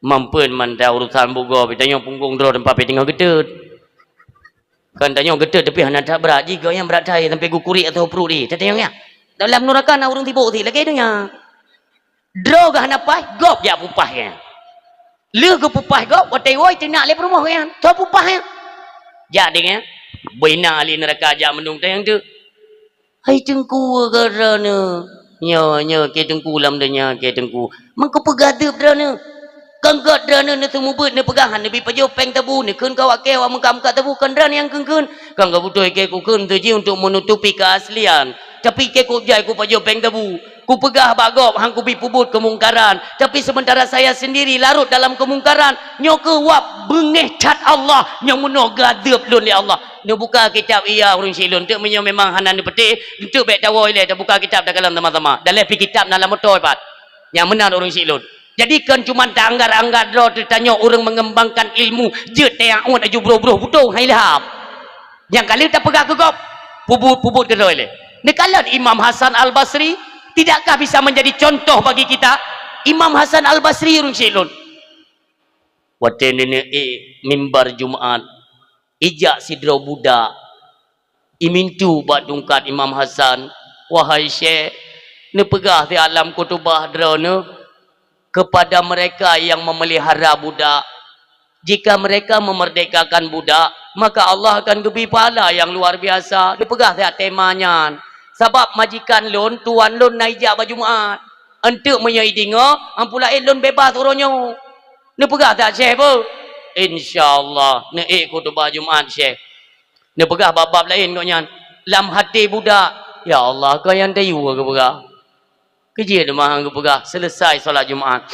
Mampeuen mantong urusan bugoe, pih tanyoe punggong droe teumpat pih teungoh geuteut. Kan tanyoe geuteut tapi hana that brat, jih gobnyan brat that sampai geukurek ateueh pruet jih. Tatanyong nyan. Dalam neuraka na ureuëng sibok sit lagée donya. Droe geuh hana paih, gob jak peupah nyan. Lheueh geupeupah gob, watée woe teunak lé peurumoh nyan. Toh peupah nyan. Jak deh nyan. Bina ahli neuraka jak meunung tanyong teuk. Hai teungku, gara droeneuh. Nyoe, nyoe keu teungku lam donya, keu teungku. Meukeupeugadeueb droeneuh. Kon gét droeneuh neuseumeubeuet neupeugah neubi pajoh péng tabu, neukheun keu awak kée awak meukat-meukat tabu, kon droeneuh nyang kheun-kheun. Kon gét beutôi kée kukheun tu jih untuk menutupi keaslian. Tapi kée kujai kupajoh péng tabu. Kupeugah bak gob han kubi peubuet keumungkaran. Tapi sementara saya sendiri larut dalam keumungkaran. Nyoe keuh wab beungéh that Allah. Nyoe meunoe gadeueb lôn lé Allah. Neubuka kitab, iya, ureuëng syiek lôn. Teuk meunyoe memang hana neupeutéh, teuk bék tawoe ilée, tabuka kitab takalon sama-sama. Dalam pih kitab na lam moto pat. Nyang meunan ureuëng syiek lôn. Jadi kon cuma taanggar-anggar droe teutanyoe ureuëng mengembangkan ilmu, jeuet teuyak uet aju broh-broh butong hai lhab. Nyang ka lheueh tapeugah keu gob, peubuet-peubuet keudroe lé. Neukalon Imam Hasan Al-Basri, tidakkah bisa menjadi contoh bagi kita? Imam Hasan Al-Basri ureuëng syiek lôn. Watée neuneuk ék mimbar Jumat, ijak sidroe budak, imintu bak tungkat Imam Hasan, "Wahai Syekh, neupeugah siat lam khutubah droeneuh kepada mereka yang memelihara budak, jika mereka memerdekakan budak, maka Allah akan geubri pahala yang luar biasa." Neupeugah siat tema nyan, "Sabab majikan lôn, tuan lôn na ijak bak Jumat. Enteuk meunyoe ideungoe, ampu laén lôn bebas uroe nyoe." Neupeugah that Syekh peue? "Insya Allah, neuék khutubah Jumat, Syekh." Neupeugah bab-bab laén gobnyan. Lam até budak, "Ya Allah, kon nyang tayue geupeugah." Keujeuet teuma geupeugah, selesai salat Jumat.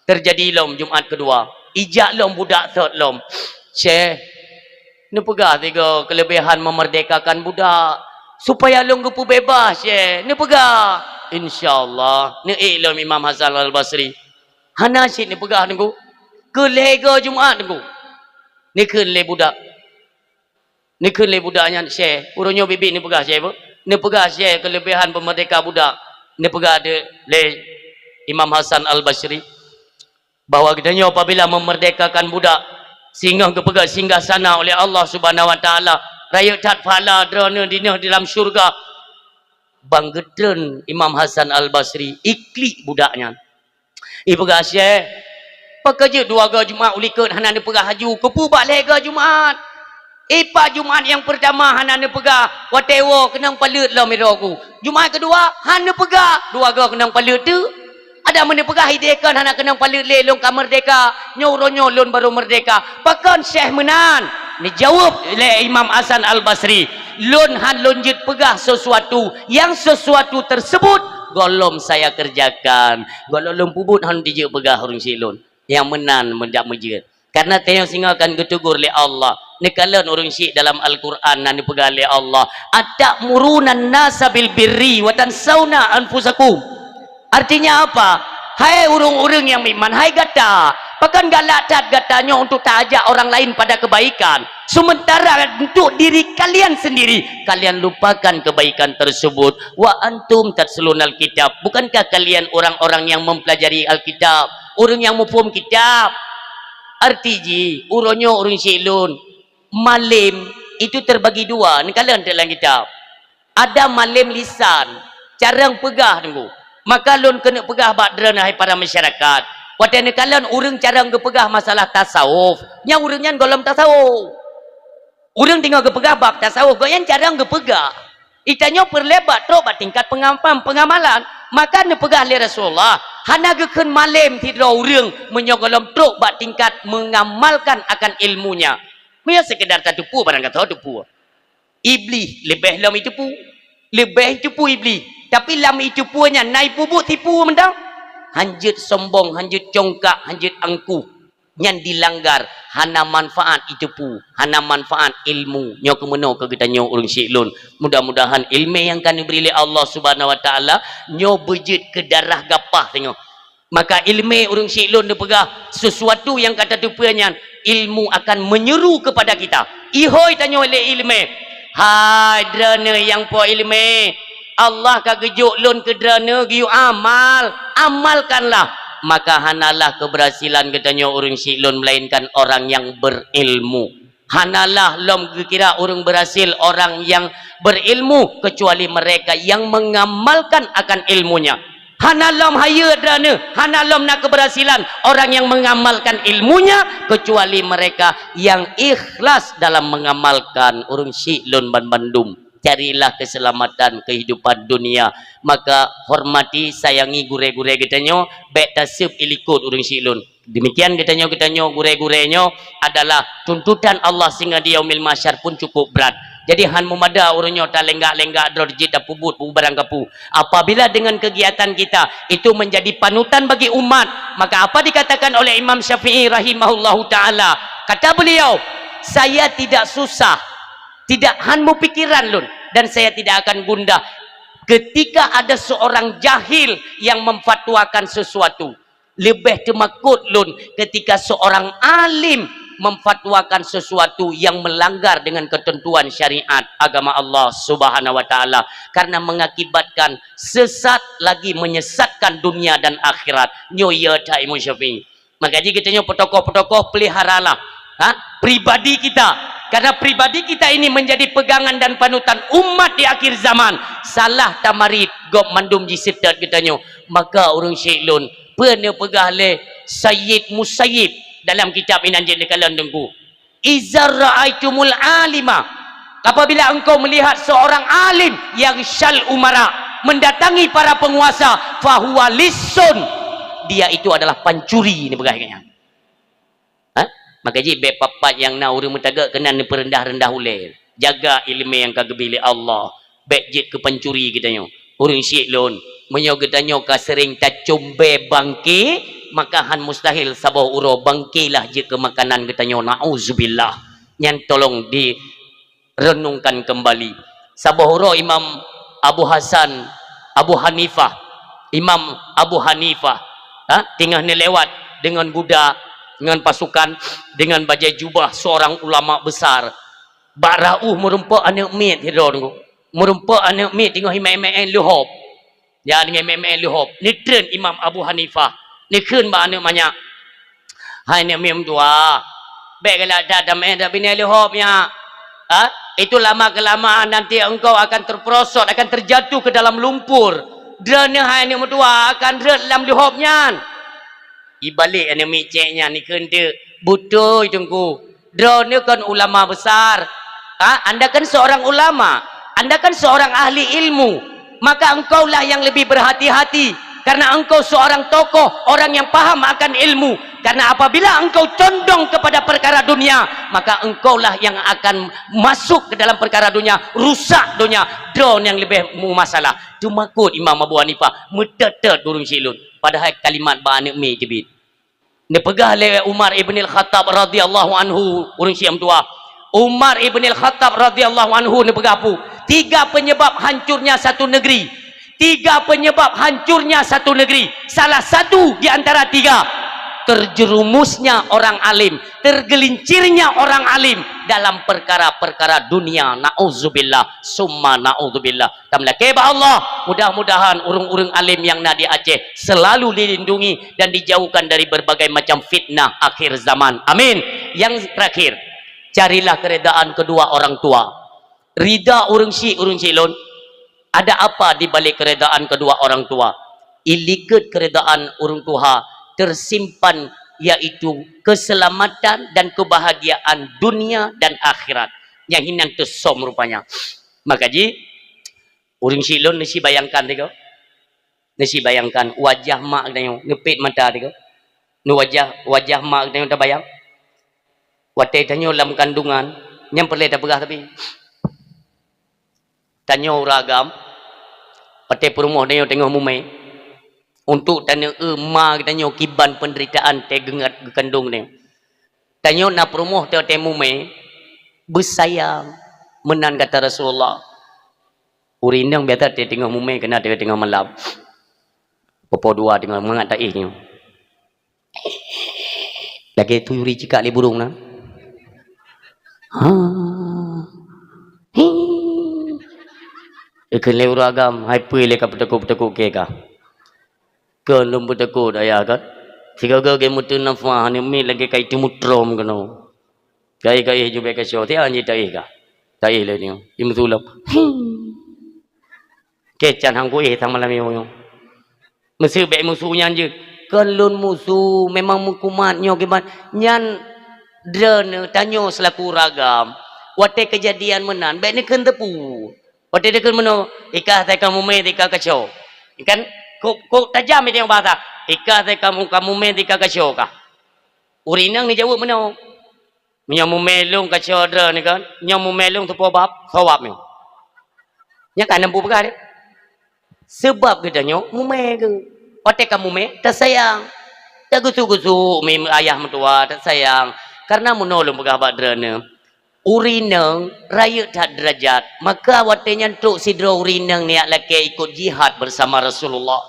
Teujadi lom Jumat keudua. Ijak lom budak thot lom. "Syekh, neupeugah tiga kelebihan memerdekakan budak, supaya lôn geupeubeubaih, Syekh. Neupeugah." "Insya Allah." Neuék lom Imam Hasan Al-Basri. Hana cit neupeugah teungku. Keu lhée goe Jumat teungku. Neukheun lé budak. Neukheun lé budak nyan, "Syekh, uroe nyoe biet-biet neupeugah, Syekh, peue?" Neupeugah, "Syekh, kelebihan peumerdeka budak." Neupeugah deh lé Imam Hasan Al-Basri, bahwa geutanyoe apabila memerdekakan budak, singoh geupeugah singgah sana oleh Allah Subhanahu wa Taala, rayeuk that pahala droeneuh dinoe di dalam syurga. Ban geutreun Imam Hasan Al-Basri, iklik budak nyan. Ipeugah, "Syekh, pakon jeuet dua goe Jumat u likot hana neupeugah laju, keupeue bak lhée goe Jumat? Ipak Jumat nyang peurtama hana neupeugah, watée woe keunong paleuet lom sidroe ku. Jumat keudua, han neupeugah, dua goe keunong paleuet teuk. Adak meuneupeugah ideh kon hana keunong paleuet lé, lôn ka meurdeka, nyoe uroe nyoe lôn barô meurdeka." "Pakon Syekh meunan?" Neujaweueb lé Imam Hasan Al-Basri, "Lôn han lôn jeuet peugah sesuatu, yang sesuatu tersebut gohlom saya kerjakan." Gohlom lôn peubuet han dijeuet peugah ureuëng syiek lôn. Nyang meunan meudak meujeuet. Karena tanyoe singoh akan geutegur lé Allah. Neukalon ureuëng syiek dalam Al-Quran na neupeugah lé Allah, "Atamuruna nasa bil birri wa tansauna anfusakum." Artinya apa? Hai ureuëng-ureuëng nyang meuiman, hai gata, pakon galak that gata nyoe untuk taajak orang lain pada kebaikan, sementara untuk diri kalian sendiri, kalian lupakan kebaikan tersebut. "Wa antum tatslunal kitab." Bukankah kalian orang-orang yang mempelajari Alkitab, ureuëng nyang muphom kitab? Arti jih, uroe nyoe ureuëng syiek lôn, malem itu terbagi dua, neukalon dalam kitab. Ada malem lisan, carong peugah teungku. Maka lôn keuneuk peugah bak droeneuh hai para masyarakat. Watée neukalon ureuëng carong geupeugah masalah tasawuf, nyang ureuëng nyan gohlom tasawuf. Ureuëng teungoh geupeugah bab tasawuf, gobnyan carong geupeugah. Itanyoe peureulée bak trok bak tingkat pengam-, pengamalan. Maka neupeugah lé Rasulullah, hana geukheun malem sidroe ureuëng meunyoe gohlom trok bak tingkat mengamalkan akan ilmunya. Meunyoe sekedar tateupeue barang gata teupeue. Iblih leubeh lom iteupeue. Leubeh iteupeue Iblih. Tapi lam iteupeue nyan na ipeubuet tipu mantong. Han jeuet sombong, han jeuet congkak, han jeuet angkuh. Nyan dilanggar, hana manfaat itu pu, hana manfaat ilmu. Nyoe keumeunoe keu geutanyoe ureuëng syiek lôn. Mudah-mudahan ilmu yang ka neubri lé Allah Subhanahu wa Taala nyoe beujeuet keu darah gapah tanyoe. Maka ilmu ureuëng syiek lôn neupeugah, sesuatu yang ka tateupeue nyan, ilmu akan menyeru kepada kita. Ihôi tanyoe lé ilmu. Hai droeneueh nyang po ilmu, Allah ka geujok lôn keu droeneueh geuyue amal, amalkanlah. Maka hanalah keberhasilan geutanyoe ureuëng syiek lôn, melainkan orang yang berilmu. Hanalah lom geukira ureuëng berhasil orang yang berilmu, kecuali mereka yang mengamalkan akan ilmunya. Hana lom hayeue droeneueh, hana lom na keberhasilan orang yang mengamalkan ilmunya, kecuali mereka yang ikhlas dalam mengamalkan. Ureuëng syiek lôn banbandum, carilah keselamatan kehidupan dunia. Maka hormati, sayangi gurée-gurée geutanyoe, bék taseueb ilikot ureuëng syiek lôn. Demikian geutanyoe, geutanyoe gurée-gurée nyoe adalah tuntutan Allah sehingga di yaumil mahsyar pun cukup berat. Jadi han meumada ureuëng nyoe talenggak-lenggak droe jeuet tapeubuet peue barang kapeue. Apabila dengan kegiatan kita itu menjadi panutan bagi umat, maka apa dikatakan oleh Imam Syafi'i rahimahullahu taala? Kata beliau, "Saya tidak susah, tidak han meupikiran lôn, dan saya tidak akan gundah ketika ada seorang jahil yang memfatwakan sesuatu." Leubeh teumakot lôn ketika seorang alim memfatwakan sesuatu yang melanggar dengan ketentuan syariat agama Allah Subhanahu wa Taala, karena mengakibatkan sesat lagi menyesatkan dunia dan akhirat. Nyoe ya that Imam Syafi'i. Maka jih geutanyoe peutokoh-peutokoh, peliharalah, ha, pribadi kita. Karena pribadi kita ini menjadi pegangan dan panutan umat di akhir zaman. Salah tamarit, gob mandum jiseutôt geutanyoe. Maka ureuëng syiek lôn, peue neupeugah lé Sayyid Musayyib dalam kitab inan jeuet neukalon Teungku, "Iza ra'aitumul alima," apabila engkau melihat seorang alim, "yaghshal umara," mendatangi para penguasa, "fahuwa lissun," dia itu adalah pancuri, neupeugah lagée nyan. Ha? Maka jih bék pat-pat nyang na ureuëng meutagak keunan neupeureundah-reundah ulée. Jaga iéleumé nyang ka geubri lé Allah. Bék jeuet keu pancuri geutanyoe. Ureuëng syiek lôn, meunyoe geutanyoe ka seuréng tacöm bée bangke, maka han mustahil saboh uroe bangke lah jeuet keu makanan geutanyoe. Nauzubillah. Nyan tolong di renungkan kembali. Saboh uroe Imam Abu Hasan, Abu Hanifah, Imam Abu Hanifah, ha, teungoh neulewat deungon guda, deungon pasukan, deungon bajée jubah seorang ulama besar. Bak rot ueh meurumpok aneuëk miet sidroe teungku. Meurumpok aneuëk miet teungoh imé-imé leuhop. Ya, deungon mé-mé leuhop. Neutreun Imam Abu Hanifah. Neukheun bak aneuëk manyak, "Hai aneuëk miet meutuah, bék galak that tamé that binéh leuhop nyak. Ha? Itu lama-kelamaan nanti engkau akan terperosot, akan terjatuh ke dalam lumpur. Droeneueh hai aneuëk meutuah akan rhot lam leuhop nyan." Ibalek aneuëk miet cék nyan neukheun teuk, "Beutôi Teungku, droeneueh kon ulama besar. Ha? Anda kan seorang ulama, Anda kan seorang ahli ilmu, maka engkaulah yang lebih berhati-hati, karena engkau seorang tokoh, orang yang paham akan ilmu. Karena apabila engkau condong kepada perkara dunia, maka engkaulah yang akan masuk ke dalam perkara dunia, rusak dunia, droeneueh nyang leubeh meumasalah." Teumakot Imam Abu Hanifah, meutot-tot ureuëng syiek lôn. Padahai kalimat bak aneuëk miet teubiet. Neupeugah lé Umar ibn al-Khattab radhiyallahu anhu, ureuëng syiek meutuah. Umar ibn al-Khattab radhiyallahu anhu neupeugah peue? Tiga penyebab hancurnya satu negeri. Tiga penyebab hancurnya satu negeri. Salah satu di antara tiga, terjerumusnya orang alim, tergelincirnya orang alim dalam perkara-perkara dunia. Nauzubillah, summa nauzubillah. Tameulakée bak Allah, mudah-mudahan ureuëng-ureuëng alim nyang na di Aceh selalu dilindungi dan dijauhkan dari berbagai macam fitnah akhir zaman. Amin. Yang terakhir, carilah keredaan kedua orang tua. Rida ureuëng syiek, ureuëng syiek lôn, ada apa di balik keredaan kedua orang tua? Ilikot keredaan ureuëng tuha tersimpan, yaitu keselamatan dan kebahagiaan dunia dan akhirat. Nyang hinan teusom rupanya. Maka jih, ureuëng syiek lôn, neusibayangkan tiga. Neusibayangkan wajah mak geutanyoe, neupet mata tiga. Neuwajah, wajah mak geutanyoe tabayang. Watée tanyoe lam kandungan, nyan peureulée tapeugah tapi. Tanyoe ureuëng agam, watée peurumoh tanyoe teungoh mumé, untuk taneueu ma geutanyoe kiban peunderitaan teuh geungat geukandong tanyoe. Tanyoe na peurumoh teuh watée mumé, beusayang, meunan kata Rasulullah. Ureuëng inong biasa teuh teungoh mumé keunan teuh teungoh malam. Popo dua teungoh mangat taéh nyoe. Lagée tuyuri cikak lé burung na. Ha. Hi. Ikheun lé ureuëng agam, hai peue lé ka peuteukot-peuteukot keu ka. Kon lôn peuteukot ayah kan. Sigoe-goe geuh meuteunafah, aneuk miet lagée ka iteumutrom keunoe. Ka éh, ka éh jubek ka syoe, tiang jih taéh ka. Taéh lé nyoe, imeusulop. Hi. Keucan hang kuéh sang malam nyoe. Meuseu bék musu nyan jeuet. Kon lôn musu, memang meukumat nyoe kiban. Nyan droeneuh tanyoe seulaku ureuëng agam. Watée keujadian meunan, bék neukheun teupeue. Watée neukheun meunoe, "Ikah sai ka mumé, tika kaco." Kan, kok, kok tajam itu bahasa. "Ikah sai ka mu-, ka mumé, tika kaco kah." Ureuëng inong neujaweueb meunoe. Meunyoe mumé lôn kaco droeneuh kan, nyoe mumé lôn teupeue bab, sawab nyoe. Nyan ka na peue peugah deh. Seubab geutanyoe mumé geuh. Watée ka mumé, tasayang. Tageusu-geusu mi ayah meutuwa, tasayang. Kareuna meunoe lôn peugah bak droeneuh, ureuëng inong rayeuk that deurajat, maka watée nyan trok sidroe ureuëng inong niat lakée ikot jihad beusama Rasulullah.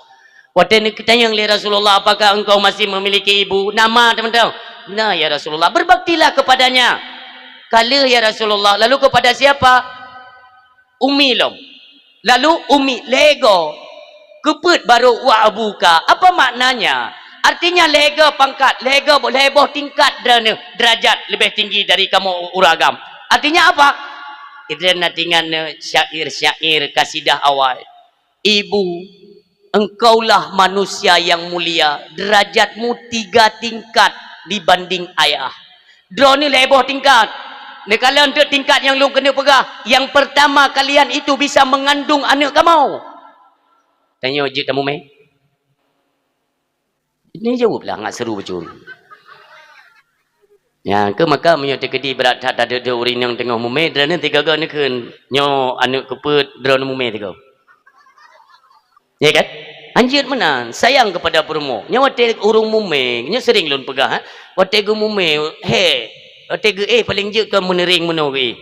Watée neutanyong lé Rasulullah, "Apakah engkau masih memiliki ibu?" "Na ma, teumantong." "Na, ya Rasulullah." "Berbaktilah kepadanya." "Ka lheueh, ya Rasulullah." "Lalu kepada siapa?" "Umi lom." "Lalu umi lhée goe?" "Keupeuet barô wa abuka." "Apa maknanya?" "Artinya lhée goe pangkat, lhée goe, lhée boh tingkat droeneuh deurajat leubeh tinggi dari kamoe ureuëng agam." "Artinya apa?" "Idren na tingan syair-syair kasidah awai." "Ibu, engkaulah manusia yang mulia, derajatmu tiga tingkat dibanding ayah." "Droeneuh lhée boh tingkat. Neukalon teuk tingkat nyang lôn keuneuk peugah. Yang pertama, kalian itu bisa mengandung aneuk kamoe." Tanyoe jeuet tamumé. Neujaweueb lah ngat seuru bacut. Nyan keuh maka meunyoe teukeudi brat that tadeue ureuëng inong teungoh mumé, droeneuh tiga-tiga neukheun, "Nyoe aneuk keupeuet droeneuh mumé tiga." Ya kan? Hanjeuet meunan, sayang kepada peurumoh. Nyoe watée ureuëng mumé, nyoe sering lôn peugah, ha? Watée geumumé, he, watée geuéh paleng jeuet kon meuneuring meunoe geuéh.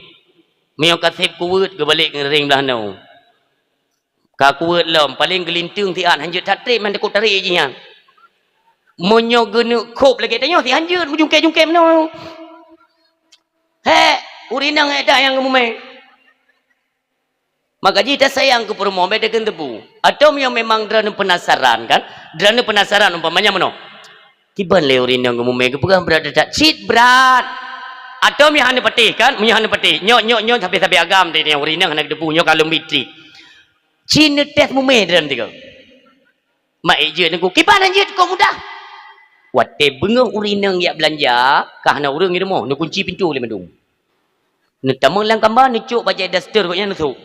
Meunyoe ka seb kuweuet, geubalek ngeuneuring blaih noe. Ka kuweuet lom, paleng geulinteung siat, hanjeuet that treb man takot tarek jih nyan. Meunyoe geuneuk khôb lagée tanyoe, si hanjeuet meujungkée-jungkée meunoe. Hék, ureuëng inong ék that nyang geumumé. Maka jih tasayang keu peurumoh, bék takheun teupeue. Atawa meunyoe memang droeneuh peunasaran kan, droeneuh peunasaran umpamanya meunoe. Kiban lé ureuëng inong geumumé, geupeugah brat that, cit brat. Atawa meunyoe hana patéh kan, meunyoe hana patéh. Nyoe, nyoe, nyoe sabe-sabe agam teuh nyang ureuëng inong hana geuteupeue, nyoe ka lôn bi treb. Ci neutés mumé droeneuh tiga. Mak ék jeuet neugui, kiban han jeuet kok mudah. Watée beungoh ureuëng inong jak beulanja, ka hana ureuëng di rumoh, neukunci pintoe lé mandum. Neutamong lam kamba, neucok bajée daster gobnyan neusok.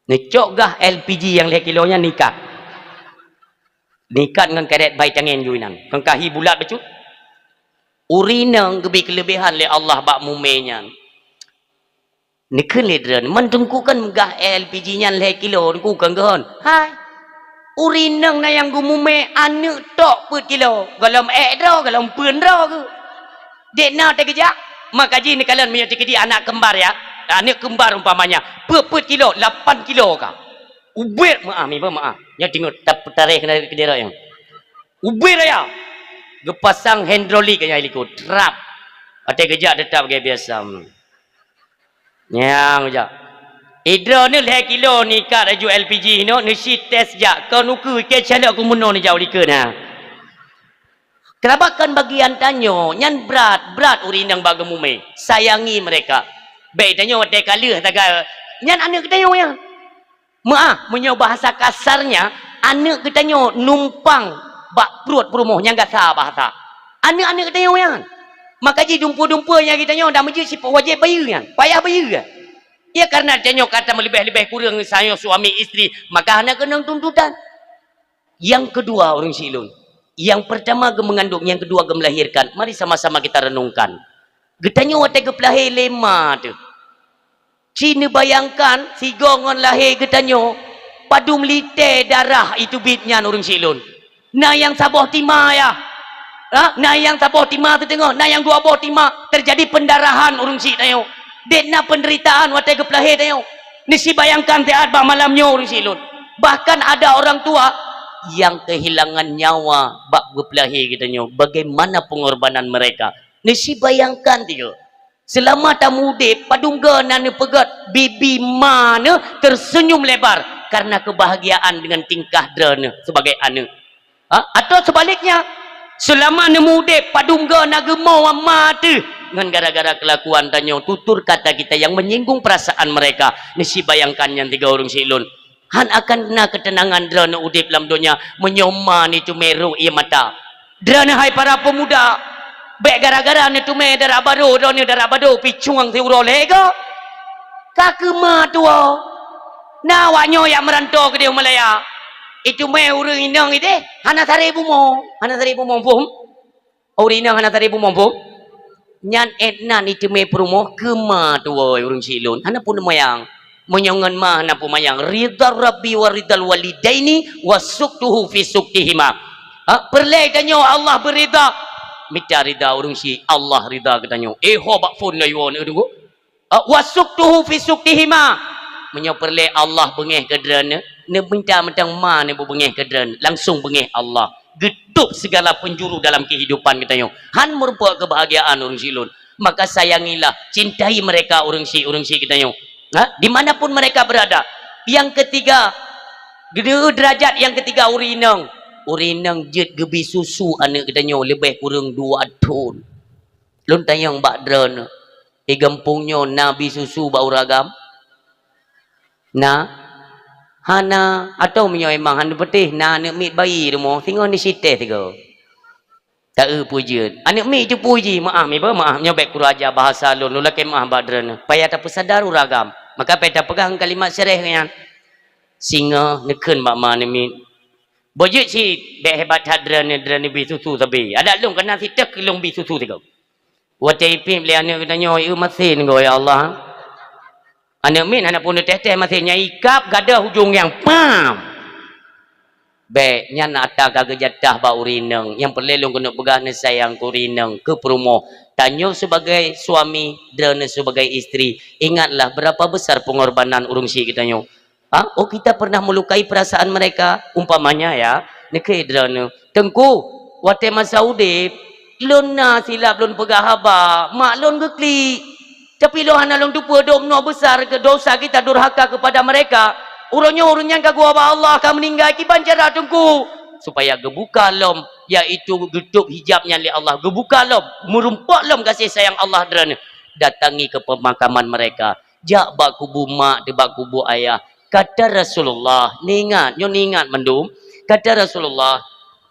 Neucok gah L P G nyang lhée kilo nyan neuikat. Neuikat ngon karét bai tangen jih inan, ngon kahi bulat bacut. Ureuëng inong geubri keuleubehan lé Allah bak mumé nyan. Neukheun lé droeneuh, man teungku kan meugah L P G nyan lhée kilo, teungku kan geuhon. Hai, ureuëng inong na nyang geumumé aneuk tok peuet kilo, gohlom ék droe, gohlom peuen droe geuh. Dék na teugeujak, maka jih neukalon meunyoe teukeudi anak keumbar ya, aneuk keumbar umpamanya, peuet-peuet kilo, lapan kilo ka. Ubit meuah, meuah. Nyoe teungoh tap-, tareh keunan keudroe nyoe. Ubit raya. Geupasang hidrolik nyang likot, trap. Watée geujak teutap lagée biasa. Nyang jak. Idroe ni lhée kilo nikat laju L P G inoe, neusi tes jak, kon ukeue, keu calok keu meunoe neujak u likot na. Keurabat kon bagian tanyoe, nyan brat, brat ureuëng inong bak geumumé. Sayangi mereka. Bék tanyoe watée ka lheueh taga, nyan aneuk geutanyoe nyan. Meuah, meunyoe bahasa kasarnya, aneuk geutanyoe numpang bak pruet peurumoh nyang gasa bahasa. Aneuk-aneuk geutanyoe nyan. Maka jih dumpeue-dumpeue nyang geutanyoe dak meujeuet sipeuwajéb bayeue nyan, payah bayeue nyan. Ya, kareuna tanyoe ka tameuleubeh-leubeh kureueng sayoe suami istri, maka hana keunong tuntutan. Nyang keudua, ureuëng sileuen. Nyang peurtama geumeungandong, nyang keudua geumeulahirkan. Mari sama-sama kita renungkan. Geutanyoe watée geupeulahé lé ma teuh. Ci neubayangkan sigoe ngon lahé geutanyoe, padum lité darah iteubiet nyan ureuëng sileuen. Na nyang saboh tima yah. Ha? Na nyang saboh tima teuteungoh, na nyang dua boh tima, terjadi pendarahan ureuëng syik tanyoe. Dek na penderitaan watée geupeulahé tanyoe. Neusibayangkan siat bak malam nyoe ureuëng syik lôn. Bahkan ada orang tua yang kehilangan nyawa bak geupeulahé geutanyoe. Bagaimana pengorbanan mereka? Neusibayangkan tiga. Seulama tameudeb, padum goe na neupeugét, bibi ma neuh terseunyum lebar karena kebahagiaan dengan tingkah droeneuh sebagai aneuëk. Ha? Atau sebaliknya, seulama neumeudeb, padum goe na geumoe ma teuh ngon gara-gara kelakuan tanyoe, tutur kata kita yang menyinggung perasaan mereka. Neusibayangkan nyan tiga ureuëng syik lôn. Han akan na keuteunangan droeneuh udeb lam donya meunyoe ma neuteumé rhot ié mata. Droeneuh hai para pemuda, bék gara-gara neuteumé dara bado, droeneuh dara bado picueng siuroe lhée goe. Ka keumatuoe. Na awak nyoe nyang meuranto keudeh u Malaya. Iteumé ureuëng inong ideh, hana saré bumoe, hana saré bumoe, phom? Ureuëng inong hana saré bumoe, phom? Nyan étna iteumé peurumoh keumatuoe ureuëng syik lôn. Hana peuneumanyang. Meunyoe ngon ma hana peumayang, ridha Rabbi wa ridhal walidaini wa suqtuhu fi suqtihima. Ha, peureulée tanyoe Allah beuridha. Mita ridha ureuëng syik, Allah ridha geutanyoe. Eh, ho bak phon na yuwoe neudeungoe. Ha, wa suqtuhu fi suqtihima. Meunyoe peureulée Allah beungéh keu droeneuh, neuminta mantong ma neubeungéh keu droeneuh, langsung beungéh Allah. Geutôb segala penjuru dalam kehidupan geutanyoe. Han meurumpok kebahagiaan ureuëng syik lôn. Maka sayangilah, cintai mereka ureuëng syik, ureuëng syik geutanyoe. Ha? Di mana pun mereka berada. Yang ketiga, gede-, derajat yang ketiga ureuëng inong. Ureuëng inong jeuet geubi susu aneuëk geutanyoe leubeh kureueng dua thon. Lôn tanyong bak droeneuh, di gampông nyoe na bi susu bak ureuëng agam? Na? Hana, atau meunyoe memang hana peutéh, na aneuëk miet bayi rumoh, singoh neusitéh sigoe. Ta-eu peue jeuet. Aneuëk miet teupeue jih, meuáh, miba meuáh, nyoe bék kuraja bahasa lôn, lôn lakée meuáh bak droeneuh. Payah tapeusadar ureuëng agam. Maka payah tapeugah kalimat syarah nyan. Singoh neukheun bak ma aneuëk miet. Boh jeuet cit, bék hebat that droeneuh, droeneuh bi susu sabe. Adak lôn kana siteh keu lôn bi susu sigoe. Watée ipiep lé aneuëk geutanyoe, eu masen goe, ya Allah. Aneuëk miet hana pun teuh-teuh masen, nyang ikab gadoh ujong nyang pam. Bék, nyan ata ka geujatah bak ureuëng inong. Nyang peureulée lôn keuneuk peugah neusayang keu ureuëng inong, keu peurumoh. Tanyoe sebagai suami, droeneuh sebagai istri, ingatlah berapa besar pengorbanan ureuëng syik geutanyoe. Ha? Oh, kita pernah melukai perasaan mereka? Umpamanya ya, neukheun droeneuh, "Teungku, watée masa udeb, lôn na silap lôn peugah haba, mak lôn geuklik. Tapi lôn hana lôn teupeue dom noe besar keu dosa kita durhaka kepada mereka. Uroe nyoe ureuëng nyan ka geuwoe bak Allah, ka meuninggai, kiban cara Teungku?" Supaya geubuka lom, yaitu geutôb hijab nyan lé Allah, geubuka lom, meurumpok lom gaséh sayang Allah droeneuh. Datangi ke pemakaman mereka. Jak bak kubu mak teuh, bak kubu ayah. Kata Rasulullah, neuingat, nyoe neuingat mandum. Kata Rasulullah,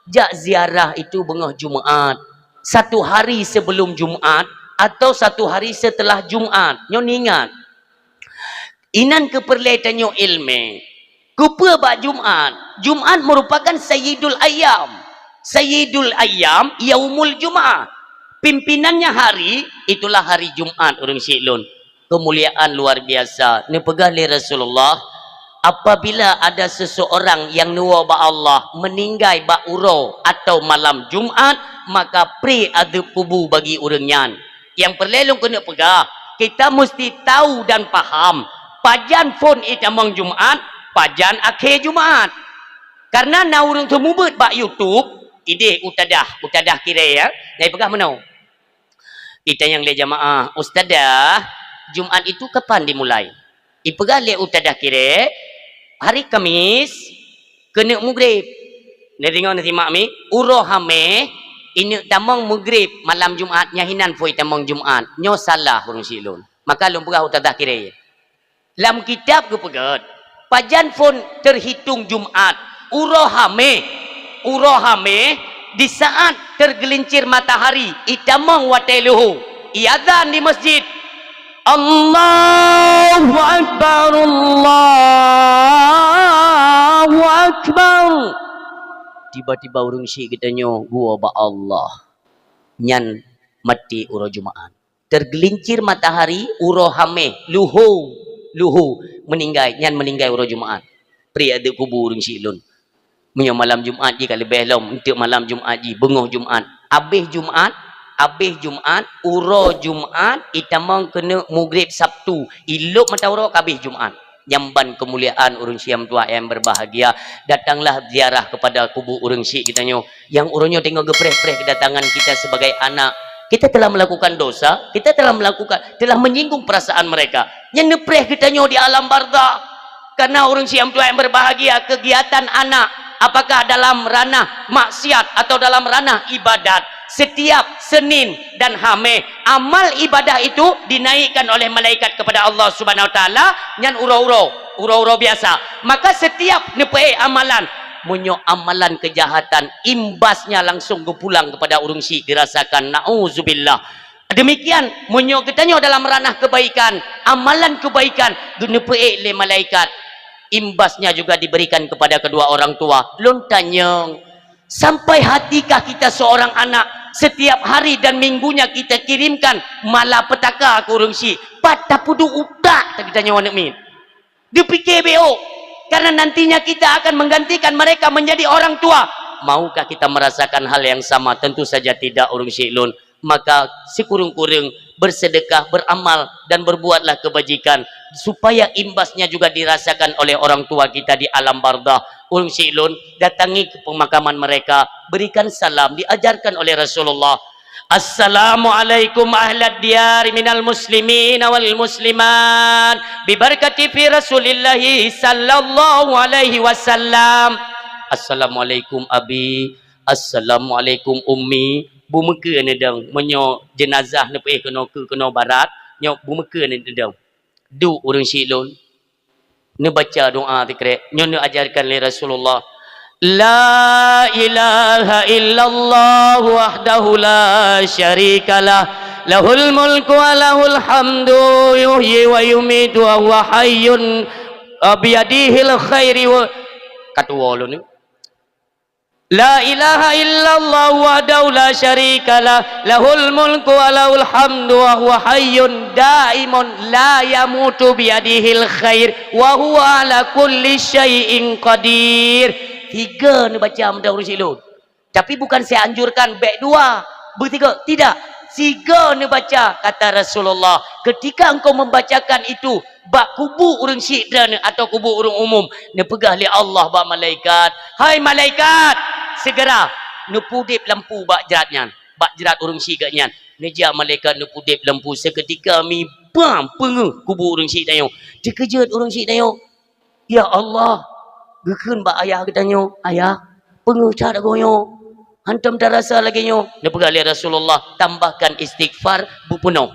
jak ziarah itu beungoh Jumaat. Satu hari sebelum Jumaat atau satu hari setelah Jumaat. Nyoe neuingat. Inan keuh peureulée tanyoe iéleumé. Keupeue bak Jumaat? Jumaat merupakan sayyidul ayyam. Sayyidul ayyam yaumul Jumaah. Pimpinannya hari, itulah hari Jumaat, ureuëng syik lôn. Keumuliaan luar biasa. Neupeugah lé Rasulullah, apabila ada seseorang yang neuwoe bak Allah meuninggai bak uroe atau malam Jumaat, maka pri adeueb kubu bagi ureuëng nyan. Nyang peureulée lôn keuneuk peugah, kita mesti tahu dan paham pajan phon itamong Jumaat, pajan akhé Jumaat. Karena na ureuëng seumeubeuet bak YouTube, ideh Utadah, Utadah Kirée, ya. Nyang ipeugah meunoe. Itanyong lé jamaah, "Ustazah, Jumaat itu kapan dimulai?" Ipeugah lé Utadah Kirée, "Hari Kamis keuneuk mugreb." Neudeungoe, neusimak mi, uroe Hameh ineuk tamong mugreb malam Jumaat, nyan hinan phon itamong Jumaat. Nyoe salah ureuëng syik lôn. Maka lôn peugah Utadah Kirée. Lam kitab geupeugét, pajan phon terhitung Jumaat, uroe Hameh. Uroe Hameh, di saat tergelincir matahari, itamong watée luho, iazan di masjid. Allahu Akbar, Allahu Akbar. Tiba-tiba ureuëng syik geutanyoe geuwoe bak Allah. Nyan maté uroe Jumaat. Tergelincir matahari, uroe Hameh, luho, luho, meuninggai, nyan meuninggai uroe Jumaat. Pri adeueb kubu ureuëng syik lôn. Meunyoe malam Jumaat jih ka leubeh lom, eunteuk malam Jumaat jih, beungoh Jumaat. Abéh Jumat, abéh Jumat, uroe Jumat, itamong keuneuk Maghrib Sabtu, ilop mata uroe ka abéh Jumat. Nyang ban keumuliaan ureuëng syiah meutuah nyang berbahagia, datanglah ziarah kepada kubu ureuëng syik geutanyoe. Nyang uroe nyoe teungoh geupreh-preh kedatangan kita sebagai anak. Kita telah melakukan dosa, kita telah melakukan, telah menyinggung perasaan mereka. Nyang neupreh geutanyoe di alam barzakh. Karena ureuëng syiah meutuah nyang berbahagia, kegiatan anak, apakah dalam ranah maksiat atau dalam ranah ibadat, setiap Senin dan Hameh, amal ibadah itu dinaikkan oleh malaikat kepada Allah Subhanahu Wa Taala, nyan uroe-uroe, uroe-uroe biasa. Maka setiap neupeuék amalan, meunyoe amalan kejahatan, imbasnya langsung geupulang kepada ureuëng syik dirasakan. Nauzubillah. Demikian, meunyoe geutanyoe dalam ranah kebaikan, amalan kebaikan, geuneupeuék lé malaikat, imbasnya juga diberikan kepada kedua orang tua. Lôn tanyong, sampai hatikah kita seorang anak, setiap hari dan minggunya kita kirimkan malapetaka keu ureuëng syik? Pat tapeuduek utak geutanyoe aneuk miet? Dipike beu, karena nantinya kita akan menggantikan mereka menjadi orang tua. Maukah kita merasakan hal yang sama? Tentu saja tidak, ureuëng syik lôn. Maka sikureueng-kureueng bersedekah, beramal, dan berbuatlah kebajikan, supaya imbasnya juga dirasakan oleh orang tua kita di alam barzakh. Ureuëng syik lôn, datangi ke pemakaman mereka, berikan salam, diajarkan oleh Rasulullah. Assalamualaikum ahlad diyar minal muslimin wal muslimat, bibarakati fi Rasulillahi sallallahu alaihi wasallam. Assalamualaikum abi, assalamualaikum ummi. Bumeukeue neudong, meunyoe jenazah neupeuéh keunoe keu keunoe barat, nyoe bumeukeue neudong. Duek ureuëng syik lôn, neubaca doa sikrek nyoe neuajarkan lé Rasulullah. La ilaha illallah wahdahu la syarikalah, lahul mulku wa lahul hamdu, yuhyi wa yumitu wa huwa hayyun, biyadihil khairi wa, katuwo lôn ni. La ilaha illallah wahdahu la syarikalah, lahul mulku wa lahul hamdu wa huwa hayyun daimun la yamutu biyadihil khair wa huwa ala kulli syai'in qadir. Tiga neubaca meunan ureuëng syik lôn. Tapi bukan saya anjurkan bèk dua, beutiga, tidak. Siga neubaca, kata Rasulullah, ketika engkau membacakan itu, bak kubu ureuëng syik droeneuh atau kubu ureuëng umum, neupeugah lé Allah bak malaikat, "Hai malaikat, segera neupeudeb lampu bak jrat nyan, bak jrat ureuëng syik geuh nyan." Neujak malaikat neupeudeb lampu, seketika mi bam peungeuh kubu ureuëng syik tanyoe. Teukeujot ureuëng syik tanyoe, "Ya Allah," geukheun bak ayah geutanyoe, "Ayah, peungeuh that goe nyoe. Hantom tarasa lagèe nyoe." Neupeugah lé Rasulullah, "Tambahkan istighfar beupeunoh."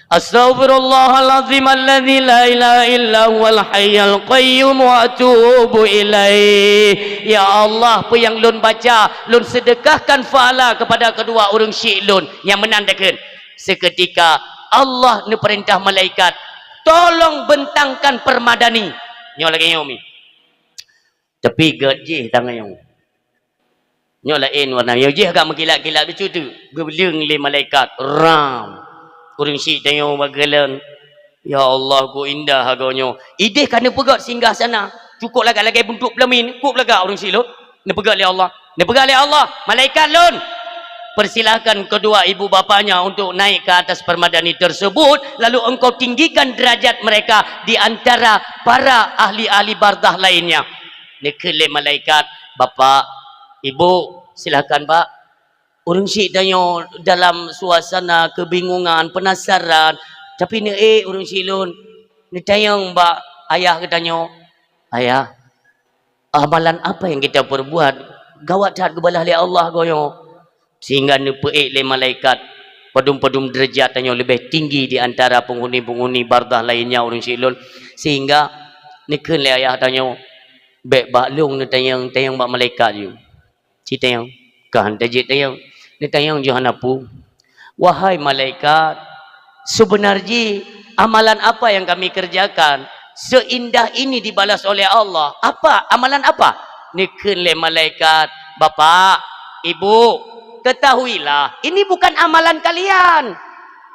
Astaghfirullahalazim alladzi la ilaha illa huwal hayyul qayyum wa atubu ilaih. Ya Allah, peue nyang lôn baca, lôn sedekahkan pahala kepada kedua ureuëng syik lôn. Nyang meunan takheun. Seketika Allah neupeurintah malaikat, "Tolong bentangkan permadani." Nyoe lagèe nyoe mi. Tapi gét jih tangan nyoe. Nyoe laén warna. Nyoe jih agak meukilat-kilat bicu tu. Geubeuleung lé malaikat. Ram. Ureuëng syik tanyoe bak geulan. Ya Allah, ku indah hagoe nyoe. Idéh ka neupeugét singgah sana. Cukôp lagak lagèe buntok peulamin. Cukôp lagak ureuëng syik lôn. Neupeugét lé Allah. Neupeugét lé Allah, "Malaikat lôn, persilahkan kedua ibu bapanya untuk naik ke atas permadani tersebut, lalu engkau tinggikan derajat mereka di antara para ahli-ahli barzakh lainnya." Neukheun lé malaikat, "Bapak, Ibu, silahkan, Pak." Ureuëng syik tanyoe dalam suasana kebingungan, penasaran, tapi neuék ureuëng syik lôn neutanyong bak ayah geutanyoe, "Ayah, amalan apa yang kita perbuat gawat that geubalah lé Allah goe nyoe?" Sehingga neupeuék lé malaikat padum-padum deurajat tanyoe leubeh tinggi di antara penghuni-penghuni barzakh lainnya ureuëng syik lôn. Sehingga neukheun lé ayah tanyoe, "Bèk bak lôn neutanyong, tanyong bak malaikat yue." Citanyong, ka han tajeuet tanyong. Neutanyong jih hana peue. "Wahai malaikat, sebenar jih amalan apa yang kami kerjakan seindah ini dibalas oleh Allah? Apa? Amalan apa?" Neukheun lé malaikat, "Bapak, Ibu, ketahuilah, ini bukan amalan kalian.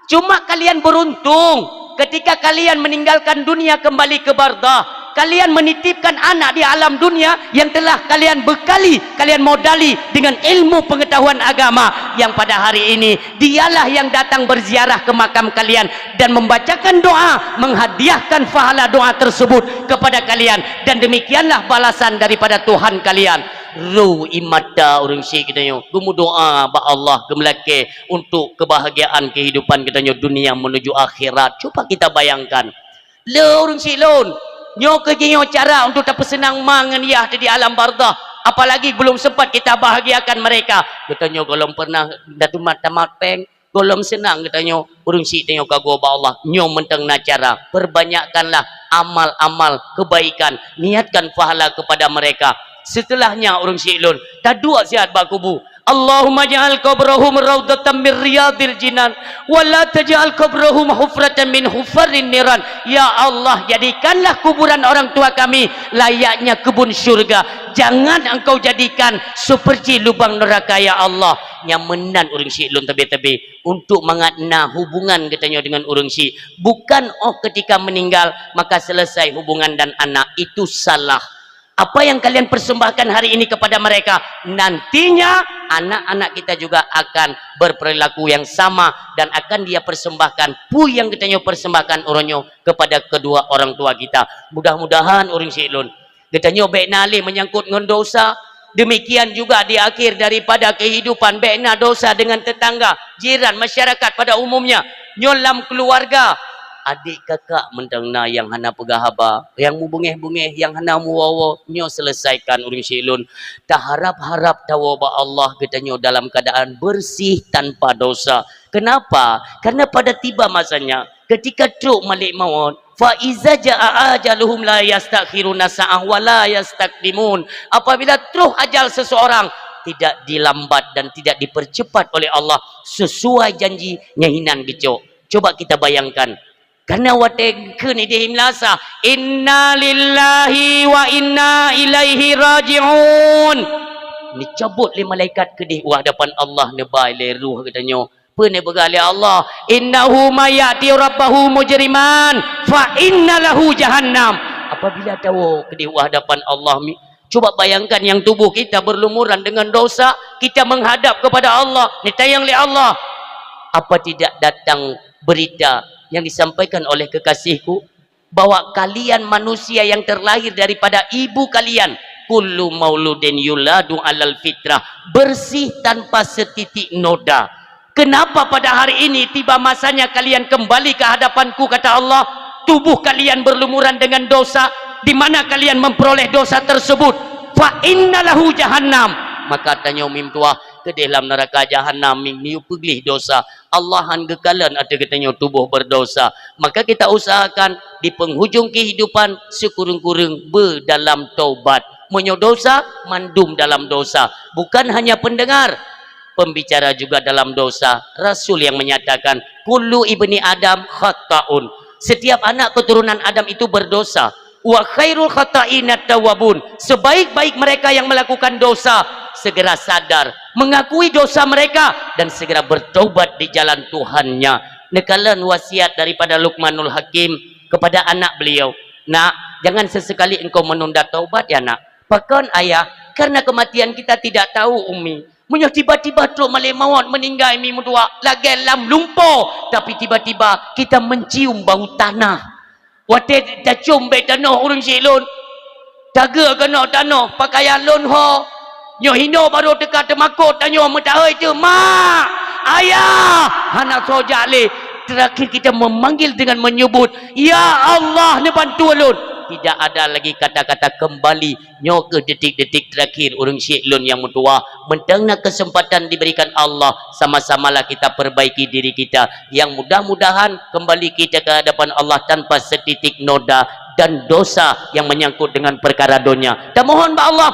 Cuma kalian beruntung, ketika kalian meninggalkan dunia kembali ke barzakh, Kalian menitipkan anak di alam dunia yang telah kalian bekali, kalian modali dengan ilmu pengetahuan agama yang pada hari ini dialah yang datang berziarah ke makam kalian dan membacakan doa, menghadiahkan pahala doa tersebut kepada kalian, dan demikianlah balasan daripada Tuhan kalian. Ru imata ureuëng syik geutanyoe geumudoa bak Allah, geumeulakée untuk kebahagiaan kehidupan geutanyoe dunia menuju akhirat. Cuba kita bayangkan, le ureuëng syik lôn, nyoe keuh jih nyoe cara untuk tapeuseunang ma ngon yah di alam barzakh, apalagi belum sempat kita bahagiakan mereka. Geutanyoe gohlom pernah datu mat tamat péng, gohlom seunang geutanyoe, ureuëng syik tanyoe ka goe bak Allah. Nyoe mantong na cara, perbanyakkanlah amal-amal kebaikan, niatkan pahala kepada mereka. Setelahnya ureuëng syik lôn, taduek siat bak kubu. Allahumma ja'al qabrahum raudhatan min riyadil jinan, wa la taj'al qabrahum hufratan min hufarin niran. Ya Allah, jadikanlah kuburan orang tua kami layaknya kebun syurga. Jangan Engkau jadikan seperti lubang neraka, ya Allah. Nyang meunan ureuëng syik lôn teubi-teubi untuk mangat na hubungan geutanyoe dengan ureuëng syik. Bukan oh ketika meninggal maka selesai hubungan dan anak. Itu salah. Apa yang kalian persembahkan hari ini kepada mereka, nantinya anak-anak kita juga akan berperilaku yang sama dan akan dia persembahkan peue nyang geutanyoe persembahkan uroe nyoe kepada kedua orang tua kita. Mudah-mudahan ureuëng syik lôn, geutanyoe bék na lé menyangkut ngon dosa. Demikian juga di akhir daripada kehidupan, bék na dosa dengan tetangga, jiran, masyarakat pada umumnya. Nyoe lam keluarga, adik kakak mantong na nyang hana peugah haba, nyang mubungéh-bungéh, nyang hana muwoe-woe, nyoe selesaikan ureuëng syik lôn. Taharap-harap tawoe bak Allah geutanyoe dalam keadaan bersih tanpa dosa. Kenapa? Karena pada tiba masanya, ketika trok malaikat maut, fa iza jaa ajaluhum la yastakhiruna sa'ah wa la yastaqdimun. Apabila troh ajal seseorang, tidak dilambat dan tidak dipercepat oleh Allah, sesuai janji nyan hinan geucok. Coba kita bayangkan, karena watée kheun idéh imlasa, "Inna lillahi wa inna ilaihi raji'un." Neucabot lé malaikat keudéh u hadapan Allah, neuba lé ruh geutanyoe. Peue neupeugah lé Allah, "Innahu may ya'ti rabbahu mujriman, fa inna lahu jahannam." Apabila tawoe keudéh u hadapan Allah, mi-, coba bayangkan yang tubuh kita berlumuran dengan dosa, kita menghadap kepada Allah, neutanyong lé Allah, "Apa tidak datang berita yang disampaikan oleh kekasihku?" Bahwa kalian manusia yang terlahir daripada ibu kalian, kullu mauludin yuladu alal fitrah, bersih tanpa setitik noda. Kenapa pada hari ini tiba masanya kalian kembali ke hadapanku, kata Allah, tubuh kalian berlumuran dengan dosa, di mana kalian memperoleh dosa tersebut? Fa inna lahu jahannam. Maka tanyoe mim tuah keudéh lam neuraka jahannam, mim miyup peugleh dosa. Allah han geukalon ateueh geutanyoe tuboh berdosa. Maka kita usahakan di penghujung kehidupan sikureueng-kureueng beudalam taubat. Meunyoe dosa, mandum dalam dosa. Bukan hanya pendengar, pembicara juga dalam dosa. Rasul yang menyatakan, "Kullu ibni Adam khatta'un." Setiap anak keturunan Adam itu berdosa. "Wa khairul khata'ina tawwabun." Sebaik-baik mereka yang melakukan dosa, segera sadar, mengakui dosa mereka, dan segera bertaubat di jalan Tuhannya. Neukalon wasiat daripada Luqmanul Hakim kepada anak beliau, "Nak, jangan sesekali engkau menunda taubat ya, Nak." "Pakon, Ayah?" "Karena kematian kita tidak tahu, Umi. Meunyoe tiba-tiba trok malaikat maut meuninggai, mi meutuah, lagée lam lumpo, tapi tiba-tiba kita mencium bau tanah." Watée tacom bék tanoh ureuëng syik lôn, tageue keunoe tanoh, pakaian lôn ho. Nyoe hinoe barô teuka teumakot tanyoe meutahôi teuh, "Mak! Ayah!" Hana soe jak lé. Terakhir kita memanggil dengan menyebut, "Ya Allah, neubantu lôn!" Tidak ada lagi kata-kata kembali. Nyoe keuh detik-detik terakhir ureuëng syik lôn nyang meutuwah. Mantong na kesempatan diberikan Allah, sama-samalah kita perbaiki diri kita. Yang mudah-mudahan kembali kita ke hadapan Allah tanpa setitik noda dan dosa yang menyangkut dengan perkara dunia. Tamohon bak Allah,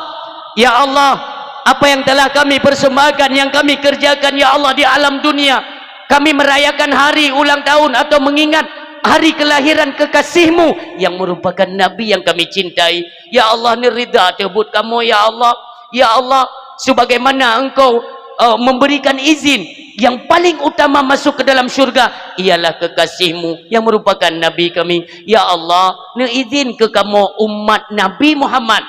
"Ya Allah, apa yang telah kami persembahkan, yang kami kerjakan, ya Allah, di alam dunia, kami merayakan hari ulang tahun atau mengingat hari kelahiran kekasih-Mu yang merupakan Nabi yang kami cintai. Ya Allah, neuridha teuh buet kamoe, ya Allah. Ya Allah, sebagaimana Engkau, eh, memberikan izin Yang paling utama masuk ke dalam syurga ialah kekasih-Mu yang merupakan Nabi kami. Ya Allah, neuizin keu kamoe umat Nabi Muhammad